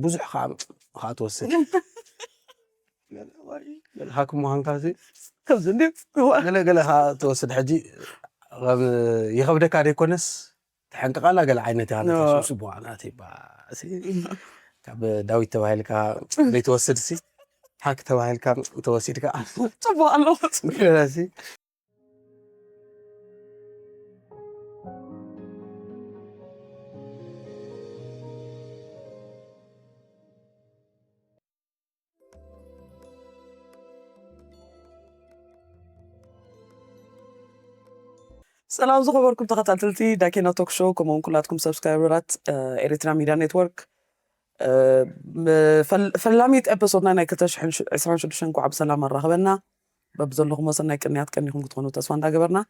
ብዙሕ ከዓ ከዓ ትወስድ። ገለ ሃክ ምዃንካ ሲ ከምዚ እንዲ እዋ ገለ ገለ ከዓ ትወስድ። ሕጂ ከም ይኸብደካ ደይኮነስ ተሐንቅቓላ ገለ ዓይነት እያ። ነታ ኖ። ሽም ስቡዋ ናት ይባ- ሲ ካብ ዳዊት ተባሂልካ ዘይትወስድ ሲ ሃክ ተባሂልካ ተወሲድካ ጽቡቕ ኣለዎ። ገለ ሲ ሰላም ዝኸበርኩም ተኸታተልቲ ዳኬና ቶክ ሾው፣ ከምኡውን ኩላትኩም ሰብስክራይበራት ኤሪትራ ሚድያ ኔትወርክ፣ ፈላሚት ኤፒሶድና ናይ ክልተ ሽሕን ዕስራን ሽዱሽተን እንኳዕ ብሰላም ኣራኸበና። በብዘለኹሞ ሰናይ ቅንያት ቀኒኹም ክትኾኑ ተስፋ እንዳገበርና፣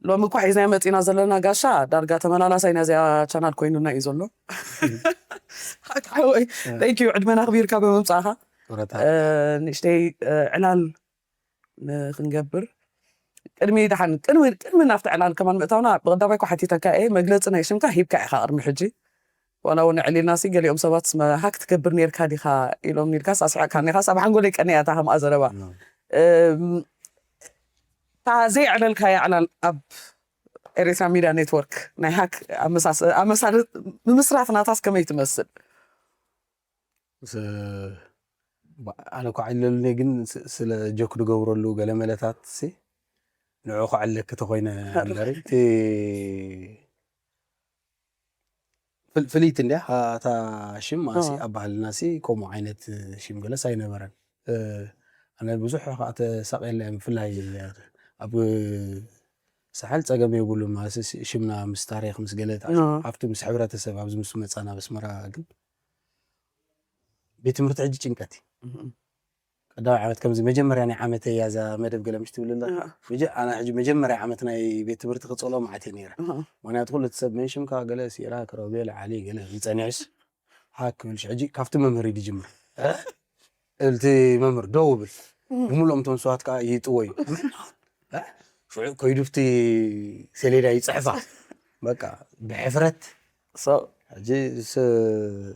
ሎሚ እኳ ሒዝናዮ መፂና ዘለና ጋሻ ዳርጋ ተመላላሳይ ናዚኣ ቻናል ኮይኑና እዩ ዘሎ። ሓቂ ሓወይ፣ thank you፣ ዕድመና ኣኽቢርካ ብምምፃእኻ። ጡረታ ንእሽተይ ዕላል ንክንገብር ቅድሚ ደሓን ቅድሚ ቅድሚ ናብቲ ዕላል ከማን ምእታውና ብቀዳማይ እኳ ሓቲተካ እየ፣ መግለፂ ናይ ሽምካ ሂብካ ኢኻ ቅድሚ ሕጂ። ዋላ እውን ዕሊልና ሲ ገሊኦም ሰባት ስመ ሃክ ትገብር ነርካ ዲኻ ኢሎም ኢልካ ሳስዕካ ኒኻ ሳብ ሓንጎለይ ቀኒያ እታ ከምኣ ዘረባ። እም፣ እታ ዘይዕለልካያ ዕላል ኣብ ኤሪትራ ሚድያ ኔትወርክ ናይ ሃክ ኣመሳስ- ኣመሳል- ምምስራት ናታስ ከመይ ትመስል? ስ- ባ- ኣነ እኳ ዕለሉኒ ግን ስ- ስለ ጆክ ዝገብረሉ ገለ መለታት ሲ ንዑ ከዕለክ ተኮይነ እምበር እቲ ፍል- ፍልይቲ እንድያ እታ ሽም ኣሲ ኣዎ። ኣብ ባህልና ሲ ከምኡ ዓይነት ሽም ገለስ ኣይነበረን። እ፣ ኣነ ብዙሕ ከዓ ተሳቂየላ እየ፣ ብፍላይ ኣብ ሳሕል ጸገም የብሉን ማለት ሲ- ሽምና ምስ ታሪክ ምስ ገለ እታ ኖ። ኣብቲ ምስ ሕብረተሰብ ኣብዚ ምስ መጻና ኣብ ኣስመራ ግን ቤት ትምህርቲ ሕጂ ጭንቀት እዩ። ቀዳማይ ዓመት ከምዚ መጀመርያ ናይ ዓመተይ እያ እዛ መደብ ገለ ምሽ ትብል ኣለኻ። ኣሃ። መጀ- ኣነ ሕጂ መጀመርያ ዓመት ናይ ቤት ትምህርቲ ክጸልኦ መዓት እየ ነይረ። ኣሃ። ምክንያቱ ኩሉ እቲ ሰብ መን ሽምካ ገለ ሲራክ ሮቤል ዓሊ ገለ ዝጸኒዕስ ሃክ ክብል ሽ- ሕጂ ካብቲ መምህር እዩ ዝጅምር። እ? እቲ መምህር ደው ብል ብምሎም እቶም ሰባት ከዓ ይጥወዩ። እ? ሽዑ ኮይዱ ብቲ ሰሌዳ ይፅሕፋ። በቃ ብሕፍረት So፣ ሕጂ ስ-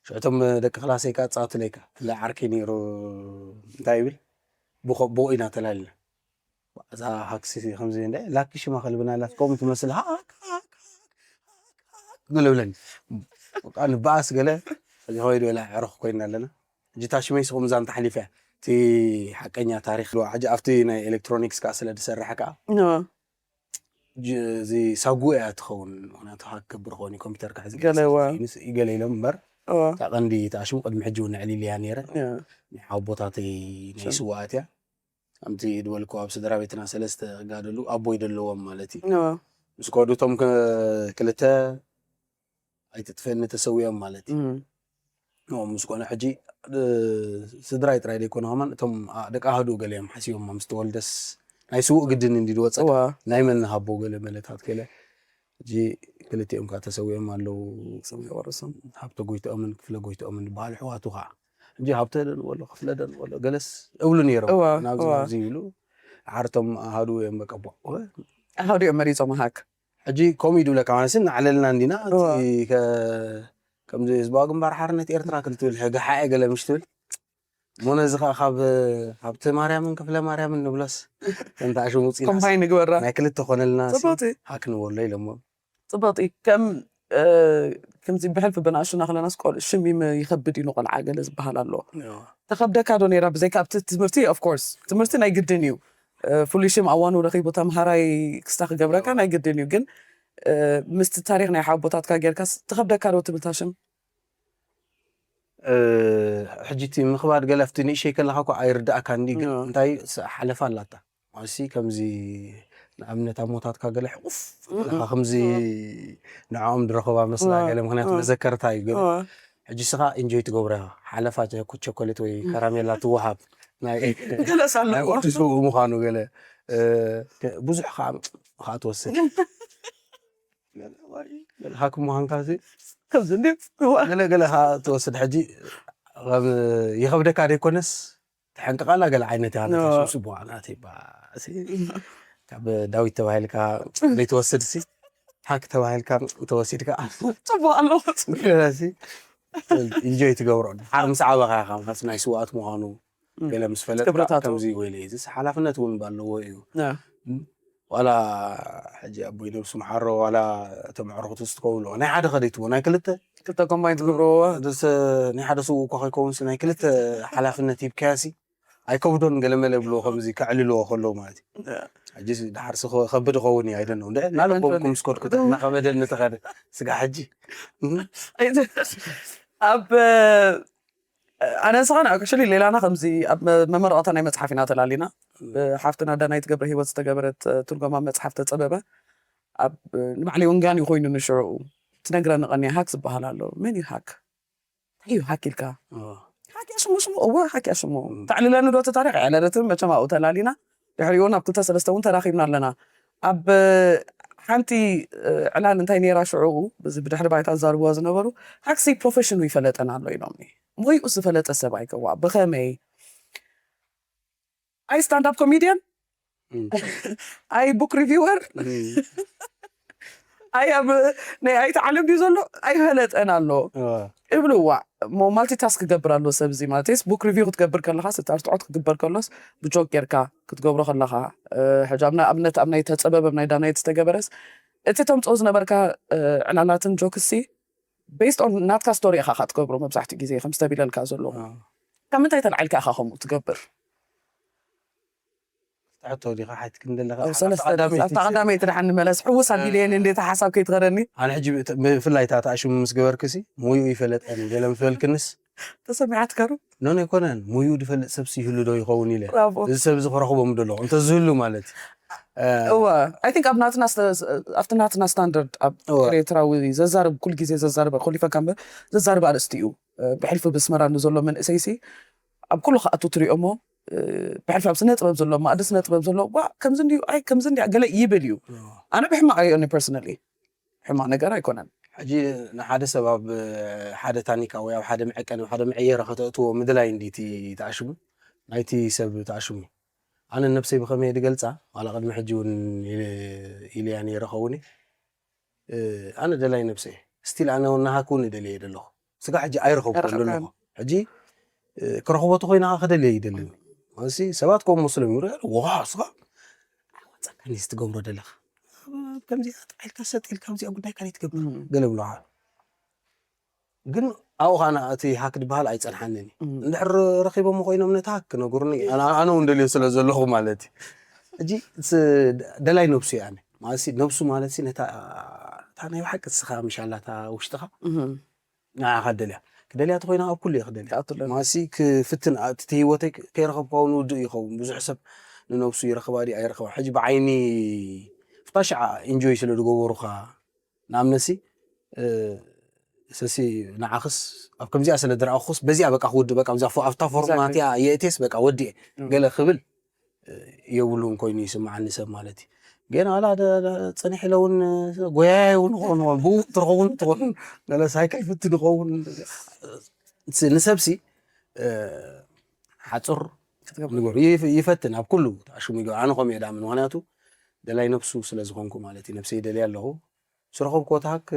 ሽዕቶም ደቂ ክላሰይ ከዓ ፃወትለይካ ፍላይ ዓርከይ ነይሩ እንታይ ይብል ብኸ- ብኡ ኢና ተላልና እዛ ሃክሲ ከምዚ እንደ ላኪ ሽማ ከልብና ላት ከምኡ ትመስል ሃክ ሃክ ሃክ ሃክ ሃክ ገለ ብለኒ በቃ ንበኣስ ገለ እዚ ከይዱ ላ ዕሩኽ ኮይና ኣለና ሕጂ እታ ሽመይ ስኹም እዛን ተሓሊፈ እያ እቲ ሓቀኛ ታሪክ ሕጂ ኣብቲ ናይ ኤሌክትሮኒክስ ከዓ ስለ ዝሰርሕ ከዓ ኖ። ጅ- እዚ ሳጉ እያ ትኸውን ምክንያቱ ሃክ ክገብር ኸውን ኮምፒተር ክሕዝ ገለ እዋ። ገለ ኢሎም እምበር እዋ። እታ ቀንዲ እታ ሽሙ ቅድሚ ሕጂ እውን ንዕሊል እያ ነይረ ያ። ናይ ሓቦታተይ ናይ ሽም። ስዋኣት እያ ከምቲ ድበልኩ ኣብ ስድራ ቤትና ሰለስተ ክጋደሉ ኣቦይ ደለዎም ማለት እዩ እዋ። ምስ ከዱ እቶም ከ- ክልተ ኣይትጥፈኒ ተሰዊኦም ማለት እዩ እም። ኖ ምስ ኮነ ሕጂ እ፣ ስድራይ ጥራይ ደይኮነ ከማን እቶም ኣ- ደቂ ኣህዱ ገለ እዮም ሓሲቦም ምስ ተወልደስ ናይ ስውእ ግድን እንዲ ዝወፀ እዋ። ናይ መን ሃቦ ገለ መለታት ገለ ሕጂ ክልቲኦም ከዓ ተሰዊኦም ኣለዉ ስም ይወርሶም። ሃብተ ጎይትኦምን ክፍለ ጎይትኦምን ዝበሃሉ ኣሕዋቱ ከዓ ሕጂ ሃብተ ደንበሎ ክፍለ ደንበሎ ገለስ እብሉ ነይሮም እዋ፣ ናብዚ እዋ። ናብዚ ይብሉ ዓርቶም ኣሃዱ እዮም በቀቦ ኣሃዱ እዮም መሪፆም ሃክ። ሕጂ ከምኡ ይድብለካ ማለት ንዓለልና እንዲና እቲ እዋ። ከ- ከምዚ ህዝባዊ ግንባር ሓርነት ኤርትራ ክልትብል ሕግሓኤ ገለ ምሽ ትብል እሞ ነዚ ከዓ ካብ ሃብተ ማርያምን ክፍለ ማርያምን ንብሎስ ከምታ ሽሙ ውፅኢና ኮምባይን ንግበራ። ናይ ክልተ ኮነልና ሲ ፅቡቅ እዩ። ሃክ ንበሎ ኢሎሞ ፅቡቅ እዩ። ከም እ፣ ከምዚ ብሕልፊ ብንኣሽቱና ከለናስ ቆልዑ ሽም ይም- ይኸብድ እዩ ንቆልዓ ገለ ዝበሃል ኣሎ። ተኸብደካ ዶ ነይራ ብዘይካ ኣብቲ ትምህርቲ? Of course ትምህርቲ ናይ ግድን እዩ። እ፣ ፍሉይ ሽም ኣዋኑ ረኺቡ ተምሃራይ ክስታ ክገብረካ ናይ ግድን እዩ። ግን እ፣ ምስቲ ታሪክ ናይ ሓቦታትካ ጌርካስ ትኸብደካ ዶ ትብል እታ ሽም? እ፣ ሕጂ እቲ ምኽባድ ገለ ኣብቲ ንእሸይ ከለካ እኮ ኣይርዳእካ እንዲ ግን ኖ። እንታይ ስ- ሓለፋ ኣላታ ማለትሲ ከምዚ ንኣብነት ኣሞታትካ ገለ ሕቁፍ ኢልካ ከምዚ ንዕኦም ድረኸባ መስላ ኖ። ገለ ምክንያቱ ኖ። መዘከርታ እዩ ገለ ኖ። ሕጂ ስኻ ኢንጆይ ትገብሮ ኢኻ ሓለፋ ቸኮ- ቸኮሌት ወይ ከራሜላ ትወሃብ ናይ ገለስ ናይ ኣለዎ። ቁርሲ ስውእ ምዃኑ ገለ እ፣ ከ- ብዙሕ ከዓ ከዓ ትወስድ ገለ ሃክ ምዃንካ ሲ ከምዚ እንዲ እዋ። ገለ ገለ ከዓ ትወስድ ሕጂ ከም ይኸብደካ ደይኮነስ ተሐንቅቓላ ገለ ዓይነት እያ ነታ ኖ። ሽም ስቡዋ ናት ይባ ሲ ካብ ዳዊት ተባሂልካ ዘይትወስድ ሲ ሃክ ተባሂልካ ተወሲድካ ፅቡቅ ኣለዎ። ገለ ሲ ኢንጆይ ትገብሮ። ድሓር ምስ ዓበኻ ኢኻ፣ ምስ ናይ ስውኣት ምዃኑ ገለ ምስ ፈለጥካ ክብርታቱ። ከምዚ ወይ ኢለ፣ እዚ ሓላፍነት እውን ኣለዎ እዩ። ያ። ዋላ ሕጂ ኣቦይ ነብሱ መሓሮ፣ ዋላ እቶም ኣዕሩኽቱ ዝትከውሉ ናይ ሓደ ከደይትዎ ናይ ክልተ ክልተ ኮምባይን ትገብርዎ። ደስ ናይ ሓደ ስውእ እኳ ከይከውንስ ናይ ክልተ ሓላፍነት ሂብካያሲ ኣይከብዶን፣ ገለመለ ብልዎ ከምዚ ከዕልልዎ ከለዉ ማለት እዩ። ሕጂ ድሓር ሲ ከብድ ኸውን እዩ ኣይደነው እንደ ናለቦምኩም ስኮድኩ እናኸበደኒ ተኸደ ስጋ ሕጂ ኣብ ኣነ ንስኻን ኣክቹሊ ሌላና ከምዚ ኣብ መ- መመረቐታ ናይ መፅሓፍ ኢና ተላሊና። ብሓፍትና ዳናይት ገብረ ህይወት ዝተገበረት እ፣ ትርጎማ መፅሓፍ ተፀበበ ኣብ እ፣ ንባዕለይ ወንጋን እዩ ኮይኑ ንሽዑ ትነግረኒ ቀኒ ሃክ ዝበሃል ኣሎ። መን እዩ ሃክ? እንታይ እዩ ሃክ ኢልካ? ሃክ እያ ሽሙ ሽሙ እወ ሃክ እያ ሽሙ። ተዕልለኒ ዶ እቲ ታሪክ? ኣዕለለትን መቸም ኣብኡ ተላሊና ድሕሪኡ ናብ ክልተ ሰለስተ እውን ተራኺብና ኣለና። ኣብ እ፣ ሓንቲ እ፣ ዕላል እንታይ ነይራ ሽዑ ብዚ ብድሕሪ ባይታ ዝዛርብዋ ዝነበሩ ሃክሲ ፕሮፌሽኑ ይፈለጠና ኣሎ ኢሎምኒ። ሞይኡ ዝፈለጠ ሰብ ኣይከዋ ብኸመይ ኣይ ስታንድ ኣፕ ኮሜድያን ኣይ ቡክ ሪቪወር ኣይ ኣብ ናይ ኣይቲ ዓለም ድዩ ዘሎ ኣይፈለጠን ኣሎ እብልዋ። ሞ ማልቲታስክ ክገብር ኣሎ ሰብ እዚ ማለት ስ ቡክ ሪቪው ክትገብር ከለኻ ስታርትዖት ክግበር ከሎስ ብጆክ ጌርካ ክትገብሮ ከለኻ እ፣ ሕጂ ኣብ ንኣብነት ኣብ ናይ ተፀበበ ናይ ዳናይት ዝተገበረስ እቲ ተምፅኦ ዝነበርካ እ፣ ዕላላትን ጆክሲ ቤስድ ኦን ናትካ ስቶሪ ኢኻ ትገብሮ መብዛሕትኡ ግዜ ከም ዝተቢለልካ ዘሎ ካብ ምንታይ ተልዓልካ ኢኻ ከምኡ ትገብር? ሕቶ ዲኻ ሓትክ እንደለኻ ኣብ ሰለስተ ኣብታ ቀዳመይቲ ድሓን ንመለስ ሕውስ ኣቢለየን እንዴት ሓሳብ ከይትኸረኒ ኣነ ሕጂ ብት- ብፍላይ እታ ተኣሽሙ ምስ ገበርክሲ ሙዩ ይፈለጠኒ ገለ ምስ በልክንስ ተሰሚዓት ከሩ ኖ ኣይኮነን ሙዩ ዝፈልጥ ሰብሲ ይህሉ ዶ ይኸውን ኢለ ብራቮ እዚ ሰብ እዚ ክረኽቦም ደለኹ እንተዝህሉ ማለት እዩ። እ፣ እወ ኣይ ቲንክ ኣብ ናትና ስተ- ኣብቲ ናትና ስታንዳርድ ኣብ እወ። ኤርትራዊ ዘዛርብ ኩል ግዜ ዘዛርበ ኮሊፈካ እምበር ዘዛርብ ኣርእስቲ እዩ። እ፣ ብሕልፊ ብስመራ ንዘሎ መንእሰይሲ ኣብ ኩሉ ከኣቱ ትሪኦሞ እ፣ ብሕልፊ ኣብ ስነ ጥበብ ዘሎ ማእዲ ስነ ጥበብ ዘሎ ዋ ከምዚ እንድዩ ኣይ ከምዚ እንድያ ገለ ይብል እዩ። ኣነ ብሕማቕ ኣይሪኦኒ ፐርሰናሊ ሕማቕ ነገር ኣይኮነን። ሕጂ ንሓደ ሰብ ኣብ ሓደ ታኒካ ወይ ኣብ ሓደ መዐቀኒ ኣብ ሓደ መዐየረ ከተእትዎ ምድላይ እንዲ እቲ ተኣሽሙ ናይቲ ሰብ ተኣሽሙ ኣነ ነብሰይ ብኸመይ ድገልፃ ዋላ ቅድሚ ሕጂ እውን ኢለ- ኢለያ ነይረ ኸውን እየ። እ፣ ኣነ ደላይ ነብሰ እየ ስቲል ኣነ እውን ናሃክ እውን እደልየ ዘለኹ ስጋ ሕጂ ኣይረኸብኩ ኣይረኸብካን። ዘለኹ ሕጂ እ፣ ክረኽቦ ተኮይና ከደልየ ይደልን ማለት ሰባት ከም ሙስሊም ይብሉ ዋ ስኻ ወፃካኒ ትገብሮ ደለኻ ከምዚኣ ጥዓልካ ሰጥ ኢልካ ከምዚኣ ጉዳይካ ትገብር ገለ ብለኻ ግን ኣብኡ ኸዓ እቲ ሃክ ዝበሃል ኣይፀንሓንን እዩ እንድሕር ረኺቦም ኮይኖም ነቲ ሃክ ክነግሩኒ ኣነ ኣነ እውን ደልዮ ስለ ዘለኹ ማለት እዩ ሕጂ ስ- ደላይ ነብሱ እየ ኣነ ማለት ነብሱ ማለት ነታ እታ ናይ ብሓቂ ስኻ ምሻላታ ውሽጥኻ ንዓኻ ደልያ ክደልያ ተኮይና ኣብ ኩሉ እየ ክደልያ ትኣቱ ኣለና ማሲ ክፍትን እቲ ህይወተይ ከይረኸብካ እውን ውድእ ይኸውን ብዙሕ ሰብ ንነብሱ ይረኽባ ድዩ ኣይረኽባ ሕጂ ብዓይኒ ፍታሽዓ ኢንጆይ ስለ ዝገበሩኻ ንኣብነሲ ሰሲ ንዓኽስ ኣብ ከምዚኣ ስለ ዝረኣኹስ በዚኣ በቃ ክውድእ በቃ ኣብዛ ኣብታ ፎርማትያ የእቴስ በቃ ወዲኤ ገለ ክብል የብሉን ኮይኑ ይስምዓኒ ሰብ ማለት እዩ ግን ኣላ ፀኒሕ ኢለ እውን ጎያያ እውን ኸውን ብኡ ትረኸውን ትኸውን ገለ ሳይክል ፍት ንኸውን ንሰብሲ ሓፁር ንገሩ ይፈትን ኣብ ኩሉ ተኣሽሙ ይገሩ ኣነ ከም የዳምን ምክንያቱ ደላይ ነብሱ ስለ ዝኾንኩ ማለት እዩ ነብሰይ ደልየ ኣለኹ ስረኸብኮ ተሃክ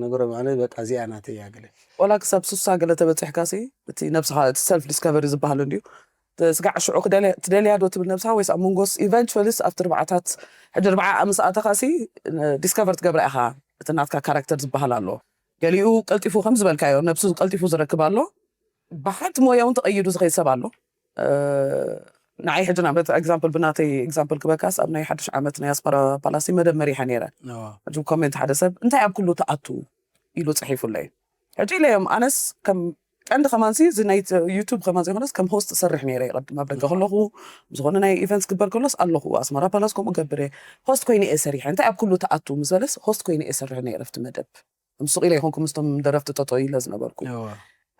ነገሮም ኣነ በቃ እዚኣ ናተይ እያ ገለ ወላ ክሳብ ሱሳ ገለ ተበፂሕካ ሲ እቲ ነብስኻ እቲ ሰልፍ ዲስከቨሪ ዝበሃል እንድዩ ስጋዕ ሽዑ ክደልያ- ትደልያ ዶ ትብል ነብስኻ ወይስ ኣብ መንጎስ ኢቨንቹዋሊስ ኣብቲ ርብዓታት ሕጂ ርብዓ ምስ ኣተኻ ሲ ዲስከቨር ትገብራ ኢኻ እቲ ናትካ ካራክተር ዝበሃል ኣሎ ገሊኡ ቀልጢፉ ከም ዝበልካዮ ነብሱ ቀልጢፉ ዝረክብ ኣሎ ብሓንቲ ሞያ እውን ተቐይዱ ዝኸይድ ሰብ ኣሎ ንዓይ ሕጂ ንኣብነት ኤግዛምፕል ብናተይ ኤግዛምፕል ክበካስ ኣብ ናይ ሓድሽ ዓመት ናይ ኣስመራ ፓላሲ መደብ መሪሐ ነይረ ሕጂ ኮሜንት ሓደ ሰብ እንታይ ኣብ ኩሉ ተኣቱ ኢሉ ፅሒፉለይ ሕጂ ኢለዮም ኣነስ ከም ቀንዲ ከማንሲ እዚ ናይ ዩቱብ ከማን ዘይኮነስ ከም ሆስት ሰርሕ ነይረ ይቐድም ኣብ ደገ ከለኹ ዝኾነ ናይ ኢቨንት ክግበር ከሎስ ኣለኹ ኣስመራ ፓላስ ከምኡ ገብር እየ ሆስት ኮይነ እየ ሰሪሐ እንታይ ኣብ ኩሉ ተኣቱ ምስ በለስ ሆስት ኮይነ እየ ሰርሕ ነይረ ኣብቲ መደብ ምስ ሱቕ ኢለ ይኹንኩ ምስቶም ደረፍቲ ጠጠው ኢለ ዝነበርኩ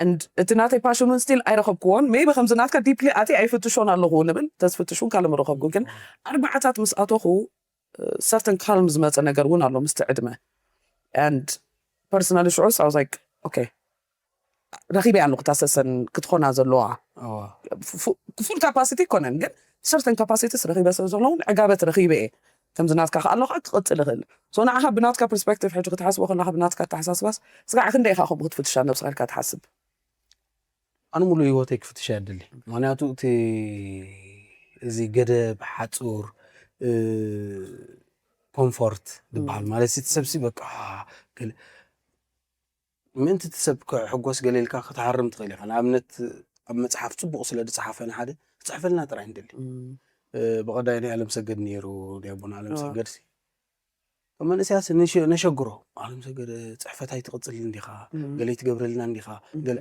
And እቲ ናተይ ፓሽን እውን ስቲል ኣይረኸብክዎን maybe ከምዚ ናትካ ዲፕሊ ኣትየ ኣይፍትሾን ኣለኹ ንብል ተዝፍትሽ እውን ካልእ ምረኸብኩ ግን ኣርባዓታት ምስ ኣተኹ ሰርተን ካልም ዝመፀ ነገር እውን ኣሎ ምስቲ ዕድመ and personally ሽዑስ I was like okay ረኺበያ ኣለኹ እታ ሰሰን ክትኾና ዘለዋ ፉል ካፓሲቲ ኣይኮነን ግን ሰርተን ካፓሲቲስ ረኺበ ስለ ዘለውን ዕጋበት ረኺበ እየ ከምዚ ናትካ ከኣ ኣሎ ከዓ ክቕጽል ይኽእል። So ንዓኻ ብናትካ ፐርስፔክቲቭ ሕጂ ክትሓስቦ ከለኻ፣ ብናትካ ኣተሓሳስባስ ስጋዕ ክንደይ ኢኻ ከምኡ ክትፍትሻ ነብስኻ ኢልካ ትሓስብ? ኣነ ሙሉ ህይወተይ ክፍትሻ የድሊ። ምክንያቱ እቲ እዚ ገደብ ሓፁር ኮምፎርት ዝበሃል ማለት እቲ ሰብሲ በቃ ገለ ምእንቲ እቲ ሰብ ክሕጎስ ገለ ኢልካ ክትሃርም ትኽእል ኢኻ። ንኣብነት ኣብ መፅሓፍ ፅቡቕ ስለ ዝፀሓፈ ንሓደ ክፅሕፈልና ጥራይ ንደሊ። ብቐዳይ ናይ ኣለም ሰገድ ነይሩ፣ ናይ ኣቦና ኣለም ሰገድ ሲ ከም መንእሰያስ ነሸግሮ። ኣለም ሰገድ ፅሕፈት ኣይትቕፅል እንዲኻ፣ ገለ ኣይትገብረልና እንዲኻ፣ ገለ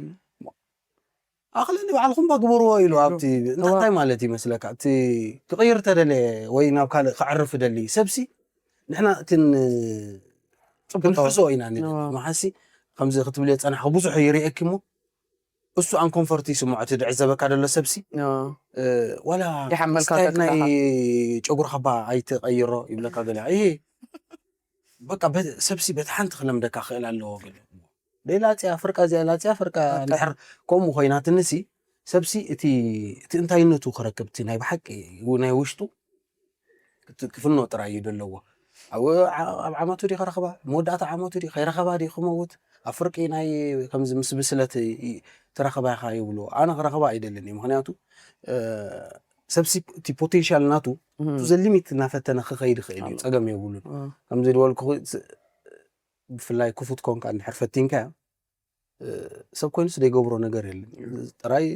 ኣኽለኒ ባዕልኹም ባግበርዎ ኢሉ ኣብቲ እንታይ ማለት ይመስለካ? እቲ ክቕይር ተደለ ወይ ናብ ካልእ ክዕርፍ ደሊ ሰብሲ ንሕና ክን ክንሕዞ ኢና ንደሊ። መሓሲ ከምዚ ክትብል የፀናሕኩ ብዙሕ ይርእየኪ እሞ እሱ ኣንኮንፈርት ይስምዖ እቲ ድዕዘበካ ደሎ ሰብሲ ዋላ ይሓመልካ ናይ ጨጉርካ ባ ኣይትቐይሮ ይብለካ ገለ ይሄ በቃ ሰብሲ በቲ ሓንቲ ክለምደካ ክእል ኣለዎ ገለ ላፅያ ፍርቃ እዚኣ ላፅያ ፍርቃ እንድሕር ከምኡ ኮይናትንሲ ሰብሲ እቲ እቲ እንታይነቱ ክረክብ እቲ ናይ ብሓቂ ናይ ውሽጡ ክፍኖ ጥራይ እዩ ዘለዎ። ኣብ ዓመቱ ዲ ከረኽባ መወዳእታ ዓመቱ ዲ ከይረኸባ ዲ ክመውት ኣብ ፍርቂ ናይ ከምዚ ምስ ብስለት ትረኽባ ኢኻ ይብሉ። ኣነ ክረኽባ ኣይደልን እዩ። ምክንያቱ ሰብሲ እቲ ፖቴንሻል ናቱ ቱ ዘ ሊሚት እናፈተነ ክኸይድ ይኽእል እዩ። ጸገም የብሉን። ከምዚ ዝበልኩ ብፍላይ ክፉት ኮንካ እንድሕር ፈቲንካዮ ሰብ ኮይኑስ ዘይገብሮ ነገር የለን። ጥራይ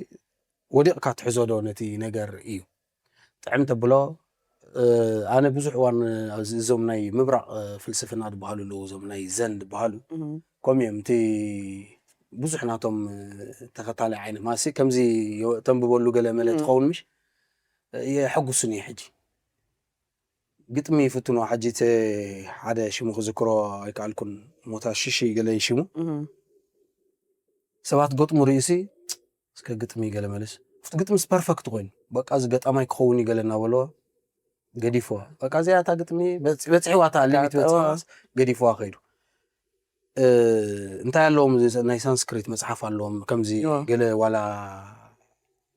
ወዲቕካ ትሕዞ ዶ ነቲ ነገር እዩ። ጥዕም ተብሎ ኣነ ብዙሕ እዋን እዞም ናይ ምብራቕ ፍልስፍና ዝበሃሉ ኣለዉ፣ እዞም ናይ ዘን ዝበሃሉ ከምኡ እዮም። እቲ ብዙሕ ናቶም ተኸታላይ ዓይነት ማሲ ከምዚ ተንብበሉ ገለ መለ ትኸውን ምሽ የሐጉሱን እዩ ሕጂ ግጥሚ ይፍትኖ ሓጂ እቲ ሓደ ሽሙ ክዝክሮ ኣይከኣልኩን ሞታ ሽሺ ገለ ሽሙ ሰባት ገጥሙ ርእሲ እስከ ግጥሚ ገለ መልስ እቲ ግጥምስ ፐርፈክት ኮይኑ በቃ እዚ ገጣማይ ክኸውን እዩ ገለ እናበሎ ገዲፎ በቃ እዚኣ እታ ግጥሚ በፂሕዋ እታ ሊሚት በፂሕዋስ ገዲፎዋ ከይዱ እንታይ ኣለዎም ናይ ሳንስክሪት መፅሓፍ ኣለዎም ከምዚ ገለ ዋላ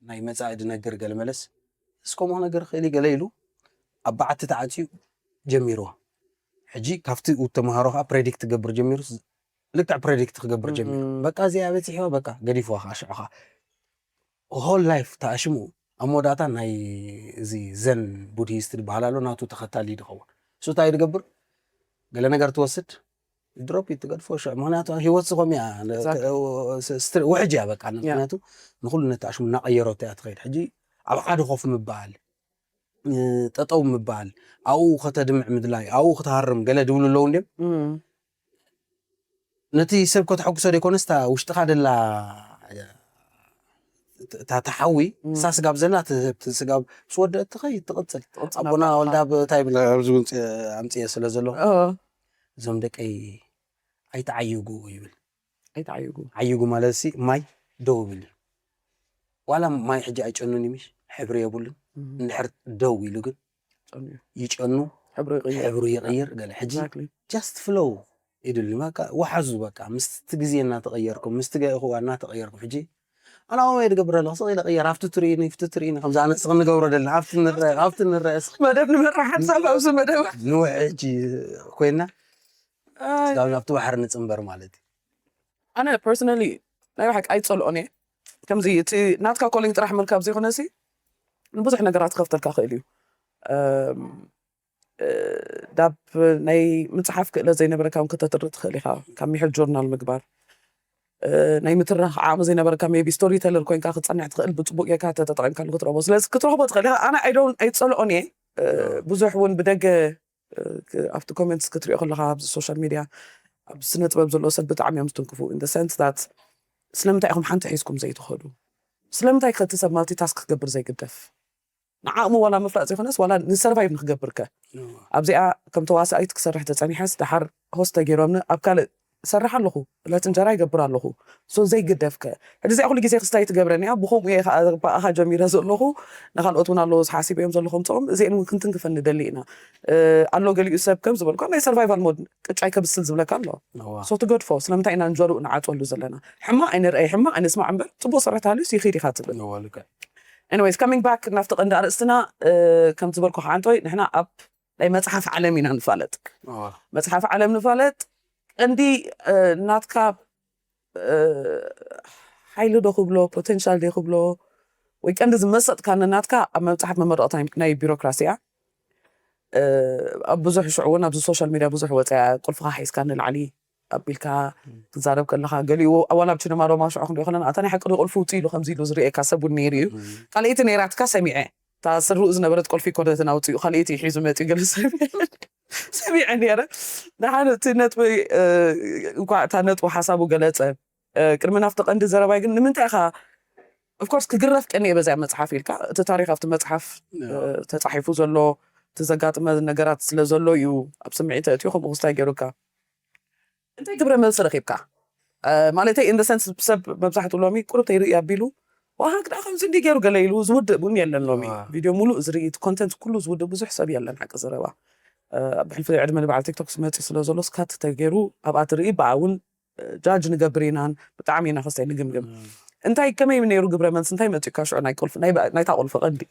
ናይ መፃኢ ድነግር ገለ መለስ እስከምኡ ክነግር ክእል ገለ ኢሉ ኣብ በዓቲ ተዓፅዩ ጀሚርዎ ሕጂ ካብቲ ተምሃሮ ከዓ ፕሬዲክት ክገብር ጀሚሩ ልክዕ ፕሬዲክት ክገብር ጀሚሩ በቃ እዚኣ በፂሕዋ በቃ ገዲፍዋ ከዓ ሽዑ ከዓ ሆል ላይፍ ተኣሽሙ ኣብ መወዳእታ ናይ እዚ ዘን ቡድሂስት ዝበሃል ኣሎ ናቱ ተኸታሊ ድኸውን እሱ እንታይ ድገብር ገለ ነገር ትወስድ ድሮፕ ትገድፎ ሽዑ ምክንያቱ ህይወት ዝኾም እያ ውሕጅ እያ በቃ ምክንያቱ ንኩሉ ነቲ ኣሽሙ እናቀየረቶ እያ ትኸይድ ሕጂ ኣብ ሓደ ኮፍ ምባል ጠጠው ምባል ኣብኡ ከተድምዕ ምድላይ ኣብኡ ክትሃርም ገለ ድብሉ ኣለዉ እንድዮም ነቲ ሰብ ከተሐጉሶ ዘይኮነስ እታ ውሽጥኻ ደላ እታ ተሓዊ እሳ ስጋብ ዘላ ትህብ ስጋብ ምስ ወደአት ትኸይድ ትቕፅል ኣቦና ወልዳ እንታይ ይብል ኣብዚ ውንፅ ኣምፅየ ስለ ዘሎ እዞም ደቀይ ኣይተዓይጉ ይብል ኣይተዓይጉ ዓይጉ ማለት ሲ ማይ ደው ይብል እዩ ዋላ ማይ ሕጂ ኣይጨኑን ይምሽ ሕብሪ የብሉን እንድሕር ደው ኢሉ ግን ይጨኑ ሕብሩ ይቕይር ገለ ሕጂ just flow ይድል በቃ ወሓዙ በቃ ምስቲ ግዜ እናተቐየርኩም ምስቲ ገእኹዋ እናተቐየርኩም ሕጂ ኣነ ኣበይ ድገብር ኣለኹ ስቕ ኢለ ቀየር ኣብቲ ትርእኒ ኣብቲ ትርእኒ ከምዚ ኣነ ስቕ ንገብሮ ደልና ኣብቲ ንረአ ኣብቲ ንረአ ስቕ መደብ ንመራሕ ሓንሳብ ኣብዚ መደብ ንውሕጂ ኮይና ስጋብ ናብቲ ባሕሪ ንፅንበር ማለት እዩ ኣነ personally ናይ ብሓቂ ኣይፀልኦን እየ ከምዚ እቲ ናትካ ኮሊንግ ጥራሕ ምርካብ ዘይኮነሲ ንብዙሕ ነገራት ክኸፍተልካ ክእል እዩ ዳብ ናይ ምፅሓፍ ክእለት ዘይነበረካ እውን ከተትሪ ትኽእል ኢኻ ካብ ሚሕር ጆርናል ምግባር ናይ ምትራኽ ዓቕሚ ዘይነበረካ ሜቢ ስቶሪ ተለር ኮይንካ ክፀንሕ ትኽእል ብፅቡቅ ጌርካ ተተጠቂምካሉ ክትረኽቦ ስለዚ ክትረኽቦ ትኽእል ኢኻ ኣነ ኣይዶን ኣይፀልኦን እየ ብዙሕ እውን ብደገ ኣብቲ ኮመንትስ ክትሪኦ ከለካ ኣብዚ ሶሻል ሚድያ ኣብ ስነ ጥበብ ዘለዎ ሰብ ብጣዕሚ እዮም ዝትንክፉ in the sense that ስለምንታይ ኢኹም ሓንቲ ሒዝኩም ዘይትኸዱ ስለምንታይ ከቲ ሰብ ማልቲ ታስክ ክገብር ዘይግደፍ ንዓቕሙ ዋላ ምፍላጥ ዘይኮነስ ዋላ ንሰርቫይቭ ንክገብር ከ ኣብዚኣ ከም ተዋሳኢት ክሰርሕ ተፀኒሐስ ደሓር ሆስት ተገይሮምኒ ኣብ ካልእ እሰርሕ ኣለኹ ዕለት እንጀራ ይገብር ኣለኹ so ዘይግደፍከ ሕዚ እዚኣ ኩሉ ግዜ ክስታይ ትገብረኒ እያ ብከምኡ እየ ከዓ ብኣኻ ጀሚረ ዘለኹ ንካልኦት እውን ኣለዉ ዝሓሲበ እዮም ዘለኹም ፅኦም እዚአን እውን ክንትንክፈን ንደሊ ኢና ኣሎ ገሊኡ ሰብ ከም ዝበልኳ ናይ ሰርቫይቫል ሞድ ቅጫይ ከብስል ዝብለካ ኣሎ so ትገድፎ ስለምንታይ ኢና ንጀርኡ ንዓፅወሉ ዘለና ሕማቕ ኣይንርአይ ሕማቕ ኣይንስማዕ እምበር ፅቡቅ ስራሕ ተሃልዩስ ይኽድ ኢኻ ትብል anyways coming back ናብቲ ቀንዲ ኣርእስትና ከም ዝበልኩ ከዓ እንቶይ ንሕና ኣብ ናይ መፅሓፍ ዓለም ኢና ንፋለጥ። መፅሓፍ ዓለም ንፋለጥ ቀንዲ ናትካ ሓይሊ ዶ ክብሎ፣ ፖቴንሻል ዶ ክብሎ፣ ወይ ቀንዲ ዝመሰጥካ ንናትካ ኣብ መብፅሓት መመረቕታ ናይ ቢሮክራሲ እያ። ኣብ ብዙሕ ሽዑ እውን ኣብዚ ሶሻል ሚድያ ብዙሕ ወፅያ፣ ቁልፍኻ ሒዝካ ንላዕሊ ኣቢልካ ትዛረብ ከለኻ፣ ገሊኡ ኣዋላ ኣብ ችነማ ሮማ ሽዑ ክንሪኦ ከለና፣ ኣታ ናይ ሓቂ ዶ ቁልፊ ውፅእ ኢሉ ከምዚ ኢሉ ዝርእየካ ሰብ እውን ነይሩ እዩ። ካልኣይቲ ነይራትካ ሰሚዐ፣ እታ ስርኡ ዝነበረት ቁልፊ እኮ ነትን ኣውፅኡ ካልኣይቲ ሒዙ መፅኡ ገለ ሰብ ሰሚዐ ነይረ። ደሓን እቲ ነጥቢ እንኳ እታ ነጥቡ ሓሳቡ ገለፀ። ቅድሚ ናብቲ ቀንዲ ዘረባይ ግን ንምንታይ ኢኻ ኦፍኮርስ ክግረፍ ቀኒየ በዚያ መፅሓፍ ኢልካ እቲ ታሪክ ኣብቲ መፅሓፍ ተፃሒፉ ዘሎ እቲ ዘጋጥመ ነገራት ስለ ዘሎ እዩ ኣብ ስምዒት ተእትዩ ከምኡ ክስታይ ገይሩካ እንታይ ግብረ መልሲ ረኺብካ ማለተይ ኢን ሰንስ ሰብ መብዛሕትኡ ሎሚ ቁሩብ ተይርኢ ኣቢሉ ዋሃ ክዳ ከምዚ እንዲ ገይሩ ገለ ኢሉ ዝውድእ እውን የለን ሎሚ ቪድዮ ሙሉእ ዝርኢ ኮንተንት ኩሉ ዝውድእ ብዙሕ ሰብ የለን ሓቂ ዘረባ ብሕልፊ ዕድመ ንበዓል ቲክቶክ ዝመፅእ ስለ ዘሎ ስካት ተገይሩ ኣብኣ ትርኢ ብኣ እውን ጃጅ ንገብር ኢናን ብጣዕሚ ኢና ክስታይ ንግምግም እንታይ ከመይ ነይሩ ግብረ መልሲ እንታይ መፅእካ ሽዑ ናይ ቁልፊ ናይታ ቁልፊ ቀንዲ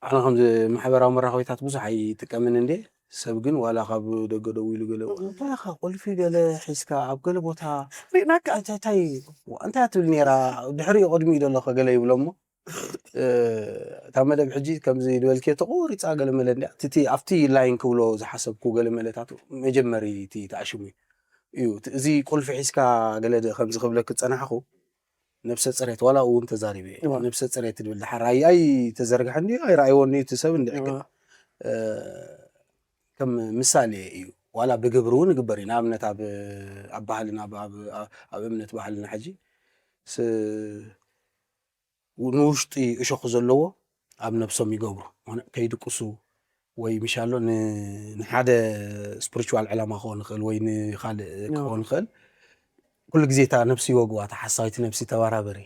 ኣነ ከምዚ ማሕበራዊ መራኸቢታት ብዙሕ ኣይጥቀምን እንዴ ሰብ ግን ዋላ ካብ ደገ ደው ኢሉ ገለ እንታይ ኢኻ ቁልፊ ገለ ሒዝካ ኣብ ገለ ቦታ ሪእናካ እንታይ እንታይ እንታይ ትብል ነይራ ድሕሪኡ ቅድሚኡ ዘሎ ከገለ ይብሎ እሞ እታ መደብ ሕጂ ከምዚ ዝበልክዮ ተቆሪፃ ገለ መለ እንዲያ እቲ ኣብቲ ላይን ክብሎ ዝሓሰብኩ ገለ መለታት መጀመሪ እቲ ተኣሽሙ እዩ እዩ እቲ- እዚ ቁልፊ ሒዝካ ገለ ድ- ከምዚ ክብለክ ዝፀናሕኩ ነብሰ ፅሬት ዋላ እውን ተዛሪበ እየ እዋ። ነብሰ ፅሬት ትብል ድሓር ኣይ ኣይ ተዘርግሐ እንዲ ኣይረኣይዎ እንዲ እቲ ሰብ እንዲ ዕግብ እዋ። እ፣ ከም ምሳሌ እዩ ዋላ ብግብሪ እውን ይግበር እዩ ንኣብነት ኣብ ኣብ ባህልና ኣብ- ኣብ ኣብ እምነት ባህልና ሕጂ ስ- ንውሽጢ እሾኽ ዘለዎ ኣብ ነብሶም ይገብሩ ከይድቅሱ ወይ ምሻሎ ንሓደ ስፕሪቹዋል ዕላማ ክኸውን ይኽእል ወይ ንካልእ ክኸውን ይኽእል ኩሉ ግዜ እታ ነብሲ ይወግዋ እታ ሓሳዊት ነብሲ ተባራበሪ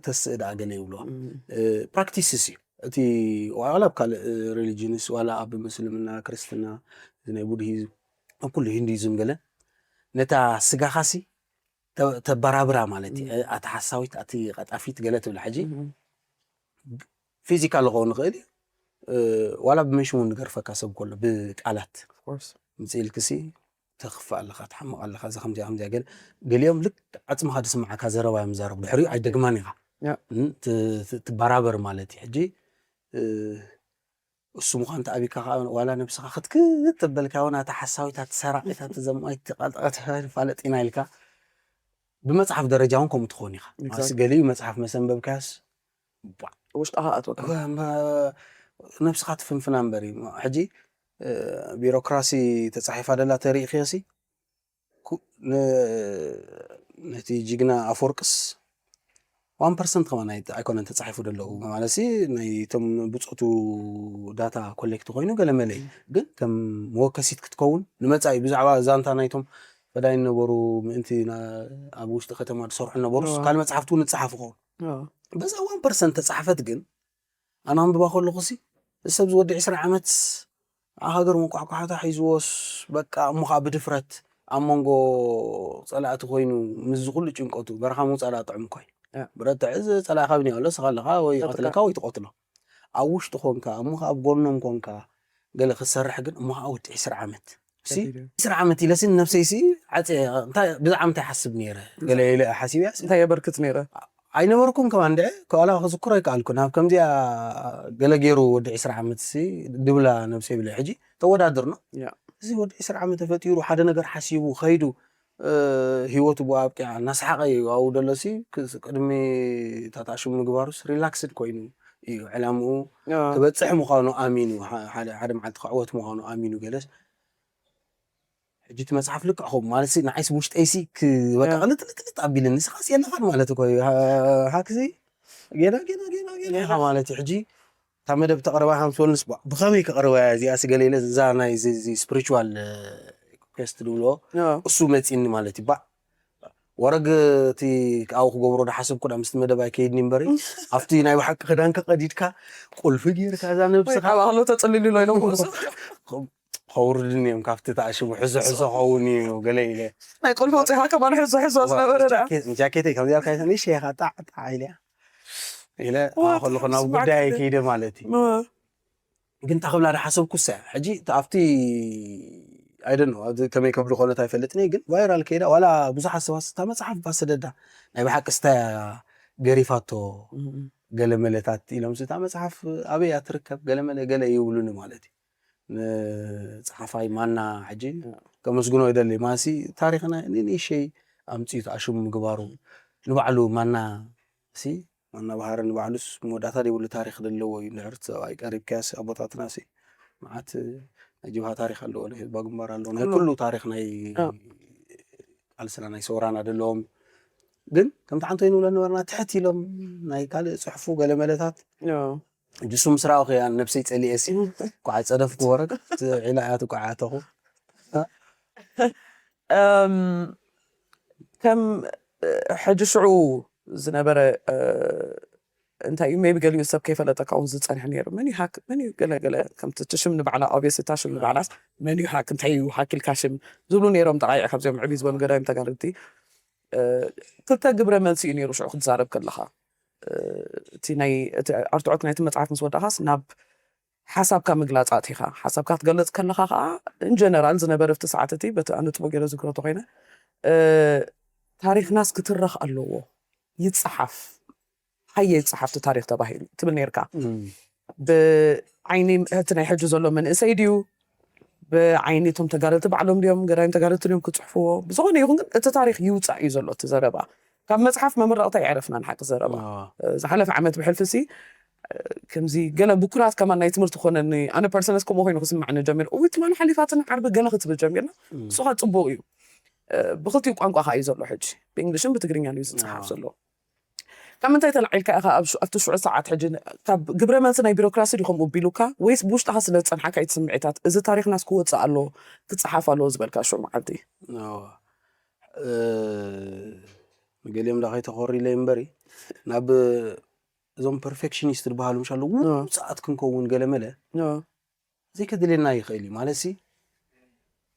ተስእ ደኣ ገለ ይብሎ ፕራክቲስስ እዩ እቲ ዋላ ኣብ ካልእ ሪሊጅንስ ዋላ ኣብ ምስልምና ክርስትና ናይ ቡድሂዝም ኣብ ኩሉ ሂንዱይዝም ገለ ነታ ስጋኻሲ ተበራብራ ማለት እዩ ኣቲ ሓሳዊት ኣቲ ቀጣፊት ገለ ትብል ሕጂ ፊዚካል ክኸውን ይኽእል እዩ ዋላ ብመሽሙ ንገርፈካ ሰብ ከሎ ብቃላት ምፅእ ኢልክሲ ተኽፍእ ኣለኻ ትሓምቕ ኣለኻ እዚ ከምዚኣ ከምዚኣ ገለ ገሊኦም ልክ ዓፅምኻ ዝስምዓካ ዘረባ እዮም ዛረቡ ድሕሪኡ ኣይደግማን ኢኻ ትበራበር ማለት እዩ ሕጂ እሱ ምዃን ተኣቢካ ከዓ ዋላ ነብስኻ ክትክት ተበልካ እውን ኣታ ሓሳዊት ኣቲ ሰራቒት ኣቲ ዘማዊት ቃልጣ ተፋለጥ ኢና ኢልካ ብመፅሓፍ ደረጃ እውን ከምኡ ትኸውን ኢኻ ማለትሲ ገሊኡ መፅሓፍ መሰንበብካያስ ውሽጣኻ ኣትወካ ነብስኻ ትፍንፍና እምበር እዩ ሕጂ ቢሮክራሲ ተፃሒፋ ደላ ተሪእኽዮሲ ነቲ ጅግና ኣፈወርቅስ ዋን ፐርሰንት ከማን ኣይኮነን ተፃሒፉ ደለዉ ማለት ናይቶም ብፆቱ ዳታ ኮሌክት ኮይኑ ገለ መለ ግን ከም መወከሲት ክትከውን ንመፃኢ ብዛዕባ ዛንታ ናይቶም ፈዳይ ነበሩ ምእንቲ ኣብ ውሽጢ ከተማ ዝሰርሑ ነበሩ ካል መፅሓፍቲ እውን ንፀሓፍ ክኸውን በዛ ዋን ፐርሰንት ተፃሕፈት ግን ኣነ ኣንብባ ከለኹ ሲ እዚ ሰብ ዝወዲ ዕስራ ዓመት ኣብ ሃገር መንቋሕቋሕታ ሒዝዎስ በቃ እሞ ከዓ ብድፍረት ኣብ መንጎ ፀላእቲ ኮይኑ ምስዚ ኩሉ ጭንቀቱ በረኻ ምውፃእ ደኣ ጥዑም እኮ እዩ ብረትዕ እዚ ፀላእካ ብኒ ኣሎ ስኻ ኣለካ ወይ ይቐትለካ ወይ ትቐትሎ ኣብ ውሽጢ ኮንካ እሞ ከዓ ኣብ ጎኖም ኮንካ ገለ ክትሰርሕ ግን እሞ ከዓ ወዲ ዕስራ ዓመት ሲ ዕስራ ዓመት ኢለሲ ንነብሰይሲ ዓፀ ብዛዕባ እንታይ ሓስብ ነይረ ገለ ኢለ ሓሲብ እያ እንታይ የበርክት ነይረ ኣይነበርኩን ከማን ድዐ ከዋላ ክዝክሮ ኣይከኣልኩን ኣብ ከምዚኣ ገለ ገይሩ ወዲ ዕስራ ዓመት ሲ ድብላ ነብሰይ ብለ ሕጂ ተወዳድርና እዚ ወዲ ዕስራ ዓመት ተፈጢሩ ሓደ ነገር ሓሲቡ ከይዱ ህይወቱ ብኡ ኣብቂዓ እናሰሓቐ እዩ ኣብኡ ደሎሲ ቅድሚ ታታሽሙ ምግባሩስ ሪላክስድ ኮይኑ እዩ ዕላምኡ ክበፅሕ ምዃኑ ኣሚኑ ሓደ መዓልቲ ክዕወት ምዃኑ ኣሚኑ ገለስ ሕጂ እቲ መፅሓፍ ልክዕ ከምኡ ማለት ሲ ንዓይስ ውሽጠይሲ ክበቃ ቅልጥልጥልጥ ኣቢልኒ ንስኻስ የለኻን ማለት እኮ እዩ ሃክሲ ጌና ጌና ጌና ጌና ኢኻ ማለት እዩ ሕጂ እታ መደብ ተቕርባ ሃምስወልንስ ብኸመይ ክቕርባ እያ እዚኣ ስገለ ኢለ እዛ ናይ ስፕሪቹዋል ኩስት ዝብሎ እሱ መፂኒ ማለት እዩ ባዕ ወረግ እቲ ኣብኡ ክገብሮ ዳሓሰብኩ ዳ ምስቲ መደብ ኣይከይድኒ እምበሪ ኣብቲ ናይ ብሓቂ ክዳንካ ቀዲድካ ቁልፊ ጌርካ እዛ ነብስኻ ተፅልሉ ኢሎም ከውርድኒ እዮም ካብቲ ተኣሽሙ ሕዞ ሕዞ ኸውን እዩ ገለ ኢለ ናይ ቆልፎ ውፅኻ ከማን ሕዞ ሕዞ ዝነበረ ጃኬተይ ከምዚኣ ካይሰ ንሸኻ ጣዕ ጣዕ ኢለ ኢለ ከለኹ ናብ ጉዳይ ከይደ ማለት እዩ ግን እንታ ክብላ ዝሓሰብኩ እሳ እያ። ሕጂ ኣብቲ ኣይደኖ ኣብዚ ከመይ ከብሉ ኮነት ኣይፈልጥን እየ፣ ግን ቫይራል ከይዳ ዋላ ብዙሓት ሰባት እታ መፅሓፍ ባሰደዳ ናይ ብሓቂ ስታያ ገሪፋቶ ገለ መለታት ኢሎም እታ መፅሓፍ ኣበይ እያ ትርከብ ገለ መለ ገለ ይብሉኒ ማለት እዩ። ንፀሓፋይ ማና ሕጂ ከመስግኖ ይደሊ። ማሲ ታሪኽና ንንእሸይ ኣምፅኡ ኣሽሙ ምግባሩ ንባዕሉ ማና ሲ ማና ባህረ ንባዕሉስ መወዳእታ ዘይብሉ ታሪኽ ዘለዎ እዩ። ንዕርት ሰብኣይ ቀሪብካያስ ኣቦታትና ሲ መዓት ናይ ጅብሃ ታሪኽ ኣለዎ፣ ናይ ህዝባ ግንባር ኣለዎ፣ ናይ ኩሉ ታሪኽ ናይ ቃልስና ናይ ሰውራና ዘለዎም ግን ከምቲ ዓንቶ ይንብሎ ነበርና ትሕት ኢሎም ናይ ካልእ ፅሕፉ ገለ መለታት ጅሱ ምስ ረኣኹ እያ ነብሰይ ፀሊኤ ሲ ኳዓ ፀደፍኩ ወረቀት ዒላ እያ ትኳዓ ኣተኹ። ከም ሕጂ ሽዑ ዝነበረ እንታይ እዩ ሜቢ ገሊኡ ሰብ ከይፈለጠካ እውን ዝፀንሐ ነይሩ። መን እዩ ሃክ መን እዩ ገለ ገለ ከምቲ እቲ ሽም ንባዕላ ኦብየስ እታ ሽም ንባዕላስ መን እዩ ሃክ እንታይ እዩ ሃክ ኢልካ ሽም ዝብሉ ነይሮም። ጠቃይዕ ካብዚኦም ዕብይ ዝበሉ ገዳይም ተጋደልቲ ክልተ ግብረ መልሲ እዩ ነይሩ ሽዑ ክትዛረብ ከለካ እቲ ናይ ኣርትዖት ናይቲ መፅሓፍ ምስ ወዳእካስ ናብ ሓሳብካ ምግላፅ ኣእቲኻ ሓሳብካ ክትገልፅ ከለኻ ከዓ እንጀነራል ዝነበረ ኣብቲ ሰዓት እቲ በቲ ኣነ ፅቡቅ ገይረ ዝግሮ ተኮይነ ታሪክናስ ክትረኽ ኣለዎ ይፀሓፍ ሃየ ይፀሓፍቲ ታሪክ ተባሂሉ ትብል ነርካ ብዓይኒ እቲ ናይ ሕጂ ዘሎ መንእሰይ ድዩ ብዓይኒ እቶም ተጋደልቲ ባዕሎም ድዮም ገዳይም ተጋደልቲ ድዮም ክፅሕፍዎ ብዝኾነ ይኹን ግን እቲ ታሪክ ይውፃእ እዩ ዘሎ እቲ ዘረባ ካብ መፅሓፍ መምረቕታ ይዕረፍና ንሓቂ ዘረባ ዝሓለፈ ዓመት ብሕልፊ ሲ ከምዚ ገለ ብኩራት ከማን ናይ ትምህርቲ ኮነኒ ኣነ ፐርሰነስ ከምኡ ኮይኑ ክስማዕኒ ጀሚር እዊ ትማሊ ሓሊፋትን ዓርቢ ገለ ክትብል ጀሚርና እሱኻ ፅቡቅ እዩ ብክልቲኡ ቋንቋ ከዓ እዩ ዘሎ ሕጂ ብእንግሊሽን ብትግርኛን እዩ ዝፅሓፍ ዘሎ ካብ ምንታይ ተላዒልካ ኢኻ ኣብቲ ሽዑ ሰዓት ሕጂ ካብ ግብረ መልሲ ናይ ቢሮክራሲ ድዩ ከምኡ ቢሉካ ወይስ ብውሽጥኻ ስለ ዝፀንሓካ እቲ ስምዒታት እዚ ታሪክናስ ክወፅእ ኣለዎ ክፀሓፍ ኣለዎ ዝበልካ ሽዑ መዓልቲ ገሊኦም ዳ ከይተኾሪለይ እምበሪ ናብ እዞም ፐርፌክሽኒስት ዝበሃሉ ምሻ ኣለዉ ውፅኣት ክንከውን ገለመለ ዘይከድልየና ይኽእል እዩ ማለት ሲ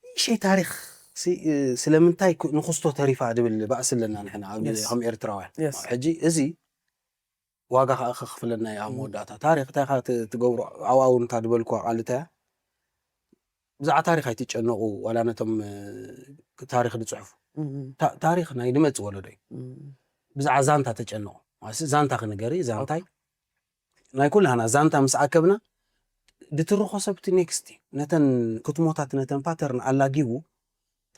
ንእሽተይ ታሪኽ ስለምንታይ ንክስቶ ተሪፋ ድብል ባእሲ ኣለና ንሕና ከም ኤርትራውያን ሕጂ እዚ ዋጋ ከዓ ከኽፍለና እዩ ኣብ መወዳእታ ታሪኽ እንታይ ትገብሮ ኣብኣ እውን እታ ዝበልኩዋ ቃል እታያ ብዛዕባ ታሪኽ ኣይትጨነቑ ዋላ ነቶም ታሪኽ ዝፅሕፉ ታሪኽ ናይ ድመፅ ወለዶ እዩ ብዛዕባ ዛንታ ተጨነቑ ዛንታ ክንገሪ ዛንታይ ናይ ኩላህና ዛንታ ምስ ኣከብና ድትርኾ ሰብቲ ኔክስት እዩ ነተን ክትሞታት ነተን ፓተርን ኣላጊቡ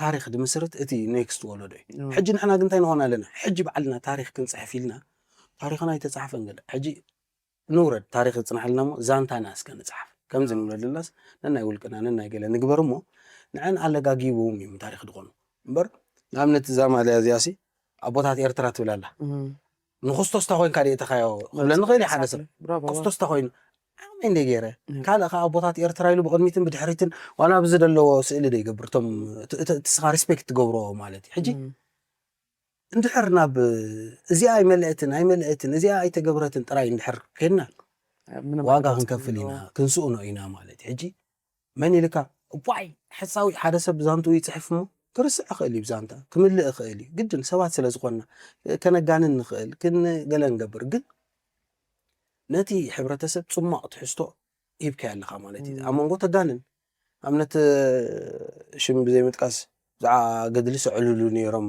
ታሪኽ ድምስርት እቲ ኔክስት ወለዶ እዩ ሕጂ ንሕና ግን እንታይ ንኾን ኣለና ሕጂ ባዕልና ታሪኽ ክንፅሕፍ ኢልና ታሪኽና ኣይተፃሕፈን ገለ ሕጂ ንውረድ ታሪኽ ዝፅናሕልና ሞ ዛንታና እስከ ንፅሓፍ ከምዚ ንብለ ዘለናስ ነናይ ውልቅና ነናይ ገለ ንግበር እሞ ንዐን ኣለጋጊቦም እዮም ታሪኽ ዝኾኑ እምበር ንኣብነት እዛ ማልያ እዚኣ ሲ ኣቦታት ኤርትራ ትብል ኣላ ንክስቶስታ ኮይንካ ደ እተኻዮ ክብለ ንኽእል ሓደ ሰብ ክስቶስታ ኮይኑ ዓመይ እንደ ገይረ ካልእ ከዓ ኣቦታት ኤርትራ ኢሉ ብቅድሚትን ብድሕሪትን ዋላ ብዚ ዘለዎ ስእሊ ደ ይገብር እቶም ትስኻ ሪስፔክት ትገብሮ ማለት እዩ ሕጂ እንድሕር ናብ እዚኣ ኣይመልአትን ኣይመልአትን እዚኣ ኣይተገብረትን ጥራይ እንድሕር ከድና ዋጋ ክንከፍል ኢና ክንስእኖ ኢና ማለት እዩ ሕጂ መን ኢልካ ዋይ ሓሳዊ ሓደ ሰብ ዛንትኡ ይፅሕፍ እሞ ክርስዕ ይኽእል እዩ ብዛንታ ክምልእ ይኽእል እዩ ግድን ሰባት ስለ ዝኾንና ከነጋንን ንኽእል ክንገለ ንገብር ግን ነቲ ሕብረተሰብ ፅማቕ ትሕዝቶ ሂብካዮ ኣለኻ ማለት እዩ ኣብ መንጎ ተጋንን ኣብነት ሽም ብዘይምጥቃስ ብዛዕባ ገድሊ ሰዕልሉ ነይሮም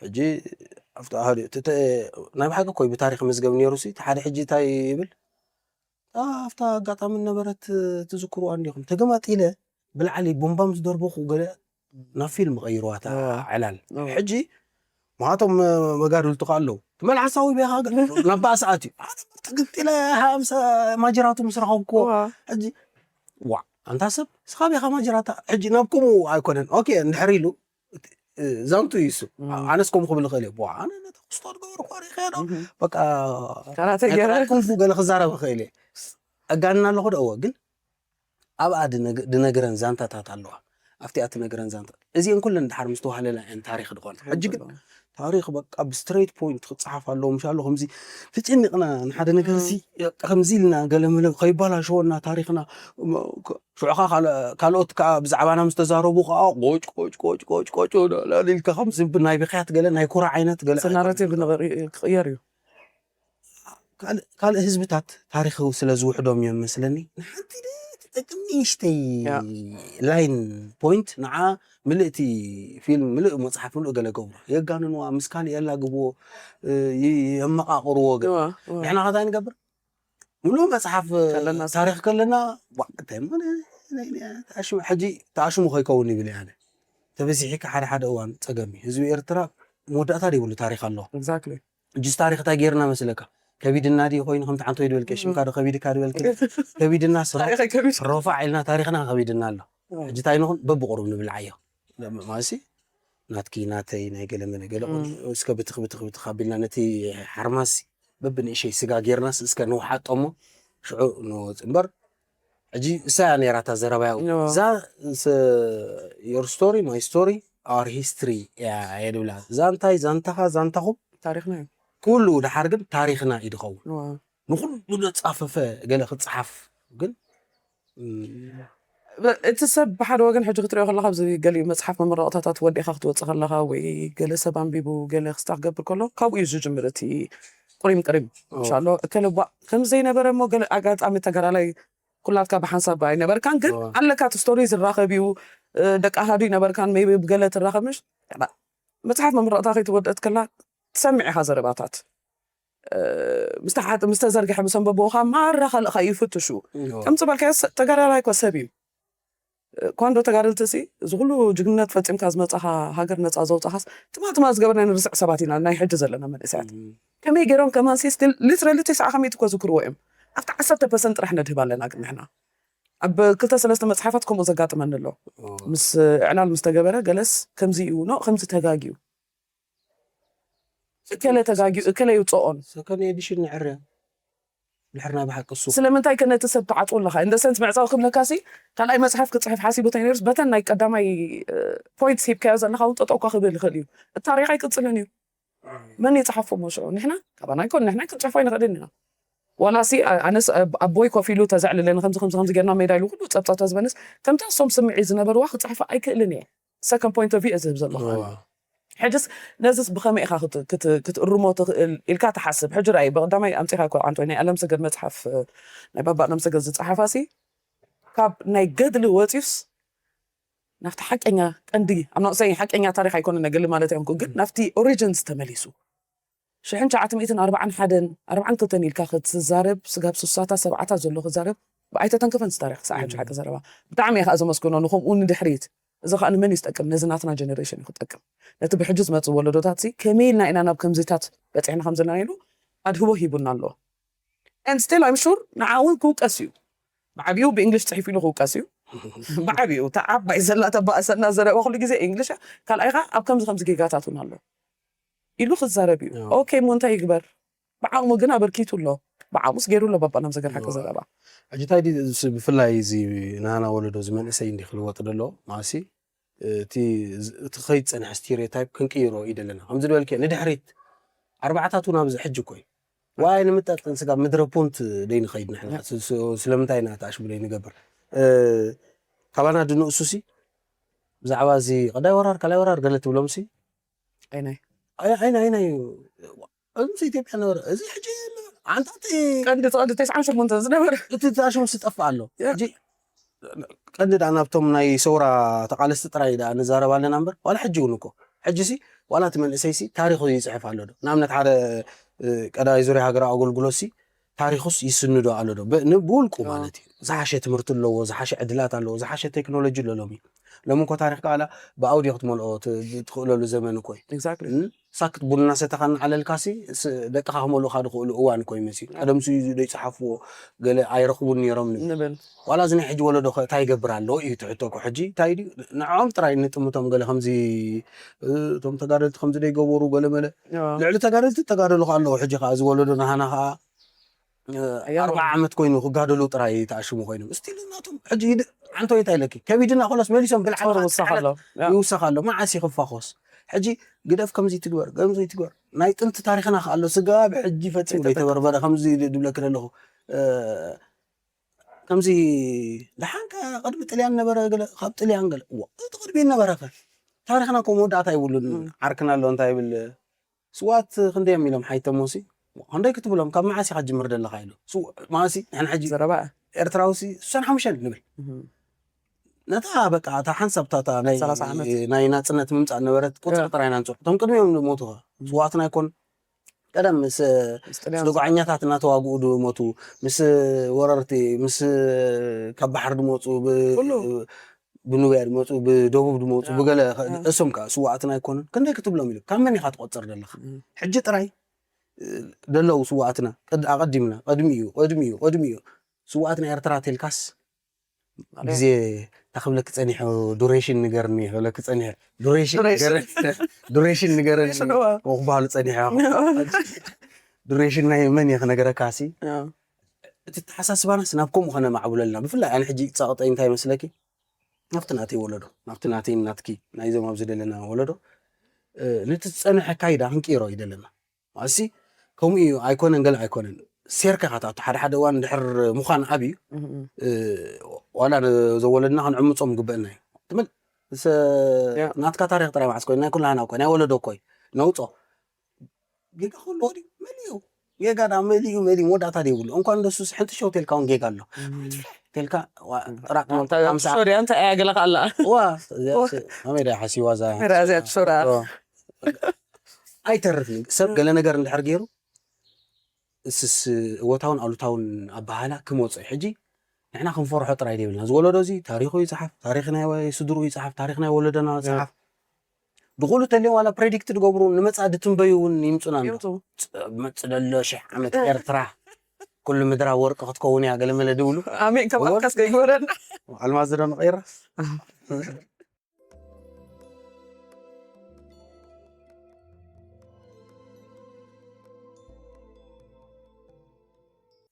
ሕጂ ኣብቲ ኣህዱ እቲ ናይ ብሓቂ ኮይ ብታሪክ መዝገብ ነይሩ ሲ እቲ ሓደ ሕጂ እንታይ ይብል ኣብታ ኣጋጣሚ ነበረት ትዝክርዋ እንዲኹም ተገማጢለ ብላዕሊ ቦምባ ምስ ደርበኹ ገለ ናብ ፊልም ቀይርዋ እታ ዕላል ሕጂ ማቶም መጋድልቱ ከ ኣለዉ ትመልሓሳዊ ቤኻ ናብ ባእሲ ኣትዩ ግምጢለ ሃምሳ ማጅራቱ ምስ ረኸብክዎ ሕጂ ዋ ኣንታ ሰብ ስኻ ቤኻ ማጅራታ ሕጂ ናብ ከምኡ ኣይኮነን ኦኬ እንድሕር ኢሉ ዛንቱ እዩ እሱ ኣነስ ከምኡ ክብል እኽእል እየ ኣነ ነቲ ክስቶ ዝገበርኩ ሪኸ ዶ በቃ ካራተ ገረ ኩንፉ ገለ ክዛረብ እኽእል እየ ኣጋንና ኣለኹ ዶ እወ ግን ኣብኣ ድነግረን ዛንታታት ኣለዋ ኣብቲኣ ትነግረን ዛንታ እዚአን ኩለን ድሓር ምስ ተዋህለላ እየን ታሪክ ድኾና ሕጂ ግን ታሪክ በቃ ብስትሬት ፖይንት ክፀሓፍ ኣለዎ ምሻ ኣሎ ከምዚ ተጨኒቕና ንሓደ ነገር ሲ ከምዚ ኢልና ገለመለ ከይባላሸወና ታሪክና ሽዑኻ ካልኦት ከዓ ብዛዕባና ምስ ተዛረቡ ከዓ ቆጭ ቆጭ ቆጭ ቆጭ ቆጭ ኢልካ ከምዚ ናይ ብክያት ገለ ናይ ኩራ ዓይነት ገለ ናራቲቭ ክቅየር እዩ ካልእ ህዝብታት ታሪኽ ስለ ዝውሕዶም እዮም መስለኒ። ንሓንቲ ትጠቅም ንእሽተይ ላይን ፖይንት ንዓ ምልእቲ ፊልም፣ ምልእ መፅሓፍ፣ ምልእ ገለ ገብሩ የጋንንዋ፣ ምስ ካልእ የላግብዎ፣ የመቃቅርዎ። ገ ንሕና ከታይ ንገብር? ሙሉእ መፅሓፍ ታሪኽ ከለና ሕጂ ተኣሽሙ ከይከውን ይብል። ያነ ተበዚሒካ ሓደ ሓደ እዋን ፀገም እዩ። ህዝቢ ኤርትራ መወዳእታ ዘይብሉ ታሪኽ ኣለዎ። ሕጂስ ታሪኽ እንታይ ጌርና መስለካ? ከቢድና ድዩ ኮይኑ? ከምቲ ዓንቶ ይድበልከ ሽምካ ዶ ከቢድካ ድበልከ? ከቢድና ስሮ ሮፋዕ ኢልና ታሪኽና ከቢድና ኣሎ። ሕጂ እንታይ ንኹን በብቁሩብ ንብልዓዮ። ማለሲ ናትኪ ናተይ ናይ ገለ መለ ገለ እስከ ብትኽ ብትኽ ብትኽ ኣቢልና ነቲ ሓርማሲ በብንእሸይ ስጋ ጌርናስ እስከ ንውሓጦሞ ሽዑ ንወፅ እምበር። ሕጂ እሳ እያ ነይራታ ዘረባያ እዛ your story my story our history እያ የድብላ። ዛንታይ ዛንታኻ ዛንታኹም ታሪኽና እዩ። ኩሉ ድሓር ግን ታሪኽና እዩ ድኸውን። ንኩሉ ዘፃፈፈ ገለ ክፀሓፍ ግን እቲ ሰብ ብሓደ ወገን ሕጂ ክትሪኦ ከለካ ኣብዚ ገሊኡ መፅሓፍ መመረቕታታት ወዲእካ ክትወፅእ ከለካ ወይ ገለ ሰብ ኣንቢቡ ገለ ክስታ ክገብር ከሎ ካብኡ እዩ ዝጅምር እቲ ቁሪም ቅሪም ሻሎ እከለቧ ከም ዘይነበረ እሞ ገለ ኣጋጣሚ ተጋዳላይ ኩላትካ ብሓንሳብ ኣይነበርካን ግን ኣለካ እቲ ስቶሪ ዝራኸብ እዩ ደቂ ኣሃዱ ይነበርካን ሜቢ ብገለ ትራኸብ ምሽ መፅሓፍ መመረቕታ ከይትወደት ከላ ትሰምዕ ኢኻ ዘረባታት ምስ ተሓጥ ምስ ተዘርግሐ ምስ ኣንበብዎ ከዓ ማራ ካልእ ከዓ ይፍትሹ ከምፂ በልካዮ ተጋዳላይ እኮ ሰብ እዩ ኳንዶ ተጋደልቲ ሲ እዚ ኩሉ ጅግንነት ፈፂምካ ዝመፃኻ ሃገር ነፃ ዘውፃኻስ ትማ ትማ ዝገበርና ንርስዕ ሰባት ኢና ናይ ሕጂ ዘለና መንእሰያት ከመይ ገይሮም ከማን ሲ ስቲል ሊትረሊ ተስዓ ከመይ ትኮ ዝክርዎ እዮም ኣብቲ ዓሰርተ ፐርሰንት ጥራሕ ነድህብ ኣለና ግን ንሕና ኣብ ክልተ ሰለስተ መፅሓፋት ከምኡ ዘጋጥመኒ ኣሎ ምስ ዕላል ምስ ተገበረ ገለስ ከምዚ እዩ ኖ ከምዚ ተጋግዩ እከለ ተጋጊዩ እከለ ይውፅኦን ሰከንድ ኤዲሽን ንዕረ ድሕርና ብሓቂ እሱ ስለምንታይ ከ ነቲ ሰብ ትዓፅዎ ኣለካ እንደ ሰንስ ምዕፃው ክብለካ ሲ ካልኣይ መፅሓፍ ክፅሕፍ ሓሲቡ ተይ ነርስ በተን ናይ ቀዳማይ ፖይንትስ ሂብካዮ ዘለካ እውን ጠጠውካ ክብል ይኽእል እዩ እቲ ታሪክ ኣይቅፅልን እዩ መን ይፅሓፎ ሞ ሽዑ ንሕና ካባና ይኮን ንሕና ክንፅሕፎ ኣይንኽእልን ኢና ዋላ ሲ ኣነስ ኣቦይ ኮፍ ኢሉ ተዘዕልለኒ ከምዚ ከምዚ ከምዚ ጌርና ሜዳ ኢሉ ኩሉ ፀብፀብ ተዝበንስ ከምታ እሶም ስምዒት ዝነበርዋ ክፅሕፋ ኣይክእልን እየ second point of view ዝህብ ዘለኹ ሕጅስ ነዚስ ብኸመይ ኢኻ ክትእርሞ ትኽእል ኢልካ ትሓስብ ሕጂ ርኣይ ብቐዳማይ ኣምፂኻ ይኮ ዓንቶይ ናይ ኣለምሰገድ መፅሓፍ ናይ ባባ ኣለምሰገድ ዝፀሓፋሲ ካብ ናይ ገድሊ ወፂዩስ ናብቲ ሓቀኛ ቀንዲ ኣብ ነቕሰይ ሓቀኛ ታሪክ ኣይኮነ ነገሊ ማለት እዮም ግን ናብቲ ኦሪጅንስ ተመሊሱ ሽሕን ትሽዓተ ሚእትን ኣርባዓን ሓደን ኣርባዓን ክልተን ኢልካ ክትዛረብ ስጋብ ስሳታ ሰብዓታ ዘሎ ክዛረብ ብኣይተተንከፈን ዝታሪክ ክሳዕ ሕጂ ሓቂ ዘረባ ብጣዕሚ እየ ከዓ ዘመስግኖ ንከምኡ ንድሕሪት እዚ ከዓ ንመን እዩ ዝጠቅም ነዚ ናትና ጀነሬሽን እዩ ክጠቅም ነቲ ብሕጂ ዝመፅእ ወለዶታት ሲ ከመይ ኢልና ኢና ናብ ከምዚታት በፂሕና ከም ዘለና ኢሉ ኣድህቦ ሂቡና ኣሎ and still I'm sure ንዓ እውን ክውቀስ እዩ ብዓብኡ ብእንግሊሽ ፅሒፍ ኢሉ ክውቀስ እዩ ብዓብኡ እታ ዓባይ ዘላ ተባእሰና ዘረባ ኩሉ ግዜ እንግሊሽ ካልኣይ ከዓ ኣብ ከምዚ ከምዚ ጌጋታት እውን ኣሎ ኢሉ ክዛረብ እዩ ኦኬ እሞ እንታይ ይግበር ብዓቕሙ ግን ኣበርኪቱ ኣሎ ብዓቕሙስ ገይሩ ኣሎ ባባ ናብ ዘገር ሓቂ ዘረባ ሕጂ እንታይ ድዩ እዚ ብፍላይ እዚ ናና ወለዶ እዚ መንእሰይ እንዲ ክልወጥ ደሎ ማሲ እቲ እቲ ከይድ ፀንሐ ስቴሪዮታይፕ ክንቅይሮ እዩ ደለና ከምዚ ዝበልከ ንድሕሪት ኣርባዕታት እውን ኣብዚ ሕጂ እኮ እዩ ዋይ ንምጠጥን ስጋብ ምድረ ፑንት ደይ ንኸይድ ንሕና ስለምንታይ ኢና ተኣሽሙ ደይ ንገብር ካባና ድንእሱ ሲ ብዛዕባ እዚ ቀዳይ ወራር ካልኣይ ወራር ገለ ትብሎም ሲ ኣይናይ ኣይናይ ኣይናይ እዚ ኢትዮጵያ ነበረ እዚ ሕጂ ኣንታ ቀንዲ ቀንዲ ተስዓን ሸሞንተን ዝነበረ እቲ ተሽሙ ዝጠፍእ ኣሎ ሕጂ ቀንዲ ዳ ናብቶም ናይ ሰውራ ተቃለስቲ ጥራይ ዳ ንዛረብ ኣለና እምበር ዋላ ሕጂ እውን እኮ ሕጂ ሲ ዋላ እቲ መንእሰይ ሲ ታሪኹ ይፅሕፍ ኣሎ ዶ ንኣብነት ሓደ ቀዳይ ዙርያ ሃገራዊ ኣገልግሎት ሲ ታሪኹስ ይስንዶ ኣሎ ዶ ብውልቁ ማለት እዩ ዝሓሸ ትምህርቲ ኣለዎ ዝሓሸ ዕድላት ኣለዎ ዝሓሸ ቴክኖሎጂ ኣሎ ሎሚ ሎሚ እኮ ታሪኽ ከዓላ ብኣውዲዮ ክትመልኦ ትኽእለሉ ዘመን እኮ እዩ ሳክት ቡን እናሰተኻ እናዓለልካሲ ደቅኻ ክመልኡኻ ዝኽእሉ እዋን እኮ ይመፅእ ቀደም ስዩ ዘይፀሓፍዎ ገለ ኣይረኽቡን ነይሮም ንብል ዋላ እዚ ናይ ሕጂ ወለዶ ኸ እንታይ ይገብር ኣለዎ እዩ ትሕቶ እኮ ሕጂ እንታይ ድዩ ንዕኦም ጥራይ ንጥምቶም ገለ ከምዚ እቶም ተጋደልቲ ከምዚ ደይገበሩ ገለ መለ ልዕሊ ተጋደልቲ ተጋደሉ ከ ኣለዎ ሕጂ ከዓ እዚ ወለዶ ናሃና ከዓ ኣርባዓ ዓመት ኮይኑ ክጋደሉ ጥራይ ተኣሽሙ ኮይኖም ስቲል ናቶም ሕጂ ዓንቶ እንታይ ኢለኪ ከቢድና ኮሎስ መሊሶም ብልዓል ይውሰኽ ኣሎ መዓስ ይኽፋኾስ ሕጂ ግደፍ ከምዚ ትግበር ከምዚ ትግበር ናይ ጥንቲ ታሪኽና ከኣሎ ስጋ ብሕጂ ፈፂሙ ዘይተበርበረ ከምዚ ድብለኪ ዘለኹ ከምዚ ደሓንካ ቅድሚ ጥልያን ነበረ ገለ ካብ ጥልያን ገለ እቲ ቅድሚ ነበረከ ታሪኽና እኮ መወዳእታ ይብሉን ዓርክና ኣሎ እንታይ ይብል ስዋት ክንደዮም ኢሎም ሓይተሞሲ ክንደይ ክትብሎም ካብ መዓስ ኢኻ ትጅምር ዘለኻ ኢሉ። ሱ-፣ መዓስ? ንሕና ሕጂ ዘረባ። ኤርትራዊ ሲ-፣ ስሳን ሓሙሽተን ንብል። እህ። ነታ በቃ እታ ሓንሳብ እታ፣ እታ ናይ፣ ሰላሳ ዓመት። ናይ ናጽነት ምምጻእ ነበረት ቁጽሪ ያ። ጥራይ ኢና ንጽውዕ። እቶም ቅድሚኦም ዝሞቱ ኸ? ስውኣትና ኣይኮን? ቀደም ምስ፣ ምስ ጥልያን ምስ ደጉዓኛታት እናተዋግኡ ዝሞቱ፣ ምስ ወረርቲ፣ ምስ ካብ ባሕሪ ዝመጹ፣ ብ-፣ ኩሉ። ብኑብያ ዝመጹ፣ ብደቡብ ዝመጹ፣ ያ። ብገለ ኸ-፣ ያ። እሶም ከኣ ስውኣትና ኣይኮኑን። ክንደይ ክትብሎም ኢሉ? ካብ መን ኢኻ ትቆጽር ዘለኻ? እም። ሕጂ ጥራይ፣ እ፣ ደለዉ ስውኣትና፣ ቅድ-፣ ኣቐዲምና፣ ቅድሚ እዩ፣ ቅድሚ እዩ፣ ቅድሚ እዩ። ስውኣትና ኤርትራ ተልካስ፣ ማለት ግዜ፣ እንታይ ክብለኪ ጸኒሑ፣ ዱሬሽን ንገርኒ ክብለኪ ጸኒሑ። ዱሬሽን ዱሬሽን። ንገረኒ፣ ዱሬሽን ንገረኒ ዱሬሽን እዋ። ክበሃሉ ጸኒሑ። ዱሬሽን ናይ መን እየ ክነገረካ ሲ? ያ። እቲ ተሓሳስባናስ ናብ ከምኡ ከነማዕብለልና። ብፍላይ ኣነ ሕጂ ጸቕጠይ እንታይ ይመስለኪ? ናብቲ ናተይ ወለዶ፣ ናብቲ ናተይ ናትኪ፣ ናይዞም ኣብዚ ዘለና ወለዶ፣ እ፣ ነቲ ዝጸንሐ ኣካይዳ ክንቅይሮ እዩ ዘለና። ማለትሲ፣ ከምኡ እዩ፣ ኣይኮነን፣ ገለ ኣይኮነን። ሴርካ ኢኻ ትኣቱ። ሓደ ሓደ እዋን እንድሕር ምዃን ዓብዩ፣ እም፣ እም። እ፣ ዋላ ነ-፣ ዘወለድና ክንዕምጾም ግበአና እዩ። ትመል-፣ ሰ-፣ ያ። ናትካ ታሪኽ ጥራይ መዓስ ኮይኑ፣ ናይ ኩላህና እኮ፣ ናይ ወለዶ እኮ እዩ። ነውጾ። ጌጋ ከሎ ድዩ? መሊኡ። ጌጋ ዳ መሊኡ፣ መሊኡ፣ መወዳእታ ዘይብሉ። እንኳን ደሱስ፣ ሓንቲ ሸው ቴልካ እውን ጌጋ ኣሎ። እም። ቴልካ፣ ዋ፣ ጥራቅ፣ ኣንታ ሓምሳ። ሶሪ፣ ኣንታ እያ ገለ ካላ። ዋ፣ እዚኣ ዋ። ስ-፣ ከመይ ዳ ሓሲዋ እዛ? ራ እዚኣ ትሶራ። ዋ። ኣይተርፍን። ሰብ ገለ ነገር እንድሕር ገይሩ፣ እስስ እወታውን ኣሉታውን ኣበሃህላ ክመጾ እዩ። ሕጂ ንሕና ክንፈርሖ ጥራይ ዘይብልና። ዝወለዶ እዚ ታሪኹ ይጽሓፍ፣ ታሪኽ ናይ ወ-፣ ስድርኡ ይጽሓፍ፣ ታሪኽ ናይ ወለዶና ያ። ይጽሓፍ። ብኹሉ ተልዮም ዋላ ፕሬዲክት ዝገብሩ ንመጻኢ ዝትንበዩ እውን ይምጹና ኣሎ። ይምጹ። ጽ-፣ መጽእ ዘሎ ሽሕ ዓመት ኤርትራ ኩሉ ምድራ ወርቂ ክትከውን እያ ገለመለ ዝብሉ። ኣሜን፣ ከም ወርቂ ኣልማዝ ከይግበረና። ኣልማዝ ዶ ንቐይራ?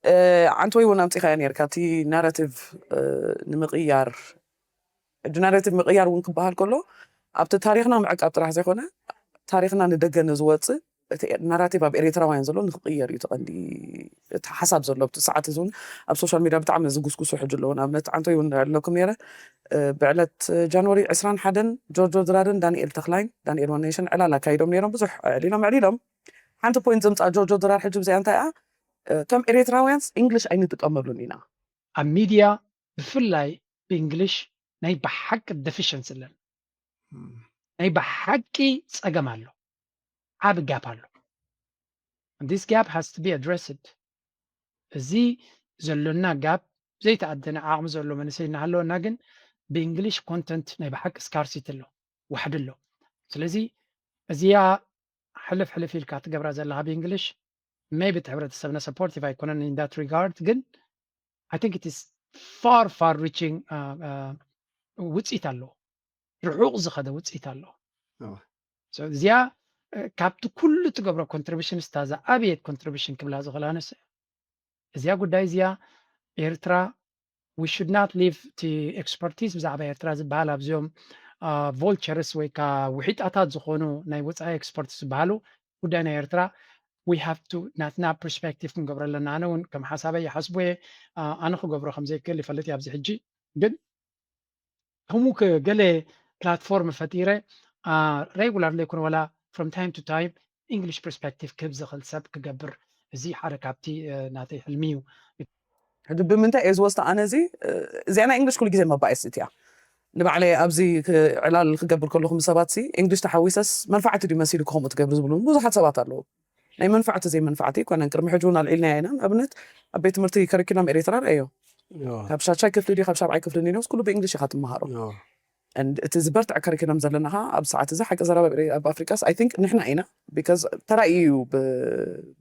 እ፣ ዓንተወይ እውን ኣምጺኻዮ ነርካ፣ እቲ ናራቲቭ፣ እ፣ ንምቕያር። ሕጂ ናራቲቭ ምቕያር እውን ክበሃል ከሎ፣ ኣብቲ ታሪኽና ምዕቃብ ጥራሕ ዘይኮነ፣ ታሪኽና ንደገ ንዝወጽእ፣ እቲ ናራቲቭ ኣብ ኤርትራውያን ዘሎ ንክቕየር እዩ እቲ ቀንዲ፣ እቲ ሓሳብ ዘሎ። ኣብቲ ሰዓት እዚ እውን ኣብ ሶሻል ሚድያ ብጣዕሚ ዝጉስጉሱ ሕጂ ኣለዉ። ንኣብነት፣ ዓንተወይ እውን ኣለኩም ነይረ፣ እ፣ ብዕለት ጃንዋሪ ዕስራን ሓደን ጆርጆ ድራርን ዳንኤል ተኽላይን፣ ዳንኤል ዋን ኔሽን፣ ዕላል ኣካይዶም ነይሮም። ብዙሕ ኣዕሊሎም ኣዕሊሎም። ሓንቲ ፖይንት ዘምጽኣ ጆርጆ ድራር ሕጂ ብዚኣ እንታይ እያ? እ፣ ከም ኤርትራውያንስ እንግሊሽ ኣይንጥቀመሉን ኢና። ኣብ ሚድያ ብፍላይ ብእንግሊሽ ናይ ብሓቂ ደፊሸንስ ኣለን። እም። ናይ ብሓቂ ጸገም ኣሎ። ዓቢ ጋፕ ኣሎ። And this gap has to be addressed። እዚ ዘሎና ጋፕ ዘይተኣደነ ዓቕሚ ዘሎ መንእሰይ እናሃለወና ግን ብእንግሊሽ ኮንተንት ናይ ብሓቂ ስካርሲቲ ኣሎ፣ ዋሕዲ ኣሎ። ስለዚ እዚኣ ሕልፍ ሕልፍ ኢልካ ትገብራ ዘለኻ ብእንግሊሽ maybe እቲ ሕብረተሰብና ሰፖርቲቭ ኣይኮነን in that regard፣ ግን I think it is far far reaching፣ አ፣ አ፣ ውፅኢት ኣለዎ። ርሑቕ ዝኸደ ውፅኢት ኣለዎ። እዋ። So እዚኣ፣ እ፣ ካብቲ ኩሉ ትገብሮ ኮንትሪቢሽን ስታ ዝዓበየት ኮንትሪቢሽን ክብላ ዝኽእል ኣነስ እዚኣ ጉዳይ እዚኣ ኤርትራ we should not leave እቲ ኤክስፐርቲዝ ብዛዕባ ኤርትራ ዝበሃል ኣብዚኦም፣ አ፣ ቮልቸርስ ወይ ከዓ ውሒጣታት ዝኾኑ ናይ ወፃኢ ኤክስፐርትስ ዝበሃሉ ጉዳይ ናይ ኤርትራ we have to ናትና ፐርስፔክቲቭ ክንገብሮ ኣለና። ኣነ እውን ከም ሓሳበይ ይሓስቡ እየ። አ፣ ኣነ ክገብሮ ከም ዘይክእል ይፈልጥ እየ ኣብዚ ሕጂ። ግን ከምኡ ከ-፣ ገለ ፕላትፎርም ፈጢረ፣ አ፣ ሬጉላር ዘይኮነ ዋላ from time to time English perspective ክህብ ዝኽእል ሰብ ክገብር፣ እዚ ሓደ ካብቲ፣ እ፣ ናተይ ሕልሚ እዩ። ሕጂ ብምንታይ እየ ዝወስዶ ኣነ እዚ፣ እ፣ እዚኣ ናይ እንግሊሽ ኩሉ ግዜ መባእስቲ እያ። ንባዕለይ ኣብዚ ክ-፣ ዕላል ክገብር ከለኹ ምስ ሰባት ሲ፣ እንግሊሽ ተሓዊሰስ መንፋዕቲ ድዩ መሲሉ ከምኡ ትገብሪ ዝብሉ ብዙሓት ሰባት ኣለዉ። ናይ መንፋዕቲ ዘይመንፋዕቲ ኣይኮነን። ቅድሚ ሕጂ እውን ኣልዒልናዮ ኢና። ንኣብነት ኣብ ቤት ትምህርቲ ከሪኩለም ኤርትራ ርኣዮ። ዮ። ካብ ሻድሻይ ክፍሊ ድዩ ካብ ሻብዓይ ክፍሊ ድዩ፣ ኩሉ ብእንግሊሽ ኢኻ ትመሃሮ። ዮ። And እቲ ዝበርትዕ ከሪኩለም ዘለና ኸዓ ኣብ ሰዓት እዚ ሓቂ ዘረባ ኣብ ኤሪ-፣ ኣብ ኣፍሪቃስ I think ንሕና ኢና። Because ተራእዩ እዩ ብ-፣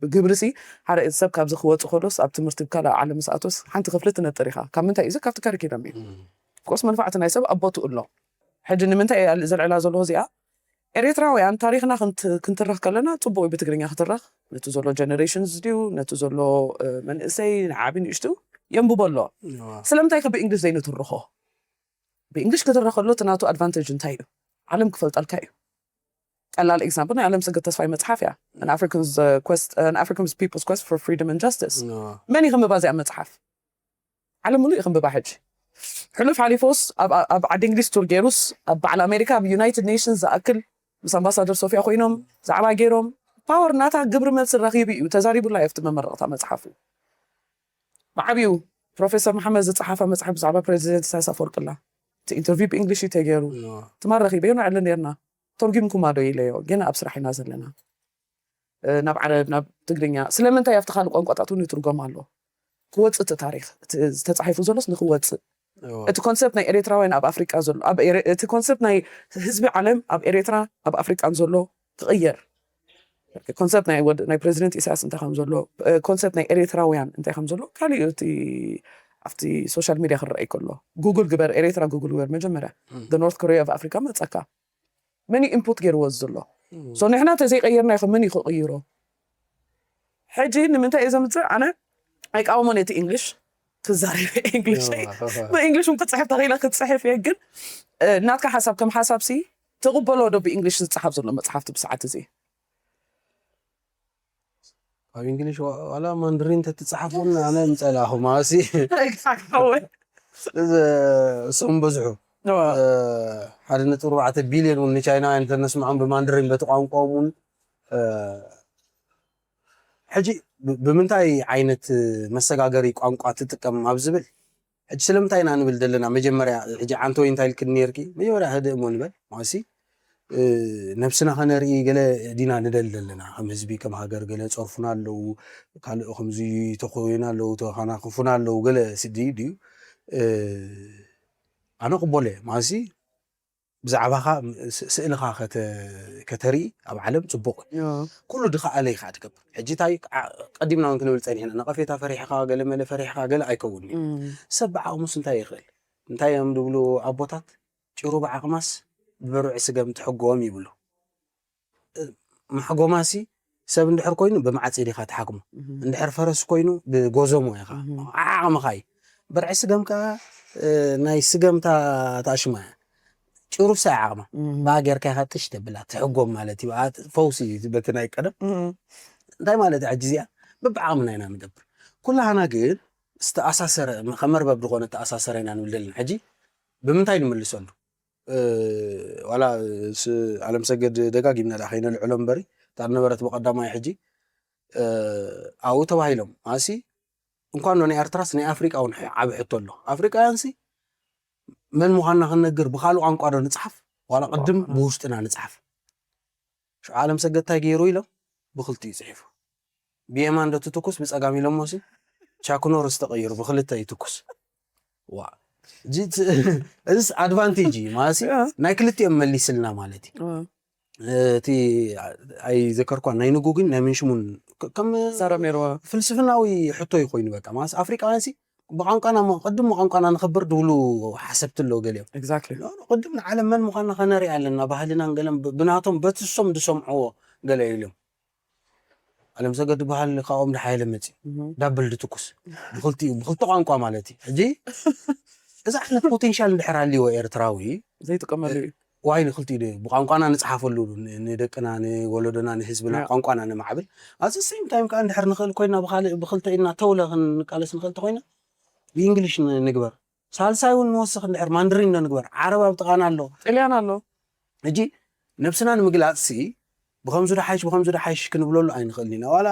ብግብሪ ሲ ሓደ ሰብ ካብዚ ክወጽእ ከሎስ ኣብ ትምህርቲ ብካልእ ዓለም ምስ ኣቶስ ሓንቲ ክፍሊ ትነጥር ኢኻ። ካብ ምንታይ እዩ እዚ? ካብቲ ከሪኩለም እዩ። እም። Of course መንፋዕቲ ናይ ሰብ ኣብ ቦትኡ ኣሎ። ሕጂ ንምንታይ እየ ዘልዕላ ዘለኹ እዚኣ? ኤርትራውያን ታሪኽና ክንት-፣ ክንትረኽ ከለና ጽቡቕ እዩ ብትግርኛ ክትረኽ። ነቲ ዘሎ ጀነሬሽንስ ድዩ፣ ነቲ ዘሎ፣ እ፣ መንእሰይ፣ ንዓቢ ንእሽቱ የንብቦ ኣሎ። እዋ። ስለምንታይ ከ ብእንግሊሽ ዘይንትርኾ? ብእንግሊሽ ክትረኽ ከሎ እቲ ናቱ ኣድቫንቴጅ እንታይ እዩ? ዓለም ክፈልጠልካ እዩ። ቀላል ኤግዛምፕል ናይ ኣለምሰገድ ተስፋይ መጽሓፍ እያ። An African's፣ uh, quest፣ An African People's Quest for Freedom and Justice። እዋ። መን እዩ ከንብባ እዚኣ መጽሓፍ? ዓለም ሙሉእ እዩ ከንብባ ሕጂ። ሕሉፍ ሓሊፎስ ኣብ፣ ኣብ ዓዲ እንግሊዝ ቱር ገይሩስ ኣብ በዓል ኣሜሪካ ኣብ ዩናይትድ ኔሽንስ ዝኣክል ምስ ኣምባሳደር ሶፊያ ኮይኖም ዛዕባ ገይሮም ፓወር ናታ ግብሪ መልሲ ረኺቡ እዩ ተዛሪቡላ ኣብቲ መመረቕታ መፅሓፉ። ብዓብዩ ፕሮፌሰር መሓመድ ዝፀሓፋ መፅሓፍ ብዛዕባ ፕሬዚደንት ኢሳያስ ኣፈወርቂ ኣላ። እቲ ኢንተርቪው ብእንግሊሽ እዩ ተገይሩ። ትማል ረኺበዮ ንዕሊ ነርና። ተርጉምኩማ ዶ ኢለዮ? ገና ኣብ ስራሕ ኢና ዘለና። ናብ ዓረብ ናብ ትግርኛ ስለምንታይ ኣብቲ ካልእ ቋንቋታት እውን ይትርጎም ኣሎ። ክወፅእ እቲ ታሪክ እቲ ዝተፃሒፉ ዘሎስ ንክወፅእ እቲ ኮንሰፕት ናይ ኤርትራውያን ኣብ ኣፍሪቃ ዘሎ እቲ ኮንሰፕት ናይ ህዝቢ ዓለም ኣብ ኤርትራ ኣብ ኣፍሪቃን ዘሎ ክቕየር ኮንሰፕት ናይ ወድ ናይ ፕሬዚደንት ኢሳያስ እንታይ ከም ዘሎ ኮንሰፕት ናይ ኤርትራውያን እንታይ ከም ዘሎ ካሊእ እቲ ኣብቲ ሶሻል ሚድያ ክረኣይ ከሎ ጉግል ግበር ኤርትራ ጉግል ግበር መጀመርያ ኖርት ኮሪያ ኣብ ኣፍሪካ መፀካ መን ኢንፑት ገይርዎ ዘሎ ሶ ንሕና ተዘይቀየርና ይኸ መን እዩ ክቕይሮ ሕጂ ንምንታይ እየ ዘምፅእ ኣነ ኣይቃወሞን እቲ ኢንግሊሽ ክዛረብ ኢንግሊሽ ብእንግሊሽ እውን ክፅሕፍ ተኽኢለ ክፅሕፍ እየ ግን ናትካ ሓሳብ ከም ሓሳብ ሲ ትቕበሎ ዶ ብእንግሊሽ ዝፀሓፍ ዘሎ መፅሓፍቲ ብሰዓት እዚ ኣብ እንግሊሽ ዋላ ማንድሪን ተትፅሓፉን ኣነ ምፀላኹ ማሲ እሶም በዝሑ ሓደ ነጥቢ ኣርባዕተ ቢልዮን እውን ንቻይናውያን እንተነስምዖም ብማንድሪን በቲ ቋንቋኦም እውን ሕጂ ብምንታይ ዓይነት መሰጋገሪ ቋንቋ ትጥቀም ኣብ ዝብል ሕጂ ስለምንታይ ኢና ንብል ዘለና መጀመርያ ሕጂ ዓንተወይ እንታይ ኢልክኒ ነርኪ መጀመርያ ህድእ እሞ ንበል ማሲ ነብስና ከነርኢ ገለ ዲና ንደል ዘለና ከም ህዝቢ ከም ሃገር ገለ ጸርፉና ኣለዉ ካልእ ከምዚ ተኮዩና ኣለዉ ተኸናኽፉና ኣለዉ ገለ ስዲ ድዩ ኣነ ቅበሎ እየ ማሲ ብዛዕባኻ ስእልኻ ከተርኢ ኣብ ዓለም ፅቡቕ ኩሉ ድኸኣለ ኢኻ ትገብር ሕጂ ታይ ቀዲምና እውን ክንብል ፀኒሕና ነቐፌታ ፈሪሕኻ ገለ መለ ፈሪሕኻ ገለ ኣይከውን እዩ ሰብ ብዓቕሙስ እንታይ ይኽእል እንታይ እዮም ዝብሉ ኣቦታት ጭሩ ብዓቕማስ ብበርዒ ስገም ትሕጎም ይብሉ መሕጎማሲ ሰብ እንድሕር ኮይኑ ብመዓፂድ ኢኻ ትሓግሞ እንድሕር ፈረስ ኮይኑ ብጎዘሞ ኢኻ ዓቕምኻ እዩ በርዒ ስገም ከዓ ናይ ስገምታ ታሽማ እያ ጭሩሳ ዓቕማ ብኣ ጌርካ ኢኻ ጥሽ ተብላ ትሕጎም ማለት እዩ ፈውሲ እዩ በቲ ናይ ቀደም እንታይ ማለት እዩ ሕጂ እዚኣ በብዓቕምና ኢና ንገብር ኩላህና ግን ዝተኣሳሰረ ከመርበብ ዝኾነ ተኣሳሰረ ኢና ንብል ዘለና ሕጂ ብምንታይ ንምልሰሉ ዋላ ኣለም ሰገድ ደጋጊምና ዳ ከይነልዕሎ እምበሪ እታ ነበረት ብቀዳማይ ሕጂ ኣብኡ ተባሂሎም ኣሲ እንኳን ዶ ናይ ኤርትራስ ናይ ኣፍሪቃ እውን ዓብ ሕቶ ኣሎ ኣፍሪቃውያን ሲ መን ምዃንና ክንነግር ብካልእ ቋንቋ ዶ ንፅሓፍ ዋላ ቅድም ብውሽጥና ንፅሓፍ ሽዑ ኣለም ሰገድ ታይ ገይሩ ኢሎም ብክልቲኡ ፅሒፉ ብየማን ዶ ትትኩስ ብፀጋም ኢሎሞ ሲ ቻክ ኖርስ ተቀይሩ ብክልተ ይትኩስ ዋ እዚስ ኣድቫንቴጅ እዩ ማለት ናይ ክልቲኦም መሊስልና ማለት እዩ እቲ ኣይዘከርኳ ናይ ንጉ ግን ናይ ምንሽሙን ከም ዛረብ ነይርዋ ፍልስፍናዊ ሕቶ እዩ ኮይኑ በቃ ማለት ኣፍሪቃውያን ሲ ብቋንቋና ቅድም ቋንቋና ንኽብር ድብሉ ሓሰብቲ ኣለዉ ገሊኦም ቅድም ንዓለም መን ምዃንና ከነርኢ ኣለና ባህልናን ገለን ብናቶም በትሶም ዝሰምዕዎ ገለ ኢሎም ኣለምሰገድ ዝበሃል ካብኦም ድሓየለ መፂ ዳብል ድትኩስ ብክልቲኡ ብክልተ ቋንቋ ማለት እዩ ሕጂ እዚ ዓይነት ፖቴንሻል እንድሕር ሃልዎ ኤርትራዊ ዘይጥቀመሉ እዩ ዋይ ንክልቲኡ ድ ብቋንቋና ንፅሓፈሉ ንደቅና ንወለዶና ንህዝብና ቋንቋና ንማዕብል ኣብዚ ሴም ታይም ከዓ እንድሕር ንኽእል ኮይና ብካልእ ብክልተ ኢድና ተውለ ክንቃለስ ንኽእል ተኮይና ብእንግሊሽ ንግበር ሳልሳይ እውን ንወስኽ እንድሕር ማንድሪን ዶ ንግበር ዓረብ ኣብ ጥቓና ኣሎ ጥልያን ኣሎ ሕጂ ነብስና ንምግላፅ ሲ ብከምዚ ዶ ሓይሽ ብከምዚ ዶ ሓይሽ ክንብለሉ ኣይንኽእልን ኢና ዋላ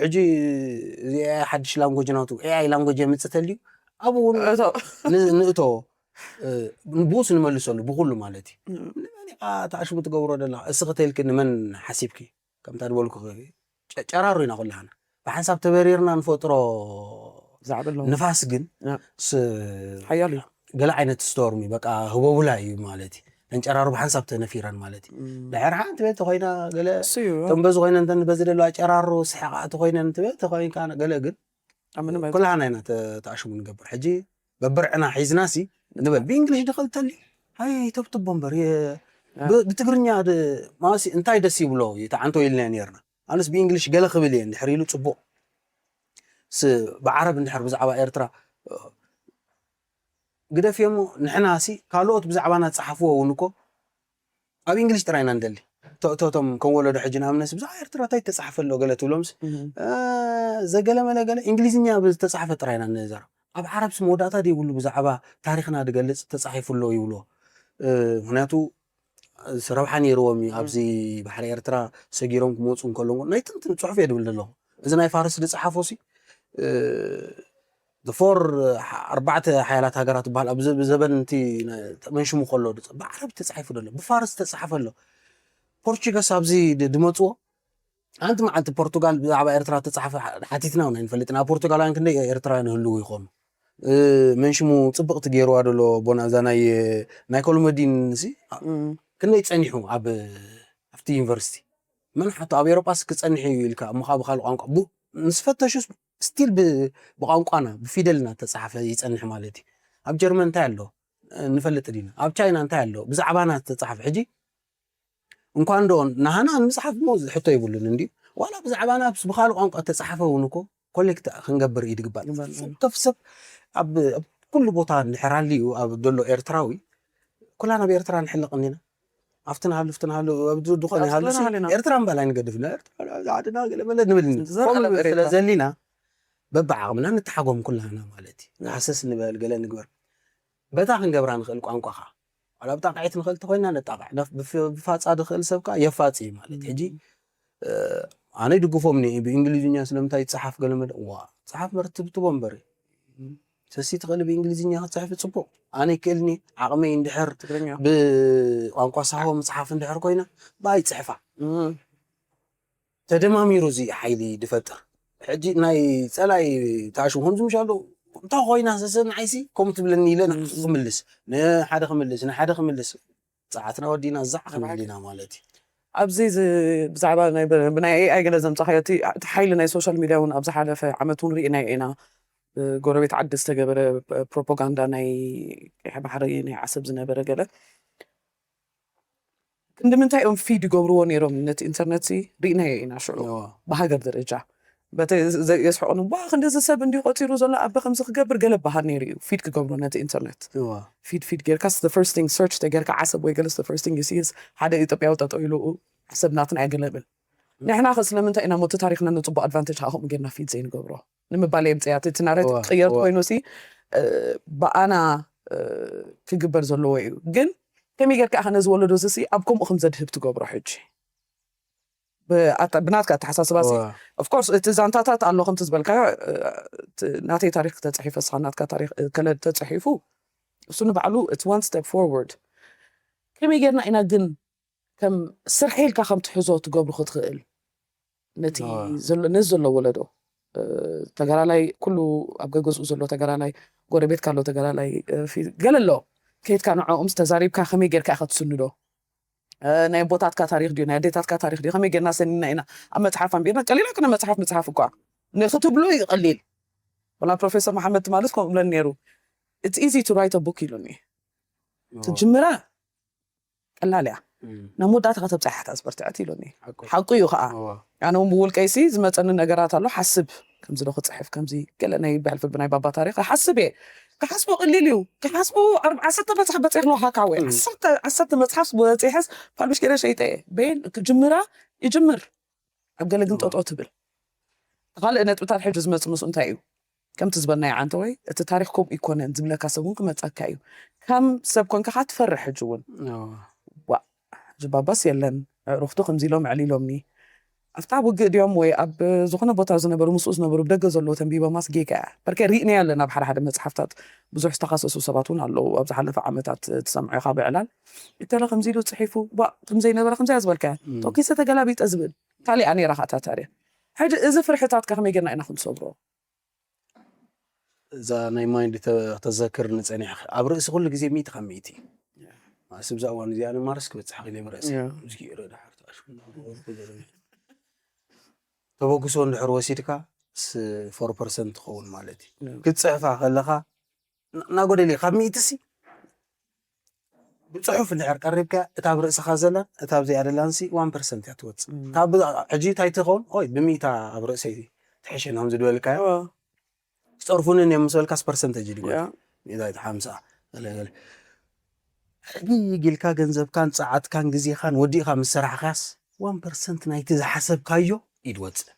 ሕጂ እዚ ኤኣይ ሓድሽ ላንጎጅ ናቱ ኤኣይ ላንጎጅ የምፅእ ተልዩ ኣብኡ እውን ንእቶ ብኡስ ንመልሰሉ ብኩሉ ማለት እዩ ንመን ኢኻ ተኣሽሙ ትገብሮ ደላ እስኺ ተልኪ ንመን ሓሲብኪ ከምታ ዝበልኩ ጨራሩ ኢና ኩላህና ብሓንሳብ ተበሪርና ንፈጥሮ ዛዕበሎ ንፋስ ግን ሓያል እዩ ገለ ዓይነት ስቶርም እዩ በቃ ህቦብላ እዩ ማለት እዩ ተንጨራሩ ብሓንሳብ ተነፊረን ማለት እዩ ድሕር ሓንቲ ቤት ተኮይና ገለ እሱ እዩ ከም በዚ ኮይነ እንተ በዚ ደለዋ ጨራሩ ስሕቃ ተኮይነ እንትቤት ተኮይንካ ገለ ግን ኣብ ምንም ኩላህና ኢና ተኣሽሙ ንገብር ሕጂ በብርዕና ሒዝና ሲ ንበል ብእንግሊሽ ድኸልተሊ ሃይ ተብትቦ እምበር ብትግርኛ ማሲ እንታይ ደስ ይብሎ ተዓንቶ ኢልና ነርና ኣነስ ብእንግሊሽ ገለ ክብል እየ እንድሕር ኢሉ ፅቡቕ ብዓረብ እንድሕር ብዛዕባ ኤርትራ ግደፍ እሞ ንሕና ሲ ካልኦት ብዛዕባና ዝፀሓፍዎ እውን እኮ ኣብ እንግሊሽ ጥራይና ንደሊ ተእቶቶም ከም ወለዶ ሕጂ ንኣብነት ብዛዕባ ኤርትራ እንታይ ተፃሓፈ ኣሎ ገለ ትብሎምስ ዘገለመለ ገለ እንግሊዝኛ ብዝተፃሓፈ ጥራይና ንዘረብ ኣብ ዓረብስ መወዳእታ ዘይብሉ ብዛዕባ ታሪክና ዝገልፅ ተፃሒፉ ኣሎ ይብልዎ ምክንያቱ እዚ ረብሓ ነይርዎም እዩ። ኣብዚ ባሕሪ ኤርትራ ሰጊሮም ክመፁ እንከለዉ ናይ ጥንቲ ጽሑፍ እየ ድብል ዘለኹ። እዚ ናይ ፋርስ ዝጸሓፎ ሲ ፎር ኣርባዕተ ሓያላት ሃገራት ዝበሃል ኣብዚ ብዘበን እቲ መንሽሙ ከሎ ብዓረብ ተጻሒፉ ዘሎ ብፋርስ ተጻሓፈ ኣሎ። ፖርቹገስ ኣብዚ ድመፅዎ ሓንቲ መዓልቲ ፖርቱጋል ብዛዕባ ኤርትራ ተጻሓፈ ሓቲትና ናይ ንፈልጥ ናብ ፖርቱጋላውያን ክንደይ ኤርትራውያን ይህልዉ ይኾኑ። መንሽሙ ጽብቕቲ ገይርዋ ደሎ ቦና እዛ ናይ ናይ ኮሎመዲን ሲ ክንደይ ጸኒሑ ኣብ ኣብቲ ዩኒቨርሲቲ መን ሓቶ ኣብ ኤሮጳስ ክጸንሕ እዩ ኢልካ እሞ ካብ ካልእ ቋንቋ ምስ ፈተሹስ ስቲል ብቋንቋና ብፊደልና ተጻሓፈ ይጸንሕ ማለት እዩ። ኣብ ጀርመን እንታይ ኣሎ ንፈልጥ ዲና? ኣብ ቻይና እንታይ ኣሎ ብዛዕባና ተጻሓፈ? ሕጂ እንኳን ዶ ናህና ንምጽሓፍ ሞ ሕቶ ይብሉን እንዲ ዋላ ብዛዕባና ብካልእ ቋንቋ ተጻሓፈ እውን እኮ ኮሌክት ክንገብር እዩ ድግባል። ሰብ ሰብ ኣብ ኩሉ ቦታ እንድሕር ኣልዩ ኣብ ዘሎ ኤርትራዊ ኩላ ናብ ኤርትራ ንሕለቕ እንዲና። ኣብቲ ንሃሉ ፍቲ ንሃሉ ኣብ ዝኾነ ይሃሉ ኤርትራ እምባል ኣይንገድፍና። ኤርትራ ዓድና ገለ መለ ንብል። ስለ ዘሊና በብዓቕምና ንተሓጎም ኩላና ማለት እዩ። ሃሰስ ንበል ገለ ንግበር። በታ ክንገብራ ንኽእል ቋንቋኻ ዋላ ብጣቕዒት ንኽእል ተኾይና ነጣቕዕ። ብፋፃ ድኽእል ሰብካ የፋፅ እዩ ማለት ሕጂ ኣነ ይድግፎም ኒ ብእንግሊዝኛ ስለምንታይ ይፀሓፍ ገለመለ ዋ ፀሓፍ መርትብትቦ እምበር ሰሲ ትኽእል ብእንግሊዝኛ ክትፅሕፊ ፅቡቕ ኣነ ይክእልኒ ዓቕመይ እንድሕር ብቋንቋ ሳሆ ምፅሓፍ እንድሕር ኮይና ብኣይ ፅሕፋ ተደማሚሩ እዚ ሓይሊ ድፈጥር ሕጂ ናይ ፀላይ ተኣሽሙ ከምዚ ምሻሉ እንታይ ኮይና ሰሰ ንዓይሲ ከምኡ ትብለኒ ኢለ ንዓኺ ክምልስ ንሓደ ክምልስ ንሓደ ክምልስ ፀዓትና ወዲና እዛዕ ክንብል ኢና ማለት እዩ። ኣብዚ ብዛዕባ ብናይ ኤኣይ ገለ ዘምፃኻዮ እቲ ሓይሊ ናይ ሶሻል ሚድያ እውን ኣብ ዝሓለፈ ዓመት እውን ርኢናዮ ኢና። ጎረቤት ዓዲ ዝተገበረ ፕሮፓጋንዳ ናይ ቀይሕ ባሕሪ ናይ ዓሰብ ዝነበረ ገለ ክንዲ ምንታይ እዮም ፊድ ይገብርዎ ነይሮም ነቲ ኢንተርነት ሲ ርኢናዮ ኢና ሽዑ ብሃገር ደረጃ በተ የስሕቁን ዋ ክንድዚ ሰብ እንዲ ቆፂሩ ዘሎ ኣበ ከምዚ ክገብር ገለ በሃል ነይሩ እዩ ፊድ ክገብሩ ነቲ ኢንተርነት ፊድ ፊድ ጌርካ the first thing search ተጌርካ ዓሰብ ወይ ገለስ the first thing you see is ሓደ ኢትዮጵያዊ ጠጠው ኢሉ ዓሰብ ናትና እያ ገለ ብል ንሕና ከ ስለምንታይ ኢና ሞቲ ታሪክና ንፅቡቅ ኣድቫንቴጅ ከዓ ከምኡ ጌርና ፊድ ዘይንገብሮ ንምባል የምፅያ እቲ ናሬት ክቅየር ኮይኑ ሲ ብኣና ክግበር ዘለዎ እዩ ግን ከመይ ጌርካ ኢኻ ነዚ ወለዶ እዚ ሲ ኣብ ከምኡ ከም ዘድህብ ትገብሮ ሕጂ ብናትካ ኣተሓሳስባ ሲ of course እቲ ዛንታታት ኣሎ ከምቲ ዝበልካዮ ናተይ ታሪክ ተፅሒፈ ስኻ ናትካ ታሪክ ከለ ተፅሒፉ እሱ ንባዕሉ it's one step forward ከመይ ጌርና ኢና ግን ከም ስርሐ ኢልካ ከም ትሕዞ ትገብሩ ክትኽእል ነቲ ነዚ ዘሎ ወለዶ ተጋላላይ ኩሉ ኣብ ገገዝኡ ዘሎ ተጋላላይ ጎረቤትካ ኣሎ ተጋላላይ ገለ ኣሎ ከይድካ ንዕኦምስ ተዛሪብካ ከመይ ጌርካ ኢኻ ትስንዶ ናይ ኣቦታትካ ታሪክ ድዩ ናይ ኣዴታትካ ታሪክ ድዩ ከመይ ጌርና ሰኒና ኢና ኣብ መፅሓፍ ኣንቢርና ቀሊላ ክነ መፅሓፍ ምፅሓፍ እኳ ንክትብሎ እዩ ቀሊል ወላ ፕሮፌሰር መሓመድ ማለት ከምኡ ብለን ነይሩ it's easy to write a book ኢሉኒ ትጅምራ ቀላል እያ ናብ መወዳእታ ከተብፅሓ እያ ዝበርትዐት ኢሉኒ ሓቁ እዩ ከዓ ኣነ እውን ብውልቀይሲ ዝመፀኒ ነገራት ኣሎ ሓስብ ከምዚ ዶ ክፅሕፍ ከምዚ ገለ ናይ ብሕልፊ ብናይ ባባ ታሪክ ሓስብ እየ ክሓስቡ ቅሊል እዩ ክሓስቡ ዓሰርተ መፅሓፍ በፂሕ ኣለካ ወይ ዓሰርተ መፅሓፍ በፂሐስ ፓብሊሽ ገይረ ሸይጠ እየ በይን ክጅምራ ይጅምር ኣብ ገለ ግን ጠጦ ትብል ካልእ ነጥብታት ሕጂ ዝመፅ ምስኡ እንታይ እዩ ከምቲ ዝበልናዮ ዓንተ ወይ እቲ ታሪክ ከምኡ ይኮነን ዝብለካ ሰብ እውን ክመፀካ እዩ ከም ሰብ ኮንካ ከዓ ትፈርሕ ሕጂ እውን ዋ ሕጂ ባባስ የለን ኣዕሩኽቱ ከምዚ ኢሎም ኣዕሊሎምኒ ኣብታ ውግእ ድዮም ወይ ኣብ ዝኾነ ቦታ ዝነበሩ ምስኡ ዝነበሩ ብደገ ዘለዉ ተንቢቦማስ ጌጋ እያ በርከ ሪእናዮ ኣለና ኣብ ሓደ ሓደ መፅሓፍታት ብዙሕ ዝተኸሰሱ ሰባት እውን ኣለዉ ኣብ ዝሓለፈ ዓመታት ትሰምዖ ኢኻ ብዕላል እተለ ከምዚ ኢሉ ፅሒፉ ዋ ከምዘይነበረ ከምዚያ ዝበልካያ ቶኪሰ ተገላቢጠ ዝብል ካሊኣ ነይራ ካታ ታሪክ ሕጂ እዚ ፍርሕታት ከመይ ጌርና ኢና ክንሰብሮ እዛ ናይ ማይንድ ተዘክር ንፀኒሕ ኣብ ርእሲ ኩሉ ግዜ ሚእቲ ካብ ሚእቲ ማለስ ብዛ እዋን እዚኣ ንማርስ ክበፅሕ ክእል ብርእሲ ዝኪእረ ድሓር ተበግሶ እንድሕር ወሲድካ ፎር ፐርሰንት ትኸውን ማለት እዩ ክትፅሕፋ ከለካ እናጎደል ካብ ሚእቲ ሲ ብፅሑፍ እንድሕር ቀሪብካ እታ ኣብ ርእስኻ ዘላን እታ ኣብዚኣ ደላን ሲ ዋን ፐርሰንት እያ ትወፅእ ካብ ሕጂ እንታይ ትኸውን ኦይ ብሚእታ ኣብ ርእሰይ ትሕሸ ናም ዝድበልካዮ ክፀርፉንን እዮም ምስ በልካስ ፐርሰንተጅ ይድጎል ሚእታዊት ሓምሳ ገለገለ ሕጊ ጊልካ ገንዘብካን ፀዓትካን ግዜኻን ወዲእኻ ምስ ሰራሕካስ ዋን ፐርሰንት ናይቲ ዝሓሰብካዮ ይድወፅእ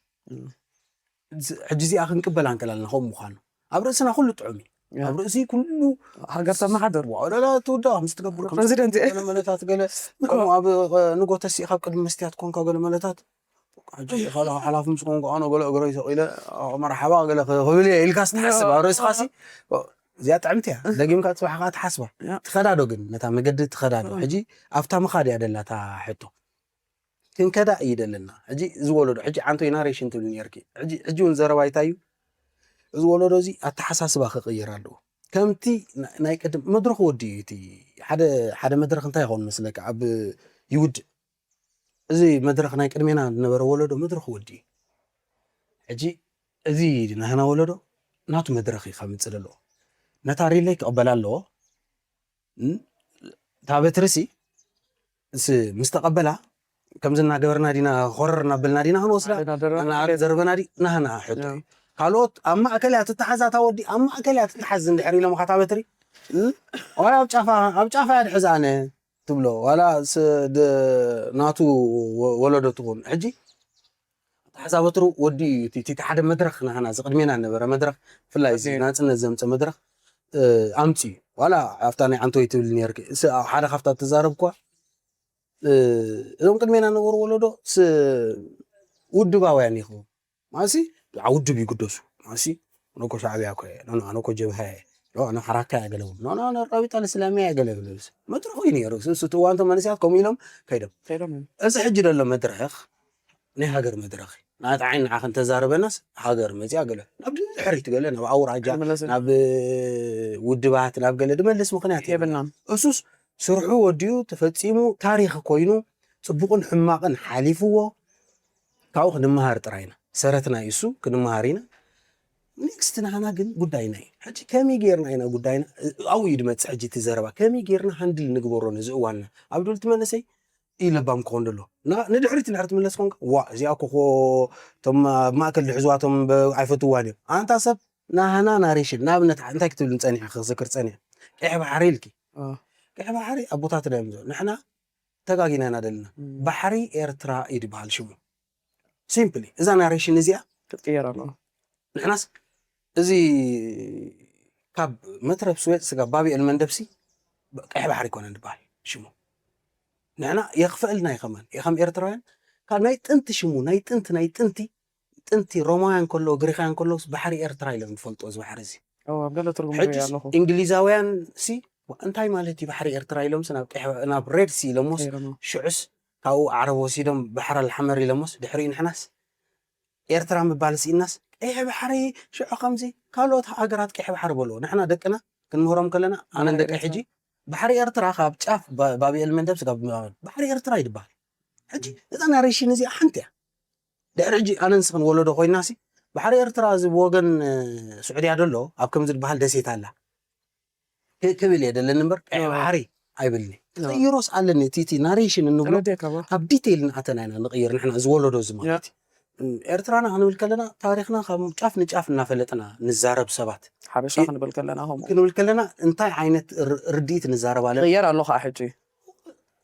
ሕጂ እዚኣ ክንቅበል ኣንከላልና ከምኡ ምዃኑ ኣብ ርእስና ኩሉ ጥዑም እዩ ያ። ኣብ ርእሲ ኩሉ ሃገር ተመሓደር ዋዕለላ ትውዳ ምስ ትገብር ከም ፕረዚደንት እየ ገለ መለታት ገለ ከምኡ ኣብ ንጎ ተሲእካ ኣብ ቅድሚ መስትያት ኮንካ ገለ መለታት ሕጂ ካልኣ ሓላፊ ምስ ኮንኩ ኣነ ገለ እግረይ ሰቂለ መርሓባ ገለ ክብል እየ ኢልካ ስትሓስብ ኣብ ርእስኻሲ እዚኣ ጥዕምቲ እያ። ደጊምካ ጽባሕ ከዓ ትሓስባ ያ። ትኸዳዶ ግን ነታ መገዲ ትኸዳዶ እም። ሕጂ ኣብታ ምኻድ እያ ደላታ ሕቶ ክንከዳ እዩ ደለና። ሕጂ እዚ ወለዶ ሕጂ ዓንቶይ ናሬሽን ትብል ነርኪ ሕጂ ሕጂ እውን ዘረባ ይታዩ። እዚ ወለዶ እዚ ኣተሓሳስባ ክቕይር ኣለዎ። ከምቲ ና- ናይ ቅድም መድረኽ ወዲ እዩ እቲ ሓደ ሓደ መድረኽ እንታይ ይኸውን መስለካ ኣብ ይውድእ እዚ መድረኽ ናይ ቅድሜና ዝነበረ ወለዶ መድረኽ ወዲ እዩ። ሕጂ እዚ ናህና ወለዶ ናቱ መድረኽ እዩ ከምፅእ ዘለዎ። ነታ ሪለይ ክቕበላ ኣለዎ። እም፣ እታ በትርሲ ምስ ተቐበላ ከምዚ እናገበርና ዲና ኮረር እናበልና ዲና ክንወስዳ ሓደ ናደረና ናና ዘርበና ዲ ናህና ሕቶ እዩ። ካልኦት ኣብ ማእከል እያ ትተሓዝ እታ ወዲ ኣብ ማእከል እያ ትተሓዝ እንድሕር ኢሎም ካታ በትሪ እም፣ ዋላ ኣብ ጫፋ ኣብ ጫፋ እያ ድሕዛ ኣነ ትብሎ ዋላ ስ- ድ- ናቱ ወ- ወለዶ ትኹን ሕጂ ኣተሓዛ በትሩ ወዲ እዩ እቲ እቲ ሓደ መድረኽ ናህና ዝቅድሜና ነበረ መድረኽ ብፍላይ እዚ ኣዴ ናፅነት ዘምፀ መድረኽ ኣምፅኡ ዋላ ኣብታ ናይ ዓንቶይ ትብል ነርክ ሓደ ካብታ ትዛረብኳ እዞም ቅድሜና ነበሩ ወለዶ ውድባውያን ይኹ ማሲ ውድብ ይግደሱ ማሲ ነኮ ሻዕብያ ኮ ነኮ ጀብሃ ነሓራካ ያገለቡ ረቢጣ ልስላሚያ ያገለብለብስ መድረኹ እዩ ነሩ ስእዋንቶ መንስያት ከምኡ ኢሎም ከይዶም ከይዶም እዮም እዚ ሕጂ ደሎ መድረኽ ናይ ሃገር መድረኽ ናት ዓይን ንዓ ክንተዛረበናስ ሃገር መፅያ ገለ ናብ ድሕሪት ገለ ናብ ኣውራጃ ክምለስ ናብ ውድባት ናብ ገለ ድመልስ ምክንያት የብልና። የብልናን እሱስ ስርሑ ወዲኡ ተፈፂሙ ታሪክ ኮይኑ ፅቡቅን ሕማቅን ሓሊፍዎ ካብኡ ክንመሃር ጥራይ ኢና ሰረትና እዩ እሱ ክንመሃር ኢና ኔክስት ናህና ግን ጉዳይና እዩ ሕጂ ከመይ ጌርና ኢና ጉዳይና ኣብኡ እዩ ድመፅእ ሕጂ እቲ ዘረባ ከመይ ጌርና ሃንድል ንግበሮ ነዚ እዋንና ኣብ ዱልቲ መንእሰይ እዩ ለባም ክኾን ደሎ ንድሕሪት እንድሕር ትምለስ ኮንካ ዋ እዚኣ ኮኾ እቶም ኣብ ማእከል ዝሕዝዋቶም ኣይፈትዋን እዮም ኣንታ ሰብ ናህና ናሬሽን ንኣብነት እንታይ ክትብል ጸኒሐ ክዝክር ጸኒሐ ቀይሕ ባሕሪ ኢልኪ ቀይሕ ባሕሪ ኣቦታትና እዮም ዝብል ንሕና ተጋጊና ኢና ደለና ባሕሪ ኤርትራ እዩ ዝበሃል ሽሙ ሲምፕሊ እዛ ናሬሽን እዚኣ ክትቅየር ኣለዋ ንሕናስ እዚ ካብ መትረብ ስዌጥ ስጋብ ባቢኤል መንደብሲ ቀይሕ ባሕሪ ይኮነን ዝበሃል ሽሙ ንሕና የኽፈእልና እዩ ከማን ከም ኤርትራውያን ካብ ናይ ጥንቲ ሽሙ ናይ ጥንቲ ናይ ጥንቲ ጥንቲ ሮማውያን ከለዉ ግሪኻውያን ከለዉስ ባሕሪ ኤርትራ ኢሎም ዝፈልጥዎ እዚ ባሕሪ እዚ ኣብ ገለ ትርጉም ሕጂ ኣለኹ እንግሊዛውያን ሲ እንታይ ማለት እዩ ባሕሪ ኤርትራ ኢሎም ናብ ቀይሕ ናብ ሬድ ሲ ኢሎሞስ ሽዑስ ካብኡ ዓረብ ወሲዶም ባሕር ኣልሓመር ኢሎሞስ ድሕሪኡ ንሕናስ ኤርትራ ምባል ስኢናስ ቀይሕ ባሕሪ ሽዑ ከምዚ ካልኦት ሃገራት ቀይሕ ባሕሪ በልዎ ንሕና ደቅና ክንምህሮም ከለና ኣነ ደቂ ሕጂ ባሕሪ ኤርትራ ካብ ጫፍ ባቢኤል መንደብ ስጋብ ባሕሪ ኤርትራ ይድበሃል ሕጂ እዛ ናሬሽን እዚኣ ሓንቲ እያ ድሕሪ ሕጂ ኣነ ንስኽን ወለዶ ኮይና ሲ ባሕሪ ኤርትራ እዚ ብወገን ስዑድያ ደሎ ኣብ ከምዚ ዝበሃል ደሴት ኣላ ክብል እየ ደለኒ እምበር ቀይሕ ባሕሪ ኣይብልኒ ክቕይሮስ ኣለኒ እቲ እቲ ናሬሽን እንብሎ ተረዲእካ ባ ኣብ ዲቴይል ንኣተና ኢና ንቕይር ንሕና እዚ ወለዶ እዚ ማለት እዩ ኤርትራና ክንብል ከለና ታሪክና ካብ ጫፍ ንጫፍ እናፈለጥና ንዛረብ ሰባት ሓበሻ ክንብል ከለና ከምኡ ክንብል ከለና እንታይ ዓይነት ር- ርድኢት ንዛረብ ኣለና ይቕየር ኣሎ ከዓ ሕጂ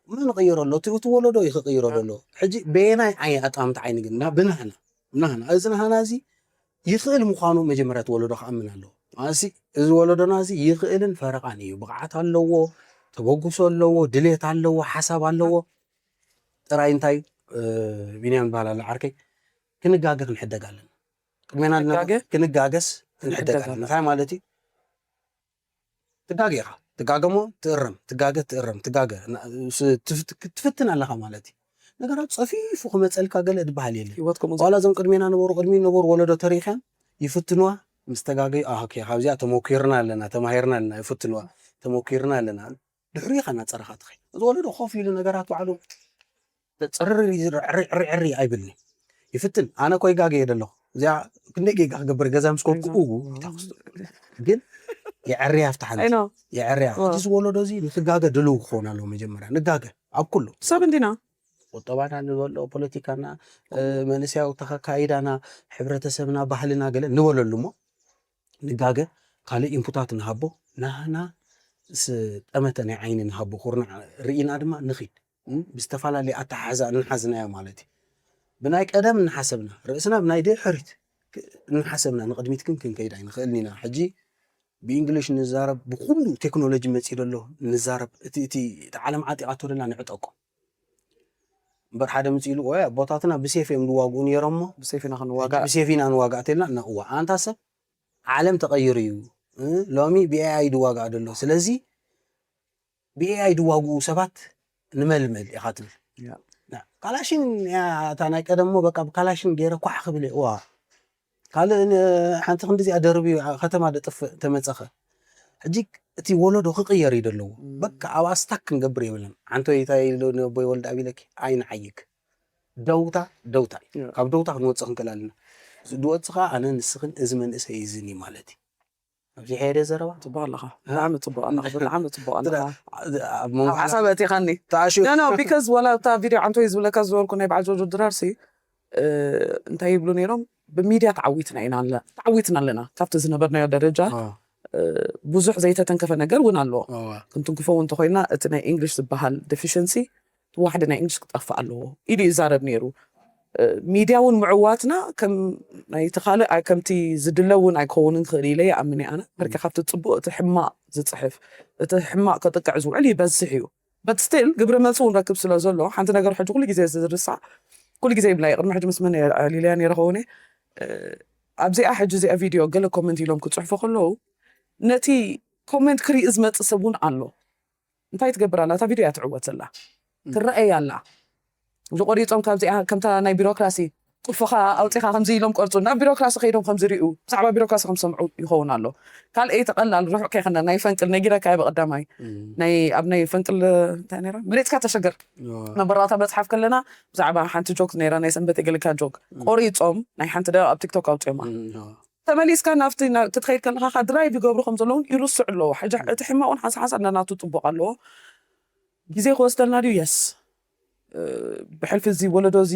መን ይቕይሮ ኣሎ እቲ እቲ ወለዶ እዩ ክቕይሮ ዘሎ ሕጂ በየናይ ዓይ ኣጣምቲ ዓይኒ ግን ናብ ብናህና ናህና እዚ ናህና እዚ ይኽእል ምዃኑ መጀመርያ እቲ ወለዶ ክኣምን ኣለዎ ኣሲ እዚ ወለዶና እዚ ይኽእልን ፈረቓን እዩ ብቕዓት ኣለዎ ተበግሶ ኣለዎ ድሌት ኣለዎ ሓሳብ ኣለዎ ጥራይ እንታይ እ፣ ቢንያም ዝበሃል ኣሎ ዓርከይ ክንጋገ ክንሕደግ ኣለና ቅድሜና ክንጋገ? ክንጋገስ ክንሕደግ ክንሕደግ ኣለና ኣለና። እንታይ ማለት እዩ ትጋገ ኢኻ ትጋገሞ ትእረም ትጋገ ትእረም ትጋገ ና- ስ- ትፍት- ክትፍትን ኣለኻ ማለት እዩ ነገራት ፀፊፉ ክመፀልካ ገለ ዝበሃል የለ ህይወት ከምኡ ዋላ እዞም ቅድሜና ነበሩ ቅድሚ ነበሩ ወለዶ ተሪኽያ ይፍትንዋ ምስ ተጋገዩ ኣሃኪ ካብዚኣ ተመኪርና ኣለና ተማሂርና ኣለና ይፍትንዋ ተመኪርና ኣለና ድሕሪ ኢኻ እናፀረኻ ትኸ እዚ ወለዶ ኮፍ ኢሉ ነገራት ባዕሉ ፅርሪ ዕሪ ኣይብልኒ ይፍትን ኣነ ኮ ይጋገየ ደለኹ እዚኣ ክንደይ ጌጋ ክገብር ገዛ ምስ ኮንኩ እዉ ይታክስ ግን የዕርያ ኣብቲ ሓንቲ ኣይኖ የዕርያ ዋ። እዚ ወለዶ እዚ ንክጋገ ድልው ክኸውን ኣለዎ መጀመርያ ንጋገ ኣብ ኩሉ ሰብ እንዲና ቁጠባና ንበሎ ፖለቲካና እ፣ መንእሰያዊ ተካካይዳና ሕብረተሰብና ባህልና ገለ ንበለሉ እሞ ንጋገ ካልእ ኢንፑታት ንሃቦ ናህና ስ- ጠመተ ናይ ዓይኒ ንሃቦ ኩርናዕ ርኢና ድማ ንኺድ እም፣ ብዝተፈላለየ ኣተሓሕዛ እንሓዝናዮ ማለት እዩ ብናይ ቀደም እንሓሰብና ርእስና ብናይ ድሕሪት ክ- እንሓሰብና ንቕድሚት ግን ክንከይድ ኣይንኽእልን ኢና ሕጂ ብእንግሊሽ ንዛረብ፣ ብኩሉ ቴክኖሎጂ መፂኡ ዘሎ ንዛረብ። እቲ እቲ እቲ ዓለም ዓጢቓቶ ደላ ንዕጠቆ እምበር፣ ሓደ ምፂ ኢሉ፣ ወይ ኣቦታትና ብሴፍ እዮም ዝዋግኡ ነይሮም እሞ፣ ብሰይፊና ክንዋጋእ ብሴፍ ኢና ንዋጋእ ተልና። እዋ ኣንታ ሰብ፣ ዓለም ተቐይሩ እዩ። እ፣ ሎሚ ብኤኣይ ዝዋጋእ ዘሎ። ስለዚ ብኤኣይ ዝዋግኡ ሰባት ንመልመል ኢኻ ትብል። ያ። ና፣ ካላሽን እያ እታ ናይ ቀደም እሞ፣ በቃ ብካላሽን ገይረ ኳሕ ክብል እየ። እዋ ካልእ ን-፣ ሓንቲ ክንዲ እዚኣ ደርቢ ከተማ ደጥፍእ ተመፀኸ። ሕጂ እቲ ወለዶ ክቕየር እዩ ዘለዎ። ም። በቃ ኣብኣ ስታክ ክንገብር የብለን። ሓንቶይ እንታይ ኢሉ ንቦይ ወልደ ኣብ ኢለኪ፣ ኣይንዓይግ፣ ደውታ ደውታ እዩ። ያ። ካብ ደውታ ክንወፅእ ክንክእል ኣለና። ዝወፅእ ከዓ ኣነ ንስኽን እዚ መንእሰይ እዝን እዩ ማለት እዩ። ኣብዚ ሄደ ዘረባ ጽቡቕ ኣለኻ። ብጣዕሚ ጽቡቕ ኣለኻ። ብጣዕሚ ጽቡቕ ኣለኻ። ኣብ መንጎ ኣብ ሓሳብ ኣእቲኻኒ። ተዓሹ ኖ ኖ ቢካዝ ዋላ ኣብታ ቪድዮ ዓንቶይ ዝብለካ ዝነበርኩ ናይ በዓል ጆርጆ ድራርሲ እ፣ እንታይ ይብሉ ነይሮም? ብሚድያ ተዓዊትና ኢና ኣለ ተዓዊትና ኣለና ካብቲ ዝነበርናዮ ደረጃ። አ፣ እ፣ ብዙሕ ዘይተተንከፈ ነገር እውን ኣሎ። እዋ። ክንትንክፎ እውን እንተኮይና እቲ ናይ እንግሊሽ ዝበሃል ዴፊሽንሲ ዋሕዲ ናይ እንግሊሽ ክጠፍእ ኣለዎ ኢሉ ይዛረብ ነይሩ። እ፣ ሚድያ እውን ምዕዋትና ከም ናይቲ ካልእ ኣይ- ከምቲ ዝድለ እውን ኣይከውንን ክእል ኢለ ይኣምን እየ ኣነ። በርኪ ካብቲ ፅቡቅ እቲ ሕማቅ ዝፅሕፍ እቲ ሕማቅ ከጥቅዕ ዝውዕል ይበዝሕ እዩ። በት ስቲል ግብረ መልሲ እውን ረክብ ስለ ዘሎ ሓንቲ ነገር ሕጂ ኩሉ ግዜ ዝርሳዕ ኩሉ ግዜ ይብላ እየ። ቅድሚ ሕጂ ምስ መን እየ ኣዕሊለያ ነይረ ከውን እየ። እ፣ ኣብዚኣ ሕጂ እዚኣ ቪድዮ ገለ ኮመንት ኢሎም ክፅሕፉ ከለዉ ነቲ ኮመንት ክርኢ ዝመፅእ ሰብ እውን ኣሎ። እንታይ ትገብር ኣላ? እታ ቪድዮ እያ ትዕወት ዘላ። ትረኣይ ኣላ። ዝቆሪፆም ካብዚኣ ከምታ ናይ ቢሮክራሲ ቁፍኻ ኣውፂኻ ከምዚ ኢሎም ቆርፁ ናብ ቢሮክራሲ ከይዶም ከምዝሪኡ ብዛዕባ ቢሮክራሲ ከምሰምዑ ይኸውን ኣሎ። ካልኣይ ተቐላል ርሑቅ ከይኸነ ናይ ፈንቅል ነጊረካ እየ ብቐዳማይ ናይ ኣብ ናይ ፈንቅል እንታይ ነይራ መሬፅካ ተሸገር ነበራታ መፅሓፍ ከለና ብዛዕባ ሓንቲ ጆክ ነይራ ናይ ሰንበት የገልካ ጆክ ቆሪፆም ናይ ሓንቲ ደ ኣብ ቲክቶክ ኣውፅዮማ ተመሊስካ ናብቲ ና- ክትኸይድ ከለካ ካ ድራይቭ ይገብሩ ከም ዘለውን ይርስዑ ኣለዎ። ሕጂ እቲ ሕማቅ እውን ሓንሳ ሓንሳ ናናቱ ፅቡቅ ኣለዎ። ግዜ ክወስደልና ድዩ? የስ። ብሕልፊ እዚ ወለዶ እዚ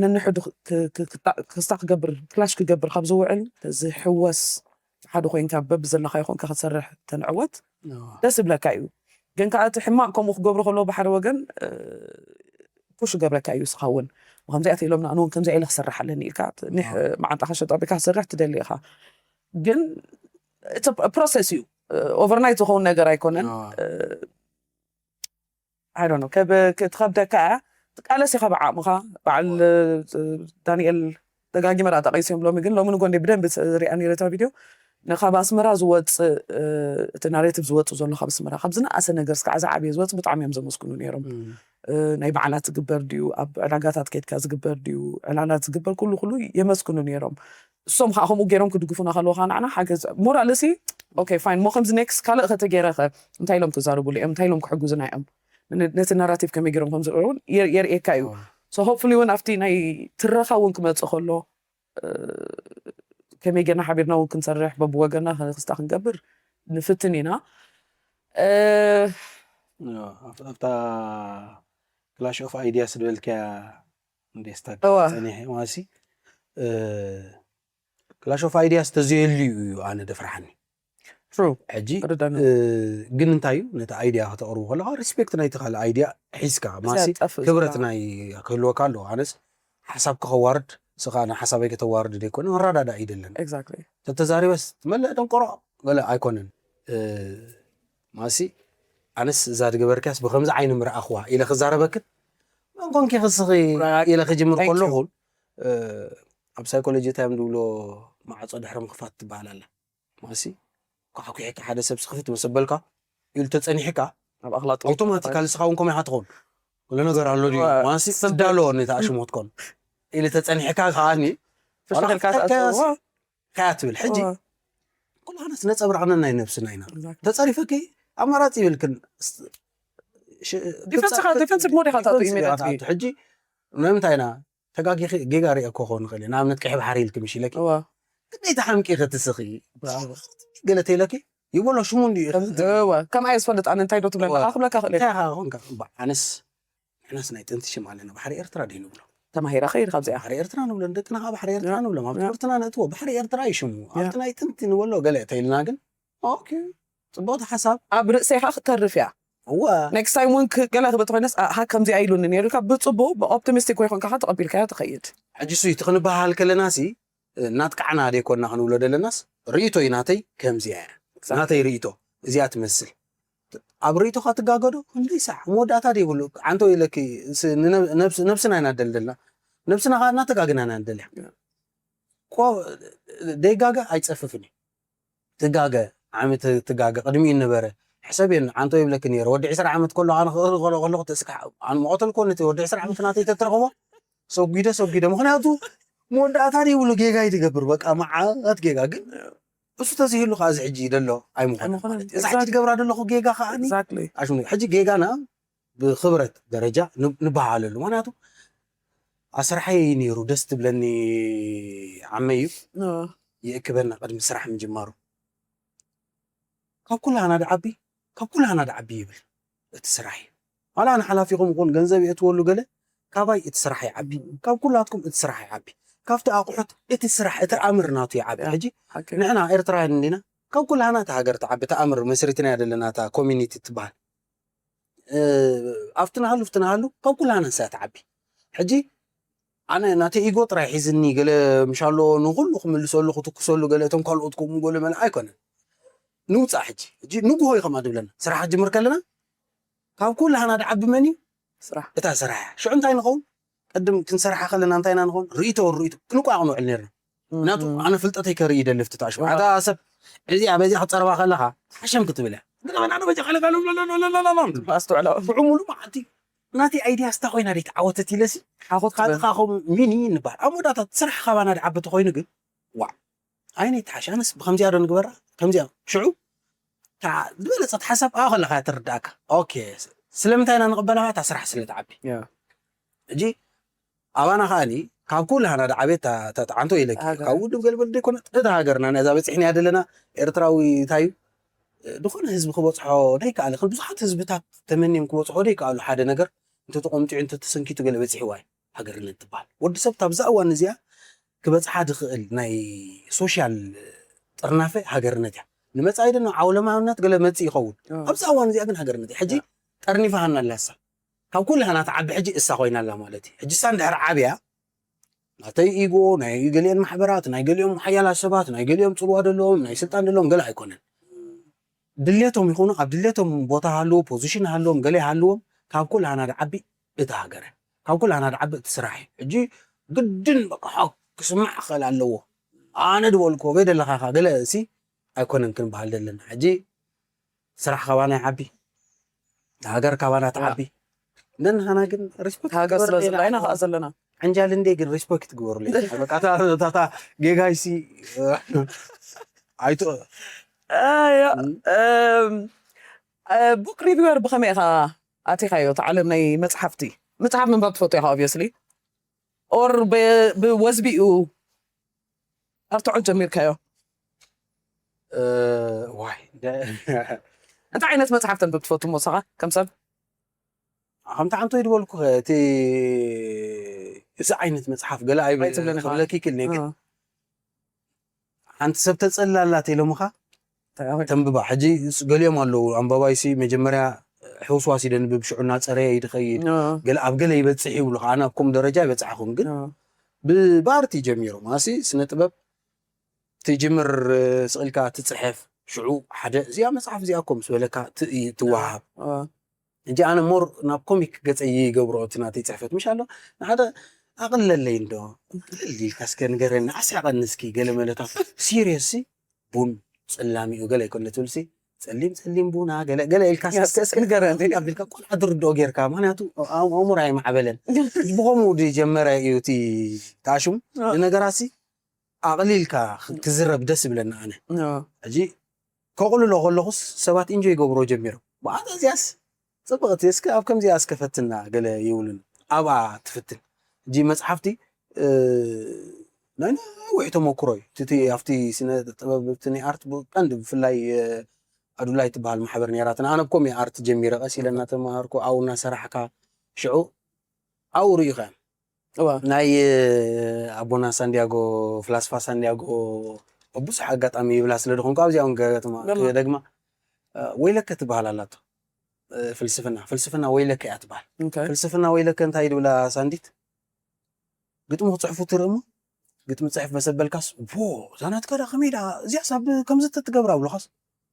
ነንሕዱ ክ- ክ- ክታ- ክስታ ክገብር ክላሽ ክገብር ካብ ዝውዕል ዝሕወስ ሓደ ኮይንካ በብዘለካዮ ኮንካ ክትሰርሕ ተንዕወት ደስ ይብለካ እዩ። ግን ከዓ እቲ ሕማቅ ከምኡ ክገብሩ ከለዎ ብሓደ ወገን ፑሽ ይገብረካ እዩ ንስኻ እውን ከምዚኣ ኢሎምና ኣነ እውን ከምዚኣ ኢለ ክሰርሕ ኣለኒ ኢልካ ኒሕ መዓንጣኻ ሸጥ ኣቢልካ ክሰርሕ ትደሊ ኢኻ። ግን ፕሮሰስ እዩ። ኦቨርናይት ዝኸውን ነገር ኣይኮነን። ኣይ ዶንት ኖ ትኸብደካ እያ። ትቃለስ ኢኻ ብዓቕምኻ። በዓል ዳንኤል ደጋጊመ ዳ ጠቒሰዮም ሎሚ ግን ሎሚ ንጎንደይ ብደንቢ ሪኣ ነይረ እታ ቪድዮ ንካብ ኣስመራ ዝወፅእ እቲ ናሬቲቭ ዝወፅእ ዘሎ ካብ ኣስመራ ካብ ዝነኣሰ ነገር እስካዕ ዝዓብየ ዝወፅእ ብጣዕሚ እዮም ዘመስግኑ ነይሮም። ናይ በዓላት ዝግበር ድዩ ኣብ ዕዳጋታት ከይድካ ዝግበር ድዩ ዕላላት ዝግበር ኩሉ ኩሉ የመስግኑ ነይሮም። እሶም ከዓ ከምኡ ገይሮም ክድግፉና ከለዉ ከዓ ንዓና ሓገዝ ሞራል እሲ ኦኬ ፋይን እሞ ከምዚ ኔክስት ካልእ ከተገይረ ከ እንታይ ኢሎም ክዛረቡሉ እዮም እንታይ ኢሎም ክሕግዙና እዮም ነቲ ናራቲቭ ከመይ ገይሮም ከምዝርዑ እውን የርእየካ እዩ። ሶ ሆፕፉሊ እውን ኣብቲ ናይ ትረኻ እውን ክመፅእ ከሎ ከመይ ጌርና ሓቢርና እውን ክንሰርሕ በብወገና ክስታ ክንገብር ንፍትን ኢና። ኣብታ ክላሽ ኦፍ ኣይዲያስ ዝበልክያ እንዴስታ እዋ። ፀኒሐ ማሲ ክላሽ ኦፍ ኣይዲያስ ተዘየልዩ እዩ ኣነ ደፍርሓኒ። ትሩ ሕጂ ርዳና እ፣ ግን እንታይ እዩ ነቲ ኣይዲያ ከተቕርቡ ከለካ ሪስፔክት ናይቲ ካልእ ኣይዲያ ሒዝካ ማሲ ጠፍእ ክብረት ዝብላ። ናይ ክህልወካ ኣለዎ። ኣነስ ሓሳብካ ከዋርድ ስኻ ንሓሳበይ ከተዋርድ ዘይኮነ መረዳዳ እዩ ደለን። ኤግዛክትሊ ተተዛሪበስ መለእ ደንቆሮ ገለ ኣይኮነን። እ፣ ማሲ ኣነስ እዛ ዝገበርካስ ብከምዚ ዓይኒ ምረኣኽዋ ኢለ ክዛረበክን መን ኮንኪ ክስኺ ኢለ ክጅምር Thank you. ከለኹን እ፣ ኣብ ሳይኮሎጂ እንታይ እዮም ዝብሎ ማዕፆ ድሕሪ ምኽፋት ትበሃል ኣላ። ማሲ ኳሕኩሒካ ሓደ ሰብ ስኽፍት መሰበልካ ኢሉ ተፀኒሕካ ኣብ ኣኽላጥ ኣውቶማቲካሊ ስኻ እውን ከምኡ ኢኻ ትኸውን። ኩሉ ነገር ኣሎ ድዩ ዋ፣ ማሲ ስም- ትዳሎ ነታ ኣሽሞት ኮን ኢሉ ተፀኒሕካ ከዓኒ ፍሽኽልካ ዋላ ተኣትዎ ከያ ትብል ሕጂ ኩላህናስ ነፀብራቕና ናይ ነብስና ኢና። ተፀሪፈኪ ኣማራፂ ይብልክን ዲፈንስኻ ዲፈንሲቭ ሞድ ኢኻ ትኣቱ ኢሚዲየትሊ ሕጂ ንምንታይ ኢና ተጋጊኺ ጌጋ ሪኦ ክኾን ይኽእል እዩ። ንኣብነት ቀይሕ ባሕሪ ኢልኪ ምሽ ኢለኪ እዋ ግዴታ ሓምቂ ክትስኺ ገለ ተይለኪ ይበሎ ሽሙ እንዲ እዋ ከም ኣየ ዝፈልጥ ኣነ እንታይ ዶ ትብለኒ እዋ። ከዓ ክብለካ ክእል እንታይ ኢኻ ኮንካ እባ ኣነስ ንሕናስ ናይ ጥንቲ ሽም ኣለና ባሕሪ ኤርትራ ዶ ንብሎ ተማሂራ ከይድ ካብዚኣ ባሕሪ ኤርትራ ንብሎ ንደቅና ከዓ ባሕሪ ኤርትራ ንብሎም ኣብ ትምህርትና ነእትዎ ባሕሪ ኤርትራ እዩ ሽሙ ኣብቲ ናይ ጥንቲ ንበሎ ገለ ተይልና ግን ኦኬ ፅቡቕቲ ሓሳብ ኣብ ርእሰይካ ክተርፍ እያ እወ ኔክስት ታይም እውን ክ- ገለ ክበቲ ኮይነስ ኣሃ ከምዚኣ ኢሉኒ ነይሩ ኢልካ ብፅቡቅ ብኦፕቲሚስቲክ ወይ ኮንካ ተቐቢልካዮ ትኸይድ ሕጂ ሱ እቲ ክንበሃል ከለና ሲ እናጥቃዕና ደይኮንና ክንብሎ ደለናስ ርእይቶ እዩ ናተይ ከምዚኣ እያ ናተይ ርእይቶ እዚኣ ትመስል። ኣብ ርእይቶኻ ትጋገዶ ክንደይ ሳዕ መወዳእታ ደይብሉ። ዓንቶ ኢለኪ፣ ነብስና ኢና ደልደልና፣ ነብስና ከዓ እናተጋግና ኢና ንደልያ። ደይጋገ ኣይፀፍፍን እዩ። ትጋገ ዓመት ትጋገ ቅድሚኡ ነበረ። ሕሰብ የን ዓንቶ ይብለኪ ነይረ። ወዲ ዕስራ ዓመት ከሎ ኣነ ክእኽል ከሎ ከለኹ ተስካ ኣነ መቐተል ኮነ እቲ ወዲ ዕስራ ዓመት ናተይ ተትረኽቦ ሰጒደ ሰጒደ። ምኽንያቱ መወዳእታ ደይብሉ ጌጋ እዩ ትገብር። በቃ መዓት ጌጋ። ግን እሱ ተዘይህሉ ከዓ እዚ ሕጂ ደሎ ኣይምኾነን ማለት እዩ። እዛ ሕጂ ትገብራ ደለኹ ጌጋ ከዓ ሕጂ ጌጋና ብኽብረት ደረጃ ንበሃለሉ። ምኽንያቱ ኣስራሐይ ነይሩ ደስ ትብለኒ ዓመይ እዩ። ይእክበና ቅድሚ ስራሕ ምጅማሩ። ካብ ኩላህና ድዓቢ፣ ካብ ኩላህና ድዓቢ ይብል እቲ ስራሕ እዩ። ዋላ ንሓላፊኹም ይኹን ገንዘብ የእትወሉ ገለ፣ ካባይ እቲ ስራሕ ይዓቢ። ካብ ኩላትኩም እቲ ስራሕ ይዓቢ። ካብቲ ኣቑሑት እቲ ስራሕ፣ እቲ ኣምር ናቱ ይዓቢ። ሕጂ ንሕና ኤርትራውያን እንዲና፣ ካብ ኩላህና እታ ሃገር ትዓቢ፣ እታ ኣምር መስሪትናያ ዘለና እታ ኮሚኒቲ ትበሃል። ኣብቲ ናሃሉ፣ ኣብቲ ናሃሉ፣ ካብ ኩላህና ንሳ ትዓቢ። ሕጂ ኣነ ናተይ ኢጎ ጥራይ ሒዝኒ ገለ ምሻሎ ንኹሉ ክምልሰሉ፣ ክትኩሰሉ ገለ፣ እቶም ካልኦት ከምኡ ገለ መለ ኣይኮነን። ንውፃእ ሕጂ። ሕጂ ንግሆ እዩ ከምኣ ድብለና። ስራሕ ክጅምር ከለና ካብ ኩላህና ድዓቢ መን እዩ? ስራሕ። እታ ስራሕ እያ። ሽዑ እንታይ ንኸውን? ቅድም ክንሰርሓ ከለና እንታይ ኢና ንኸውን? ርእይቶ ርእይቶ ክንቋቕ ንውዕል ነርና። ምክንያቱ ኣነ ፍልጠተይ ከርኢ ይደሊ ፍትታሽ። ሓደ ሰብ እዚኣ በዚኣ ክፀረባ ከለኻ ሓሸም ክትብል እያ። ግን ኣነ በጃ ካለ ካለ ኣስተውዕሎ። ብዕሙሉ መዓልቲ ናተይ ኣይድያ ስታ ኮይና ደይ ተዓወተት ኢለሲ ሓኾት ካልኻ ከም ሚኒ ንባል ኣብ መወዳእታ ስራሕ ካባና ድዓቢ ተኾይኑ ግን ዋዕ ኣይነ ይትሓሽ። ኣነስ ብከምዚኣ ዶ ንግበራ? ከምዚኣ ሽዑ እታ ዝበለጸት ሓሳብ ኣብኣ ከለኻ እያ ትርዳእካ። ኦኬ፣ ስለምንታይ ኢና ንቕበላ? እታ ስራሕ ስለ ትዓቢ። ሕጂ ኣባና ከኣኒ ካብ ኩላህና ድዓብየት እታ ተዓንቶ ኢለኪ። ካብ ውድብ ገልበል ዘይኮነት እታ ሃገርና ነዛ በፂሕናያ ዘለና ኤርትራዊ እንታይ እዩ ዝኾነ ህዝቢ ክበፅሖ ደይከኣለ ብዙሓት ህዝብታት ተመንዮም ክበፅሖ ደይከኣሉ ሓደ ነገር እንተተቆምጢዑ እንተተሰንኪቱ ገለ በፂሕዋ እዩ። ሃገርነት ትበሃል። ወዲ ሰብ ኣብዛ እዋን እዚኣ ክበፅሓ ዝኽእል ናይ ሶሻል ጥርናፈ ሃገርነት እያ። ንመፃኢ ድማ ዓውለማውነት ገለ መፅእ ይኸውን። ኣብዚ እዋን እዚኣ ግን ሃገርነት እያ። ሕጂ ጠርኒፋሃና ኣላሳ ካብ ኩላህና ትዓቢ ሕጂ እሳ ኮይና ኣላ ማለት እዩ። ሕጂ እሳ እንድሕር ዓብያ ናተይ ኢጎ ናይ ገሊኦም ማሕበራት ናይ ገሊኦም ሓያላት ሰባት ናይ ገሊኦም ፅልዋ ዘለዎም ናይ ስልጣን ዘለዎም ገለ ኣይኮነን። ድሌቶም ይኹኑ ኣብ ድሌቶም ቦታ ሃለዎ ፖዚሽን ሃለዎም ገለ ሃለዎም ካብ ኩላህና ዝዓቢ እቲ ሃገረ ካብ ኩላህና ዝዓቢ እቲ ስራሕ እዩ። ሕጂ ግድን በቃ ሓው ክስማዕ ክኽእል ኣለዎ። ኣነ ዝበልኩዎ በይ ደለኻ ኢኻ ገለ እሲ ኣይኮነን ክንበሃል ዘለና። ሕጂ ስራሕ ካባና ይዓቢ፣ ሃገር ካባና ትዓቢ። ነንሃና ግን ሪስፖክት ሃገር ስለ ዘለና ኢና ከዓ ዘለና። ዕንጃል እንዴ ግን ሪስፖክት ግበሩለይ። በቃ እታ ጌጋይሲ ኣይቶ ቡክ ሪቪወር ብኸመይ ኢኻ ኣቲኻዮ እቲ ዓለም ናይ መፅሓፍቲ? መፅሓፍ ምንባብ ትፈቱ ኢኻ ኦብስሊ ኦር ብወዝቢኡ ኣርትዖ ጀሚርካዮ? ዋይ እንታይ ዓይነት መፅሓፍ ተንብብ ትፈቱ ሞሳኻ ከም ሰብ? ከምቲ ዓንቶይ ዝበልኩ እቲ እዚ ዓይነት መፅሓፍ ገለ ኣይብለኪ ክል ግን ሓንቲ ሰብ ተፀላላት ኢሎምኻ ተንብባ። ሕጂ ገሊኦም ኣለዉ ኣንባባይሲ መጀመርያ ሕውስዋስ ይደንብብ ሽዑ እናፀረየ ይድኸይድ ገለ ኣብ ገለ ይበፅሕ ይብሉ ከዓ ኣነ ኣብ ከምኡ ደረጃ ይበፅሓኹም ግን ብባርቲ ጀሚሮም ኣሲ ስነ ጥበብ ትጅምር ስቕ ኢልካ ትፅሕፍ ሽዑ ሓደ እዚኣ መፅሓፍ እዚኣ እኮ ምስ በለካ ትወሃብ። ሕጂ ኣነ ሞር ናብ ኮሚክ ገፀይ ይገብሮ እቲ ናተይ ፅሕፈት ምሽ ኣሎ ንሓደ ኣቕለለይ እንዶ ቅልል ኢልካ እስከ ንገረኒ ኣስሕቐኒ እስኪ ገለ መለታት ሲሪየስ ቡን ፅላሚኡ ገለ ይኮነ ትብልሲ ፀሊም ፀሊም ቡና ገለ ገለ ኢልካ ንገረኒ ኣቢልካ ቆልዓ ትርድኦ ጌርካ ምክንያቱ ኣእምሮ ኣይማዕበለን ብኸምኡ ዝጀመረ እዩ እቲ ታሽሙ ንነገራሲ ኣቕሊልካ ክዝረብ ደስ ይብለኒ ኣነ ሕጂ ከቕልሎ ከለኹስ ሰባት ኢንጆይ ይገብሮ ጀሚሮም ብኣታ እዚኣስ ፅብቕቲ እስከ ኣብ ከምዚኣ እስከ ፈትና ገለ ይብሉን ኣብኣ ትፍትን ሕጂ መፅሓፍቲ ናይ ነዊሕ ተመክሮ እዩ እቲ ኣብቲ ስነ ጥበብ እቲ ናይ ኣርት ቀንዲ ብፍላይ ኣዱላይ ትበሃል ማሕበር ነይራትና ኣነ ብኮም ኣርት ጀሚረ ቀስ ኢለ እናተማሃርኩ ኣብኡ እናሰራሕካ ሽዑ ኣብኡ ርኢኻ ናይ ኣቦና ሳንዲያጎ ፍላስፋ ሳንዲያጎ ብዙሕ ኣጋጣሚ ይብላ ስለ ዝኾንኩ ኣብዚኣ እውን ገጥማ ክደግማ ወይለከ ትበሃል ኣላቶ ፍልስፍና ፍልስፍና ወይለከ እያ ትበሃል ፍልስፍና ወይለከ እንታይ ድብላ ሳንዲት ግጥሚ ክፅሕፉ ትርኢ እሞ ግጥሚ ፅሕፍ መሰበልካስ ዎ እዛ ናትካ ዳ ከመይ ዳ እዚኣ ሳብ ከምዚ ተትገብራ ብሉኻስ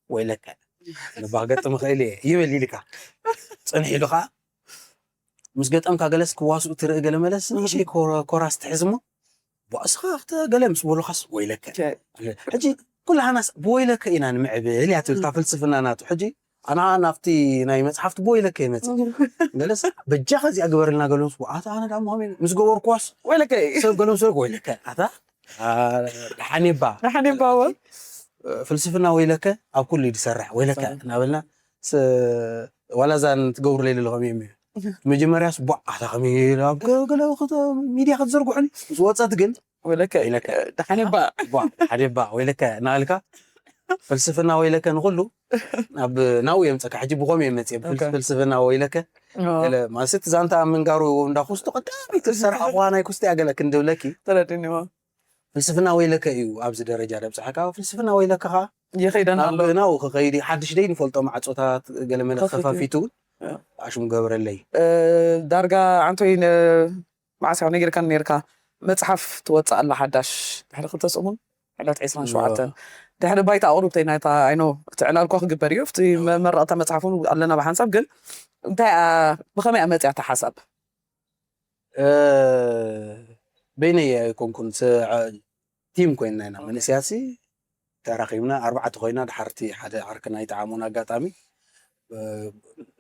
ወይለከ፣ ንባ ክገጥም እኽእል እየ ይብል ኢልካ። ጽንሕ ኢሉ ከኣ ምስ ገጠምካ ገለስ ክዋስኡ ትርኢ፣ ገለ መለስ ንእሽተይ ኮራ-፣ ኮራስ ትሕዝ እሞ፣ "ቧእ እስኻ ክተ-" ገለ ምስ በሉኻስ ወይለከ። ሕጂ ኩላህናስ ብወይለከ ኢና ንምዕብል እያ ትብል እታ ፍልስፍና ናቱ። ሕጂ ኣና ናብቲ ናይ መጽሓፍቲ ብወይለከ ይመጽእ። ገለስ በጃኻ እዚኣ ግበርልና፣ ገለ ምስ በሉ፣ ኣታ ኣነ ደኣ ምዃን ምስ ገበርኩዋስ ወይለከ። ሰብ ገለ ምስ በሉ ወይለከ። ኣታ፣ ኣ፣ ደሓን እባ። ደሓን እባ፣ ወ። ፍልስፍና ወይለከ ኣብ ኩሉ እዩ ዝሰርሕ። ወይለከ ይሰርሕ። እናበልና ስ-፣ ዋላ እዛ ንትገብሩ ለይለ ለኸም እዮም እዩ። መጀመርያስ ቧዕ ኣታ ከመይ ኢሉ ኣብ ገ-፣ ገለ ክተ-፣ ሚድያ ክትዘርግሑን ምስ ወጸት ግን ወይለከ፣ ወይለከ። ደሓን እባ። ቧዕ፣ ሓደ እባ፣ ወይለከ እናበልካ ፍልስፍና ወይለከ ንኹሉ ኣብ ናብኡ የምጸካ። ሕጂ ብኸም እዮም መጽኦም። ፍልስ-፣ ኦኬ። ፍልስፍና ወይለከ። ኦ። ገለ ማለት ዛንታ ኣብ ምንጋሩ እንዳ ኩስቶ ቀዳመይቲ ዝሰርሓ እኳ ናይ ኩስቶ እያ ገለ ክንድብለኪ። ተረዲኒዎ። ፍልስፍና ወይለከ እዩ ኣብዚ ደረጃ ደብጽሓካ። ፍልስፍና ወይለከ ኸኣ ይኸይደን ኣሎ። ናብ ናብኡ ክኸይድ እዩ። ሓድሽ ደይ ንፈልጦ ማዕጾታት ገለ መለ ከፊቱ። ከፋፊቱ እውን ያ። ኣሽሙ ገብረለይ። እ፣ ዳርጋ ኣንቶይ ን-፣ መዓስ ኢኻ ነጊርካኒ ነይርካ? መጽሓፍ ትወጽእ ኣላ ሓዳሽ ድሕሪ ክልተ ሰሙን፣ ዕለት ዕስራን ሸውዓተን። ዋ። ድሕሪ ባይታ ኣቕሩብተይ ናይታ፣ ኣይ ኖ፣ እቲ ዕላል እኳ ክግበር እዩ። ኣብቲ መ-፣ መረቕታ መጽሓፍ እውን ኣለና ብሓንሳብ፣ ግን እንታይ እያ፣ ብኸመይ እያ መጽያ እታ ሓሳብ? እ፣ በይነይ ኣይኮንኩን፣ ስ-፣ ዓ-፣ ቲም ኮይንና ኢና። ኦኬ። መንእሰያትሲ ተራኺብና ኣርባዕተ ኮይና፣ ድሓርቲ ሓደ ዓርክና ኣይጠዓሞን ኣጋጣሚ። እ፣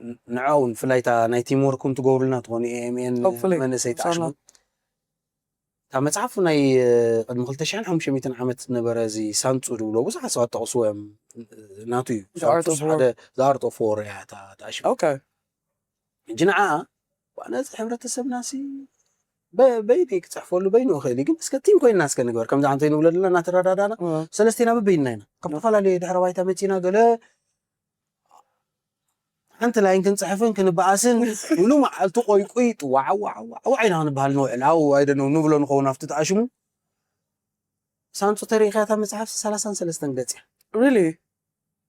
ን-፣ ንዕኡ እውን ብፍላይ እታ ናይ ቲም ወርክ እውን ትገብሩልና ትኾኑ፣ ኤ ኤም ኤን ሆፕፉሊ። መንእሰይ ኢንሻላህ። ተዓሽሙ። እታ መጽሓፍ ናይ፣ እ፣ ቅድሚ ክልተ ሽሕን ሓሙሽተ ሚእትን ዓመት ዝነበረ እዚ ሳንጹ ዝብሎ ብዙሓት ሰባት ጠቕስዎ እዮም። ናቱ እዩ። The Art ሳንጹስ of War። ሓደ The Art of War እያ እታ ተዓሽሙ። ኦኬ። ሕጂ ንዓ፣ ዋላ ነዚ ሕብረተሰብናሲ በ-፣ በይነይ ክጽሕፈሉ በይኑ እኽእል እዩ፣ ግን እስከ ቲም ኮይንና እስከ ንግበር። ከምዚ ኣንተ ንብሎ ዘለና እናተረዳዳና፣ እ። ሰለስቴና በበይንና ኢና። ካብ እ። ዝተፈላለየ ድሕረ ባይታ መጺና ገለ ሓንቲ ላይን ክንጽሕፍን ክንበኣስን ሙሉ መዓልቲ ቆይቁይ ጥዋዕ፣ ዋዕ፣ ዋዕ፣ ዋዕ ኢና ክንበሃል ንውዕል። ኣው፣ I don't know፣ ንብሎ ንኸውን ኣብቲ ተኣሽሙ። ሳንጹ ተሪኢኻ እታ መጽሓፍ ሰላሳን ሰለስተን ገጽ እያ። ሪሊ?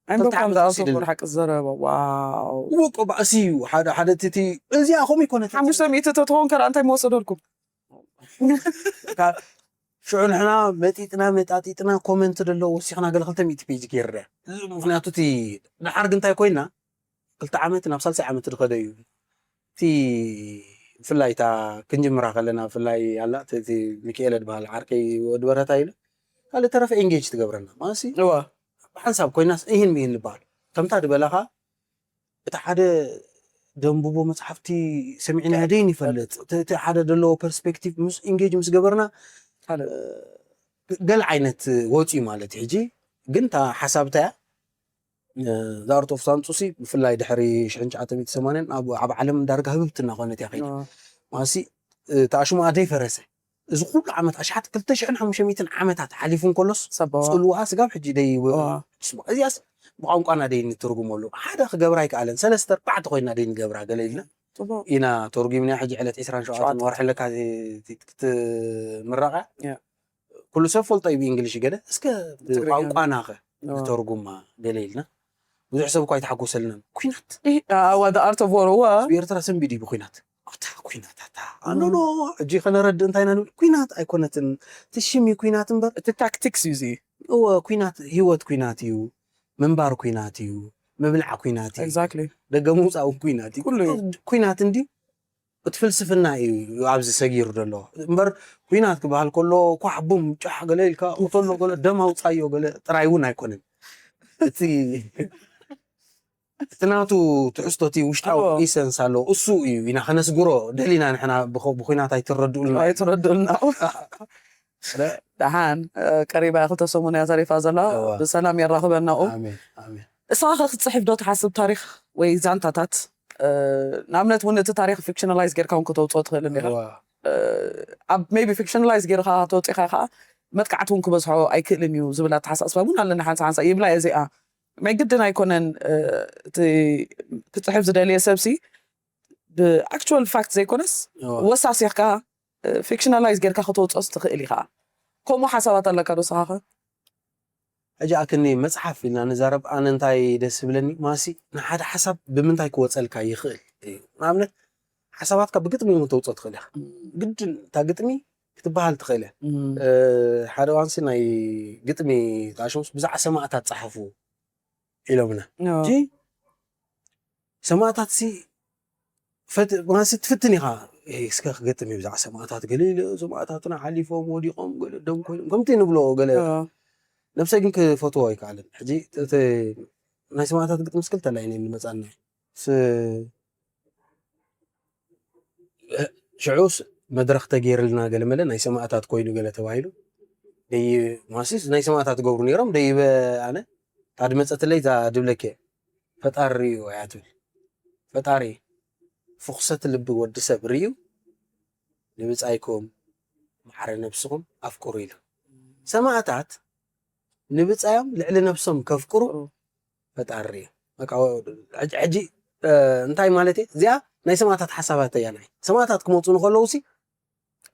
ክልተ ኣይንበብካን ዓመት ዝኣሰብኩ ወሲድና። ሓቂ ዝዘረበ። ዋው። እወ፣ እኮ ባእሲ እዩ። ሓደ፣ ሓደ እቲ፣ እቲ፣ እዚኣ ከምኡ ይኮነት። ሓሙሽተ ሚእቲ ተትኸውን ከ እንታይ ምወሰደልኩም? ካ-፣ ሽዑ ንሕና መጢጥና፣ መጣጢጥና፣ ኮመንት ደሎ ወሲኽና ገለ ክልተ ሚእቲ ፔጅ ገይርና። ምኽንያቱ እቲ ድሓር ግን እንታይ ኮይና፣ ክልተ ዓመት ናብ ሳልሳይ ዓመት ዝኸደ እዩ። እቲ ብፍላይ እታ ክንጅምራ ከለና፣ ብፍላይ ኣላ፣ እቲ፣ እቲ ሚካኤለ ዝበሃል ዓርከይ ወዲ በረታ ኢለ፣ ካልእ ተረፈ ኤንጌጅ ትገብረና። ማለትሲ፣ እዋ። ብሓንሳብ ኮይናስ፣ ይህን ሚህን ንበሃል። ከምታ ዝበላኻ፣ እቲ ሓደ ደንብቦ መጽሓፍቲ ሰሚዕና ደይን ይፈልጥ። እቲ፣ እቲ ሓደ ዘለዎ ፐርስፔክቲቭ ምስ ኤንጌጅ ምስ ገበርና፣ ካልእ። እ፣ ገለ ዓይነት ወጺኡ ማለት እዩ። ሕጂ ግን እታ ሓሳብ እንታይ እያ? እ፣ The Art of ሳንጹሲ ብፍላይ ድሕሪ ሽሕን ትሽዓተ ሚእቲ ሰማንያን ኣብ፣ ኣብ ዓለም ዳርጋ ህብብቲ እናኾነት እያ ከይዳ። ዋ። ማለትሲ፣ እ፣ ተኣሽሙኣ ደይፈረሰ። እዚ ኩሉ ዓመት፣ ኣሽሓት ክልተ ሽሕን ሓሙሽተ ሚእትን ዓመታት ሓሊፉ እንከሎስ፣ ሰባ። ጽልዋኣ ስጋብ ሕጂ ደይ-፣ ዋ። ስማ-፣ እዚኣስ ብቋንቋና ደይ ንትርጉመሉ። ሓደ ክገብራ ኣይከኣለን። ሰለስተ ኣርባዕተ ኮይና ደይ ንገብራ ገለ ኢልና ጽቡቕ። ኢና ተርጉምና። ሕጂ ዕለት ዕስራን ሸውዓተን ሸውዓተ። ወርሒ ለካቲት ክትምረቓ። ያ። ኩሉ ሰብ ፈልጦ እዩ ብእንግሊሽ ገለ። እስከ ብትግርኛ። ብቋንቋና ኸ ዋ። ንተርጉማ ገለ ኢልና። ብዙሕ ሰብ እኳ ኣይተሓጎሰልናን። ኲናት። ኢ-፣ ኣ-፣ ዋ፣ The Art of War፣ ዋ። ህዝቢ ኤርትራ ሰንቢዱ እዩ ብኲናት። ኣታ ኲናት፣ ኣታ። ዋ። ኣኖኖ፣ ሕጂ ከነረድእ እንታይ ኢና ንብል? ኲናት ኣይኮነትን። እቲ ሽም እዩ ኲናት እምበር። እቲ ታክቲክስ እዩ እዚ። እወ፣ ኲናት፣ ህይወት ኲናት እዩ። ምንባር ኲናት እዩ። ምብላዕ ኲናት እዩ። ኤግዛክትሊ። ደገ ምውጻእ እውን ኲናት እዩ። ኩሉ እዩ። ኲናት እንድዩ። እቲ ፍልስፍና እዩ ኣብዚ ሰጊሩ ዘሎ። እምበር ኲናት ክበሃል ከሎ ኳሕ ቡም ጫሕ ገለ ኢልካ፣ ቅተሎ ገለ፣ ደም ኣውጻዮ ገለ ጥራይ እውን ኣይኮነን። እቲ፣ እቲ ናቱ ትሕዝቶ፣ እቲ ውሽጣዊ ኣዎ። ኢሰንስ ኣሎ። እሱ እዩ ኢና ከነስግሮ ደሊና ንሕና ብኸ-፣ ብኲናት ኣይትረድኡልና። ኣይትረድኡልና። ደሓን፣ እ፣ ቀሪባ እያ፣ ክልተ ሰሙን እያ ተሪፋ ዘላ። እዋ። ብሰላም የራኽበና ኡ። ኣሜን፣ ኣሜን። ንስኻ ኸ ክትጽሕፍ ዶ ትሓስብ ታሪኽ ወይ ዛንታታት? እ፣ ንኣብነት እውን እቲ ታሪኽ ፊክሽናላይዝ ጌርካ እውን ከተውጽኦ ትኽእል እንዲኻ። እዋ። እ፣ ኣብ ሜይቢ ፊክሽናላይዝ ጌርካ ተውጺኻ ኸኣ መጥቃዕቲ እውን ክበዝሖ ኣይክእልን እዩ ዝብል ኣተሓሳስባ እውን ኣለኒ ሓንሳ ሓንሳ። ይብላ እየ እዚኣ። ናይ ግድን ኣይኮነን፣ እ፣ እቲ ክጽሕፍ ዝደለየ ሰብሲ ብኣክቹዋል ፋክት ዘይኮነስ እዋ። ወሳሲኽካ፣ እ፣ ፊክሽናላይዝ ጌርካ ከተውጽኦስ ትኽእል ኢኻ። ከምኡ ሓሳባት ኣለካ ዶ ንስኻ ኸ? ሕጂ ኣክኒ መጽሓፍ ኢልና ንዛረብ፣ ኣነ እንታይ ደስ ዝብለኒ ማሲ ንሓደ ሓሳብ ብምንታይ ክወጸልካ ይኽእል እዩ። ንኣብነት ሓሳባትካ ብግጥሚ እውን ተውጽኦ ትኽእል ኢኻ። እም። ግድን እታ ግጥሚ ክትበሃል ትኽእል እያ። እም። እ፣ ሓደ እዋንሲ ናይ ግጥሚ ጣሽሙስ ብዛዕባ ሰማእታት ጸሓፉ ኢሎምና። ሕጂ ሰማእታት ሲ ፈት- ማለት ትፍትን ኢኻ። "ኤይ፣ እስከ ክገጥም እዩ ብዛዕባ ሰማእታት፣ ገለ ኢለ ሰማእታትና ሓሊፎም ወዲቖም፣ ገለ ደም ኮይኖም" ከምቲ ንብሎ ገለ። ነብሰይ ግን ክፈትዎ ኣይከኣልን። ሕጂ እቲ ናይ ሰማእታት ግጥሚ ስክልተ ላይ ነይ ንመጻና ስ- ሽዑስ መድረኽ ተገይርልና ገለ መለ ናይ ሰማእታት ኮይኑ ገለ ተባሂሉ። ደይ- ማሲስ ናይ ሰማእታት ገብሩ ነይሮም፣ ደይበ ኣነ። እታ ድመጸትለይ እዛ ድብለኪ፣ "ፈጣሪ ርእዩ" እያ ትብል። "ፈጣሪ ፍኹሰት ልቢ ወዲ ሰብ ርእዩ፣ ንብጻይኩም ማዕረ ነብስኹም ኣፍቅሩ" ኢሉ። ሰማእታት ንብጻዮም ልዕሊ ነብሶም ከፍቅሩ ፈጣሪ ርእዩ። በቃ፣ ሕጂ፣ ሕጂ፣ እ፣ እንታይ ማለት እዩ? እዚኣ ናይ ሰማእታት ሓሳባት እያ። ናይ ሰማእታት ክመጹ ንኸለዉ ሲ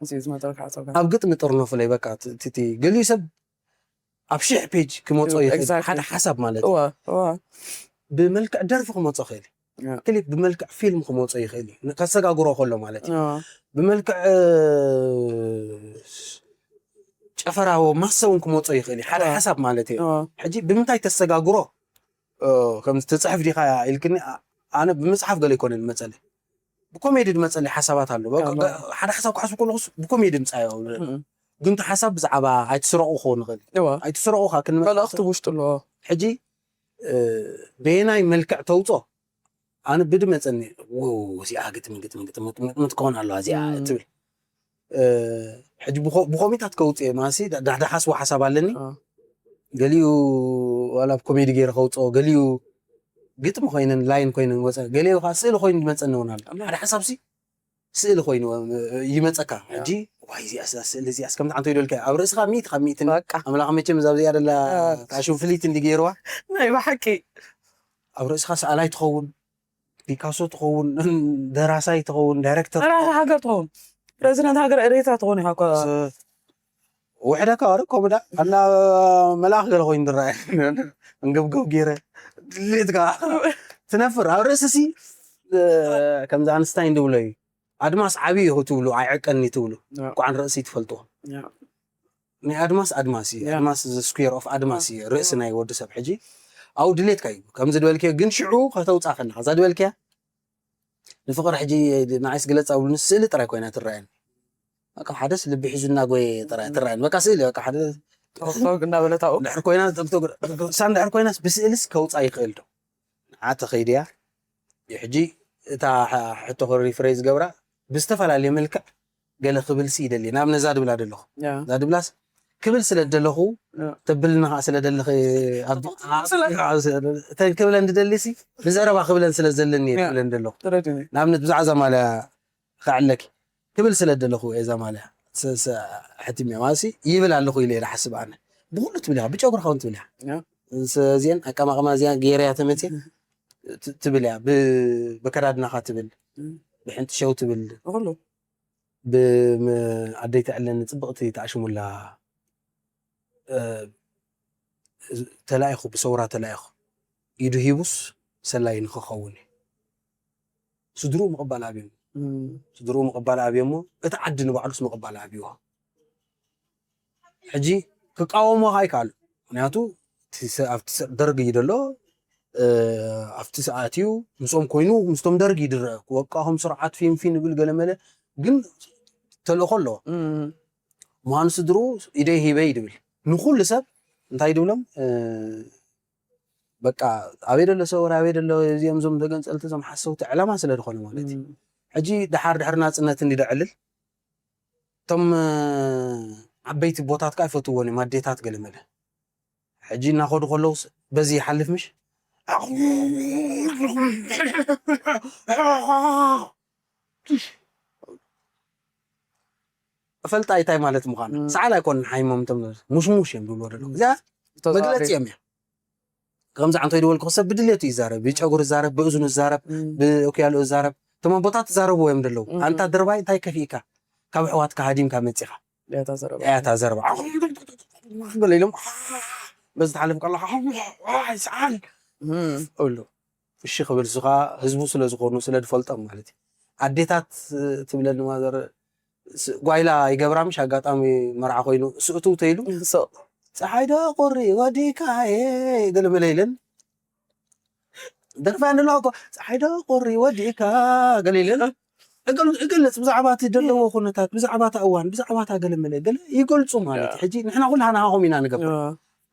እዚኣ ዝመጸልካ ሓሳብ ኣብ ግጥሚ ጥርነፉለይ፣ በቃ፣ ቲ-፣ ቲ-፣ ቲ-፣ ገሊኡ ሰብ ኣብ ሽሕ ፔጅ ክመጾ ይኽእል። Exactly። ሓደ ሓሳብ ማለት እዩ። እዋ፣ እዋ። ብመልክዕ ደርፊ ክመጾ ይኽእል እዩ። ያ። ክሊፕ ብመልክዕ ፊልም ክመጾ ይኽእል እዩ። ን-፣ ከሰጋግሮ ከሎ ማለት እዩ። እዋ። ብመልክዕ፣ እ፣ ጨፈራ ማሰ እውን ክመጾ ይኽእል እዩ። ሓደ እዋ። ሓሳብ ማለት እዩ። እዋ። ሕጂ ብምንታይ ተሰጋግሮ? እ፣ ከምዚ ትጽሕፍ ዲኻ ኢልክኒ፣ ኣ-፣ ኣነ ብምጽሓፍ ገለ ኣይኮነን ዝመጸለይ። ብኮሜዲ ዝመጸለይ ሓሳባት ኣሎ። በቃ፣ እዋ። ሓደ ሓሳብ ክሓስብ ከለኹስ ብኮሜዲ ምጻዮ። እም። ግን እቲ ሓሳብ ብዛዕባ ኣይትስረቑ ክኸውን ይኽእል። እዋ። ኣይትስረቑ ከኣ ክንመ-፣ መልእኽቲ ውሽጡ ኣለዎ። ሕጂ፣ እ፣ በየናይ መልክዕ ተውጾ? ኣነ ብድመጸኒ፣ "ው፣ እዚኣ ግጥሚ፣ ግጥሚ፣ ግጥሚ፣ ግጥሚ፣ ግጥሚ ትከውን ኣለዋ እዚኣ" እም። ትብል። እ፣ ሕጂ ብኸ-፣ ብኸሚታት ከውጽእ ማሲ፣ ዳ-፣ ዳ-፣ ዳሓስቦ ሓሳብ ኣለኒ። አ። ገሊኡ ዋላ ብ ኮሜዲ ገይረ ከውጽኦ፣ ገሊኡ ግጥሚ ኮይነን፣ ላይን ኮይነን ወጸ፣ ገሊኡ ከኣ ስእሊ ኮይኑ ዝመጸኒ እውን ኣሎ። ኣላ። ሓደ ሓሳብ ሲ ስእሊ ኮይኑ፣ እ፣ ይመጸካ። ያ። ሕጂ፣ "ዋይ፣ እዚኣስ፣ እዛ ስእሊ እዚኣስ" ከምቲ ሓንቲ ይደልካ፣ ኣብ ርእስኻ ሚእቲ ካብ ሚእቲ በቃ። ኣምላኽ መቸም እዛ እዚኣ ደላ ያ። እታ ሽንፍሊት እንዲ ገይርዋ። ናይ ብሓቂ። ኣብ ርእስኻ ሰኣላይ ትኸውን፣ ፒካሶ ትኸውን፣ ደራሳይ ትኸውን፣ ዳይሬክተር መራሒ ትኸውን። ሃገር ትኸውን። ፕረዚደንት ሃገር ኤርትራ ትኸውን ኢኻ እኮ። ስ-፣ ውሕደካ ወረ ከምኡ ዳ፣ ኣና መልኣኽ ገለ ኮይኑ ዝረኣየ። እንገብገብ ገይረ፣ ድሌትካ ትነፍር። ኣብ ርእሲ ሲ፣ እ፣ ከምዚ ኣንስታይን ዝብሎ እዩ። ኣድማስ ዓብዪ እዩ ትብሉ፣ ኣይዕቀኒ ትብሉ። ያ። እኳ ንርእሲ ትፈልጥዎ። ያ። ናይ ኣድማስ ኣድማስ እዩ። ያ። ኣድማስ is the square of ኣድማስ እዩ። ያ። ርእሲ ናይ ወዲ ሰብ ሕጂ ኣብኡ ድሌትካ እዩ። ከምዚ ድበልክዮ ግን ሽዑ ከተውጻእ ከለኻ፣ እዛ ድበልክያ ንፍቕሪ ሕጂ ንዓይስ ግለጻ ብሉኒ ስእሊ ጥራይ ኮይና ትረኣየኒ። በቃ ሓደስ ልቢ ሒዙ እናጎየ ጥራይ ትረኣየኒ። በቃ ስእሊ በቃ ሓደ ቶክቶክ እናበለት ኣብኡ። እንድሕር ኮይና ቶክቶክ እሳ እንድሕር ኮይናስ ብስእልስ ከውጻእ ይኽእል ዶ? ንዓ ተኸይድያ። ሕጂ እታ ሕ-፣ ሕቶ ሪፍሬዝ ዝገብራ ብዝተፈላለየ መልክዕ ገለ ክብልሲ ይደሊ። ንኣብነት እዛ ድብላ ደለኹ። ያ። እዛ ድብላስ ክብል ስለ ደለኹ፣ ያ። ተብልና ኸዓ ስለ ደለኺ፣ ኣብ-፣ ተጠቕጥቕ ስለ- እተን ክብለን ዝደሊሲ፣ ብዘረባ ክብለን ስለ ዘለኒ እየ ያ። ክብለን ደለኹ። ተረዲኒ። ንኣብነት ብዛዕባ እዛ ማልያ ከዕለኪ፣ ክብል ስለ ደለኹ እየ እዛ ማልያ ስ-፣ ስ-፣ ሕትምያ። ማለትሲ ይብል ኣለኹ ኢለ እየ ዝሓስብ ኣነ። ብኹሉ ትብል ኢኻ፣ ብጨጉርኻ እውን ትብል ኢኻ። ያ። ስ-፣ እዚአን ኣቀማቕማ እዚኣ ገይረያ ተመፅየ ት-፣ ትብል እያ። ብ-፣ በከዳድናኻ ትብል፣ እም። ብሕንጥሸው ትብል። ብኹሉ። ብም-፣ ኣደይ ትዕለኒ ጽብቕቲ ተኣሽሙላ፣ እ፣ ተላኢኹ፣ ብሰውራ ተላኢኹ፣ ኢዱ ሂቡስ ሰላይ ንኽኸውን እዩ። ስድርኡ ምቕባል ኣብዮም። እም። ስድርኡ ምቕባል ኣብዮሞ፣ እቲ ዓዲ ንባዕሉስ ምቕባል ኣብይዎ። ሕጂ ክቃወሞ ኸኣ ኣይከኣሉ። ምኽንያቱ እቲ ሰ-፣ ኣብቲ ሰ-፣ ደርጊ እዩ ዘሎ፣ እ፣ ኣብቲ ሰዓት እዩ፣ ምስኦም ኮይኑ፣ ምስቶም ደርጊ ይድረአ። ወቃኹም ስርዓት ፊንፊን ይብል ገለመለ፣ ግን ተልእኾ ኣለዎ። እም። ምዃኑ ስድርኡ ኢደይ ሂበ እዩ ድብል። ንኹሉ ሰብ እንታይ ድብሎም? እ፣ በቃ ኣበይ ደሎ ሰውራ፣ ኣበይ ደሎ እዚኦም፣ እዞም ተገንጸልቲ፣ እዞም ሓሰውቲ ዕላማ ስለ ዝኾነ ማለት እዩ። እም። ሕጂ ደሓር ድሕሪ ናጽነት እንዲ ደዕልል፣ እቶም፣ እ፣ ዓበይቲ ቦታት ከኣ ይፈትውዎን እዮም፣ ኣዴታት ገለመለ። ሕጂ እናኸዱ ከለውስ በዚ ይሓልፍ ምሽ? እፈልጣ እንታይ ማለት ምዃኑ። እም። ሰዓል ኣይኮንን ሓይሞም እቶም ሙሽሙሽ እዮም ዝብልዎ ዘለዉ። እም። እዚኣ ተዛሪ- መግለጺ እዮም እዮም። ከምዚ ዓንቶ ይደወልኩ ሰብ ብድሌቱ ይዛረብ፣ ብጨጉሪ ይዛረብ፣ ብእዝኑ ይዛረብ፣ እም። ብእኩያሉ ይዛረብ። እቶም ኣቦታት ትዛረብዎ እዮም ዘለዉ። እም። ኣንታ ድርባይ እንታይ ከፊእካ? ካብ ኣሕዋትካ ሃዲምካ መጺኻ። ያታ ዘረባ። ያታ ዘረባ። በለ ኢሎም በዚ ትሓልፍ ከለኻ፣ "ዋይ፣ ሰዓል!" እም። እብሉ። እሺ ክብል፣ እሱ ኸኣ ህዝቡ ስለ ዝኾኑ፣ ስለ ዝፈልጦም ማለት እዩ። ኣዴታት ትብለኒ ማዘር፣ ስ-፣ ጓይላ ይገብራ፣ ምሽ ኣጋጣሚ መርዓ ኮይኑ፣ ስእትው ተይሉ፣ ሶ። "ፀሓይ ዶ ቁሪ ወዲካ፣ ኤ፣ ገለ መለ" ኢለን። ደርፋ ንሎ እኮ ፀሓይ ዶ ቁሪ ወዲእካ ገለ ኢለ እገልፅ ብዛዕባ እቲ ዘለዎ ኩነታት ብዛዕባ እታ እዋን ብዛዕባ እታ ገለ መለ ገለ ይገልፁ ማለት እዩ። ሕጂ ንሕና ኩላና ሃኹም ኢና ንገብር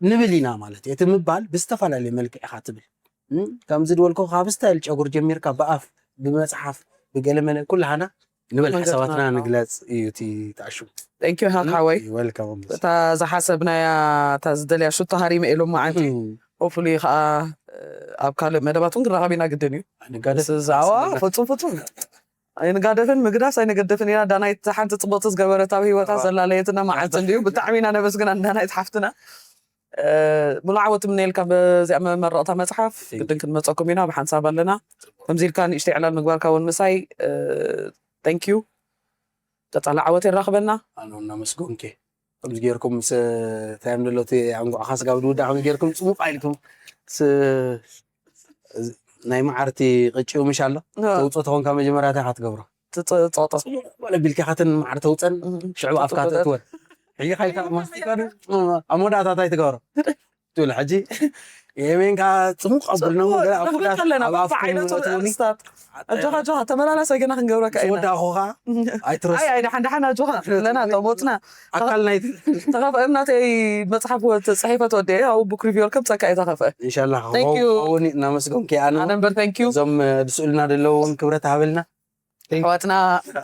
ንብል ኢና ማለት እዩ። እቲ ምባል ብዝተፈላለየ መልክዕ ኢኻ ትብል። እም፣ ከምዚ ድበልኮ ካብ ስታይል ጨጉር ጀሚርካ ብኣፍ ብመፅሓፍ ብገለ መለ ኩላሃና ንበል ሓሳባትና ንግለፅ እዩ እቲ ተኣሹ። Thank you ሃክ ሓወይ። ወልካም። እታ ዝሓሰብናያ እታ ዝደልያ ሽቶ ሃሪመ ኢሎም መዓንቲ። ሆፕፉሊ ከዓ ኣብ ካልእ መደባት እውን ክራኸብ ኢና ግድን እዩ። ዛዋ ፍፁም ፍፁም ኣይንጋደፍን ምግዳስ ኣይንገደፍን ኢና። ዳናይት ሓንቲ ፅቡቅቲ ዝገበረት ኣብ ህይወታ ዘላለየትና መዓልቲ እንድዩ። ብጣዕሚ ኢና ነመስግና ዳናይት ሓፍትና። ሙሉ ዓወት ምነየልካ በዚኣ መመረቕታ መፅሓፍ ግድን ክንመፀኩም ኢና ብሓንሳብ ኣለና። ከምዚ ኢልካ ንእሽተይ ዕላል ምግባርካ እውን ምሳይ። Thank you። ቀፃሊ ዓወት የራኽበና። ኣነ እውን እናመስገንኩ ከምዚ ጌርኩም ምስ ታዮም ዘሎ እቲ ኣንጓዕኻ ስጋብ ድውዳ ከምዚ ጌርኩም ፅሙቕ ኢልኩም ስ- ናይ መዓርቲ ቅጭኡ ምሽ ኣሎ ተውፅኦ ተኾንካ መጀመርያ እንታይ ኢኻ ትገብሮ? ትፀ- ጸቕጠ በለ ቢልካ ኢኻ እተን መዓር ተውፀን ሽዑ ኣፍካ ተእትወን ሕጂ ካይካ ማስቲካ ዶ ኣብ መወዳእታ እንታይ ትገብሮ? ትብል ሕጂ የሜንካ ፅሙቕ ኣብልና ገለ ኣብ ጽቡቕ ፍዳት ኣለና ኣብ ኣፍኩም በብዓይነቱ እትውኒ ኣርስታት ኣጆኻ ኣጆኻ ተመላላሳይ ገና ክንገብረካ ኢና ዝወዳእኹኻ ኣይትረስ ኣይ ኣይ ደሓን ደሓን ኣጆኻ ኣለና ተሞፅና ኣካል ናይ ተኸፍአ ናተይ መፅሓፍ ወ- ተፅሒፈ ተወዲአ ኣብ ቡክ ሪቪው ከምፀካ እየ ተኸፍአ ኢንሻላ Thank you። ውን እናመስገንኩ ኣነ ኣነ እምበር thank you እዞም ዝስእሉና ዘለዉ እውን ክብረት ሃበልና ኣሕዋትና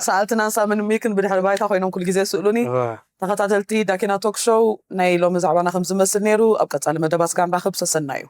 ሰኣልትናን ሳምን ሚክን ብድሕሪ ባይታ ኮይኖም ኩሉ ግዜ ይስእሉኒ ተኸታተልቲ ዳኪና ቶክ ሾው ናይ ሎሚ ዛዕባና ከም ዝመስል ነይሩ ኣብ ቀፃሊ መደባት ጋር ንራኸብ ሰሰናዩ